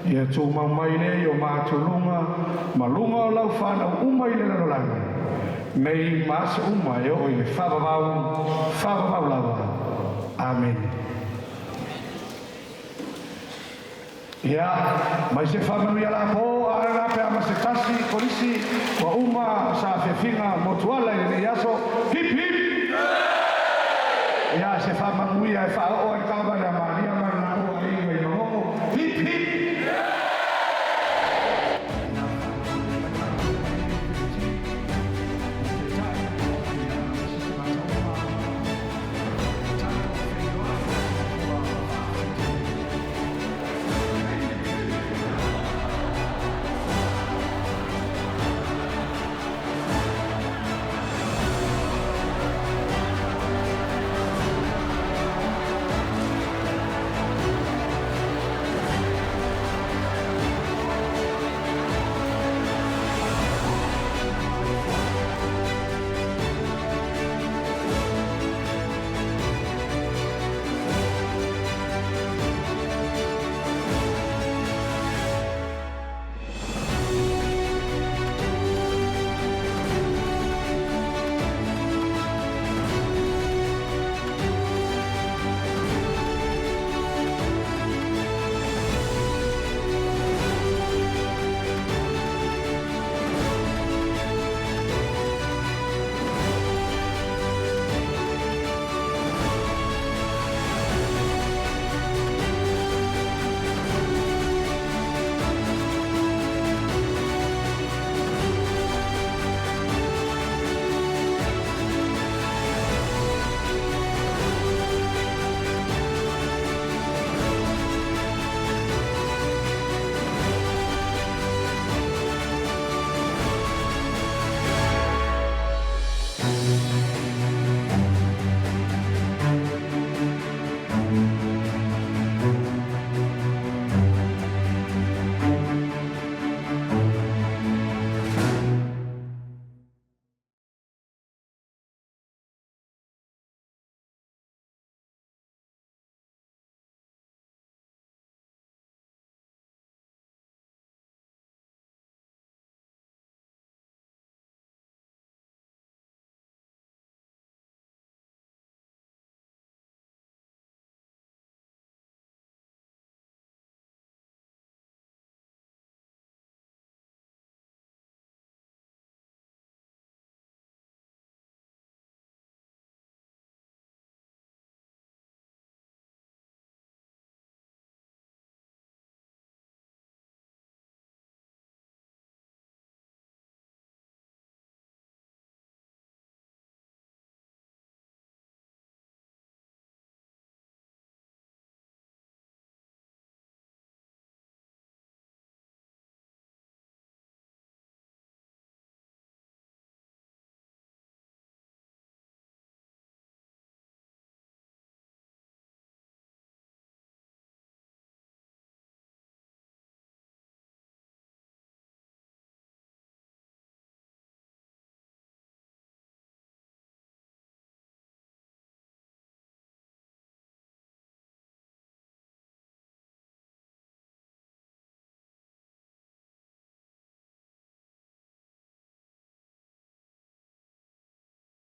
ia tumau mai lea i o matou luga ma luga o lau fanau uma i le lalolagi, nei ma aso uma e oo i le faavavau, faavavau lava. Amene. Ia, mai se faamanuia lapo a na pe ama se tasi kolisi ua uma saafiafiga mo Tuala i lenei aso. Hip hip! Ia, se faamanuia e faaoo.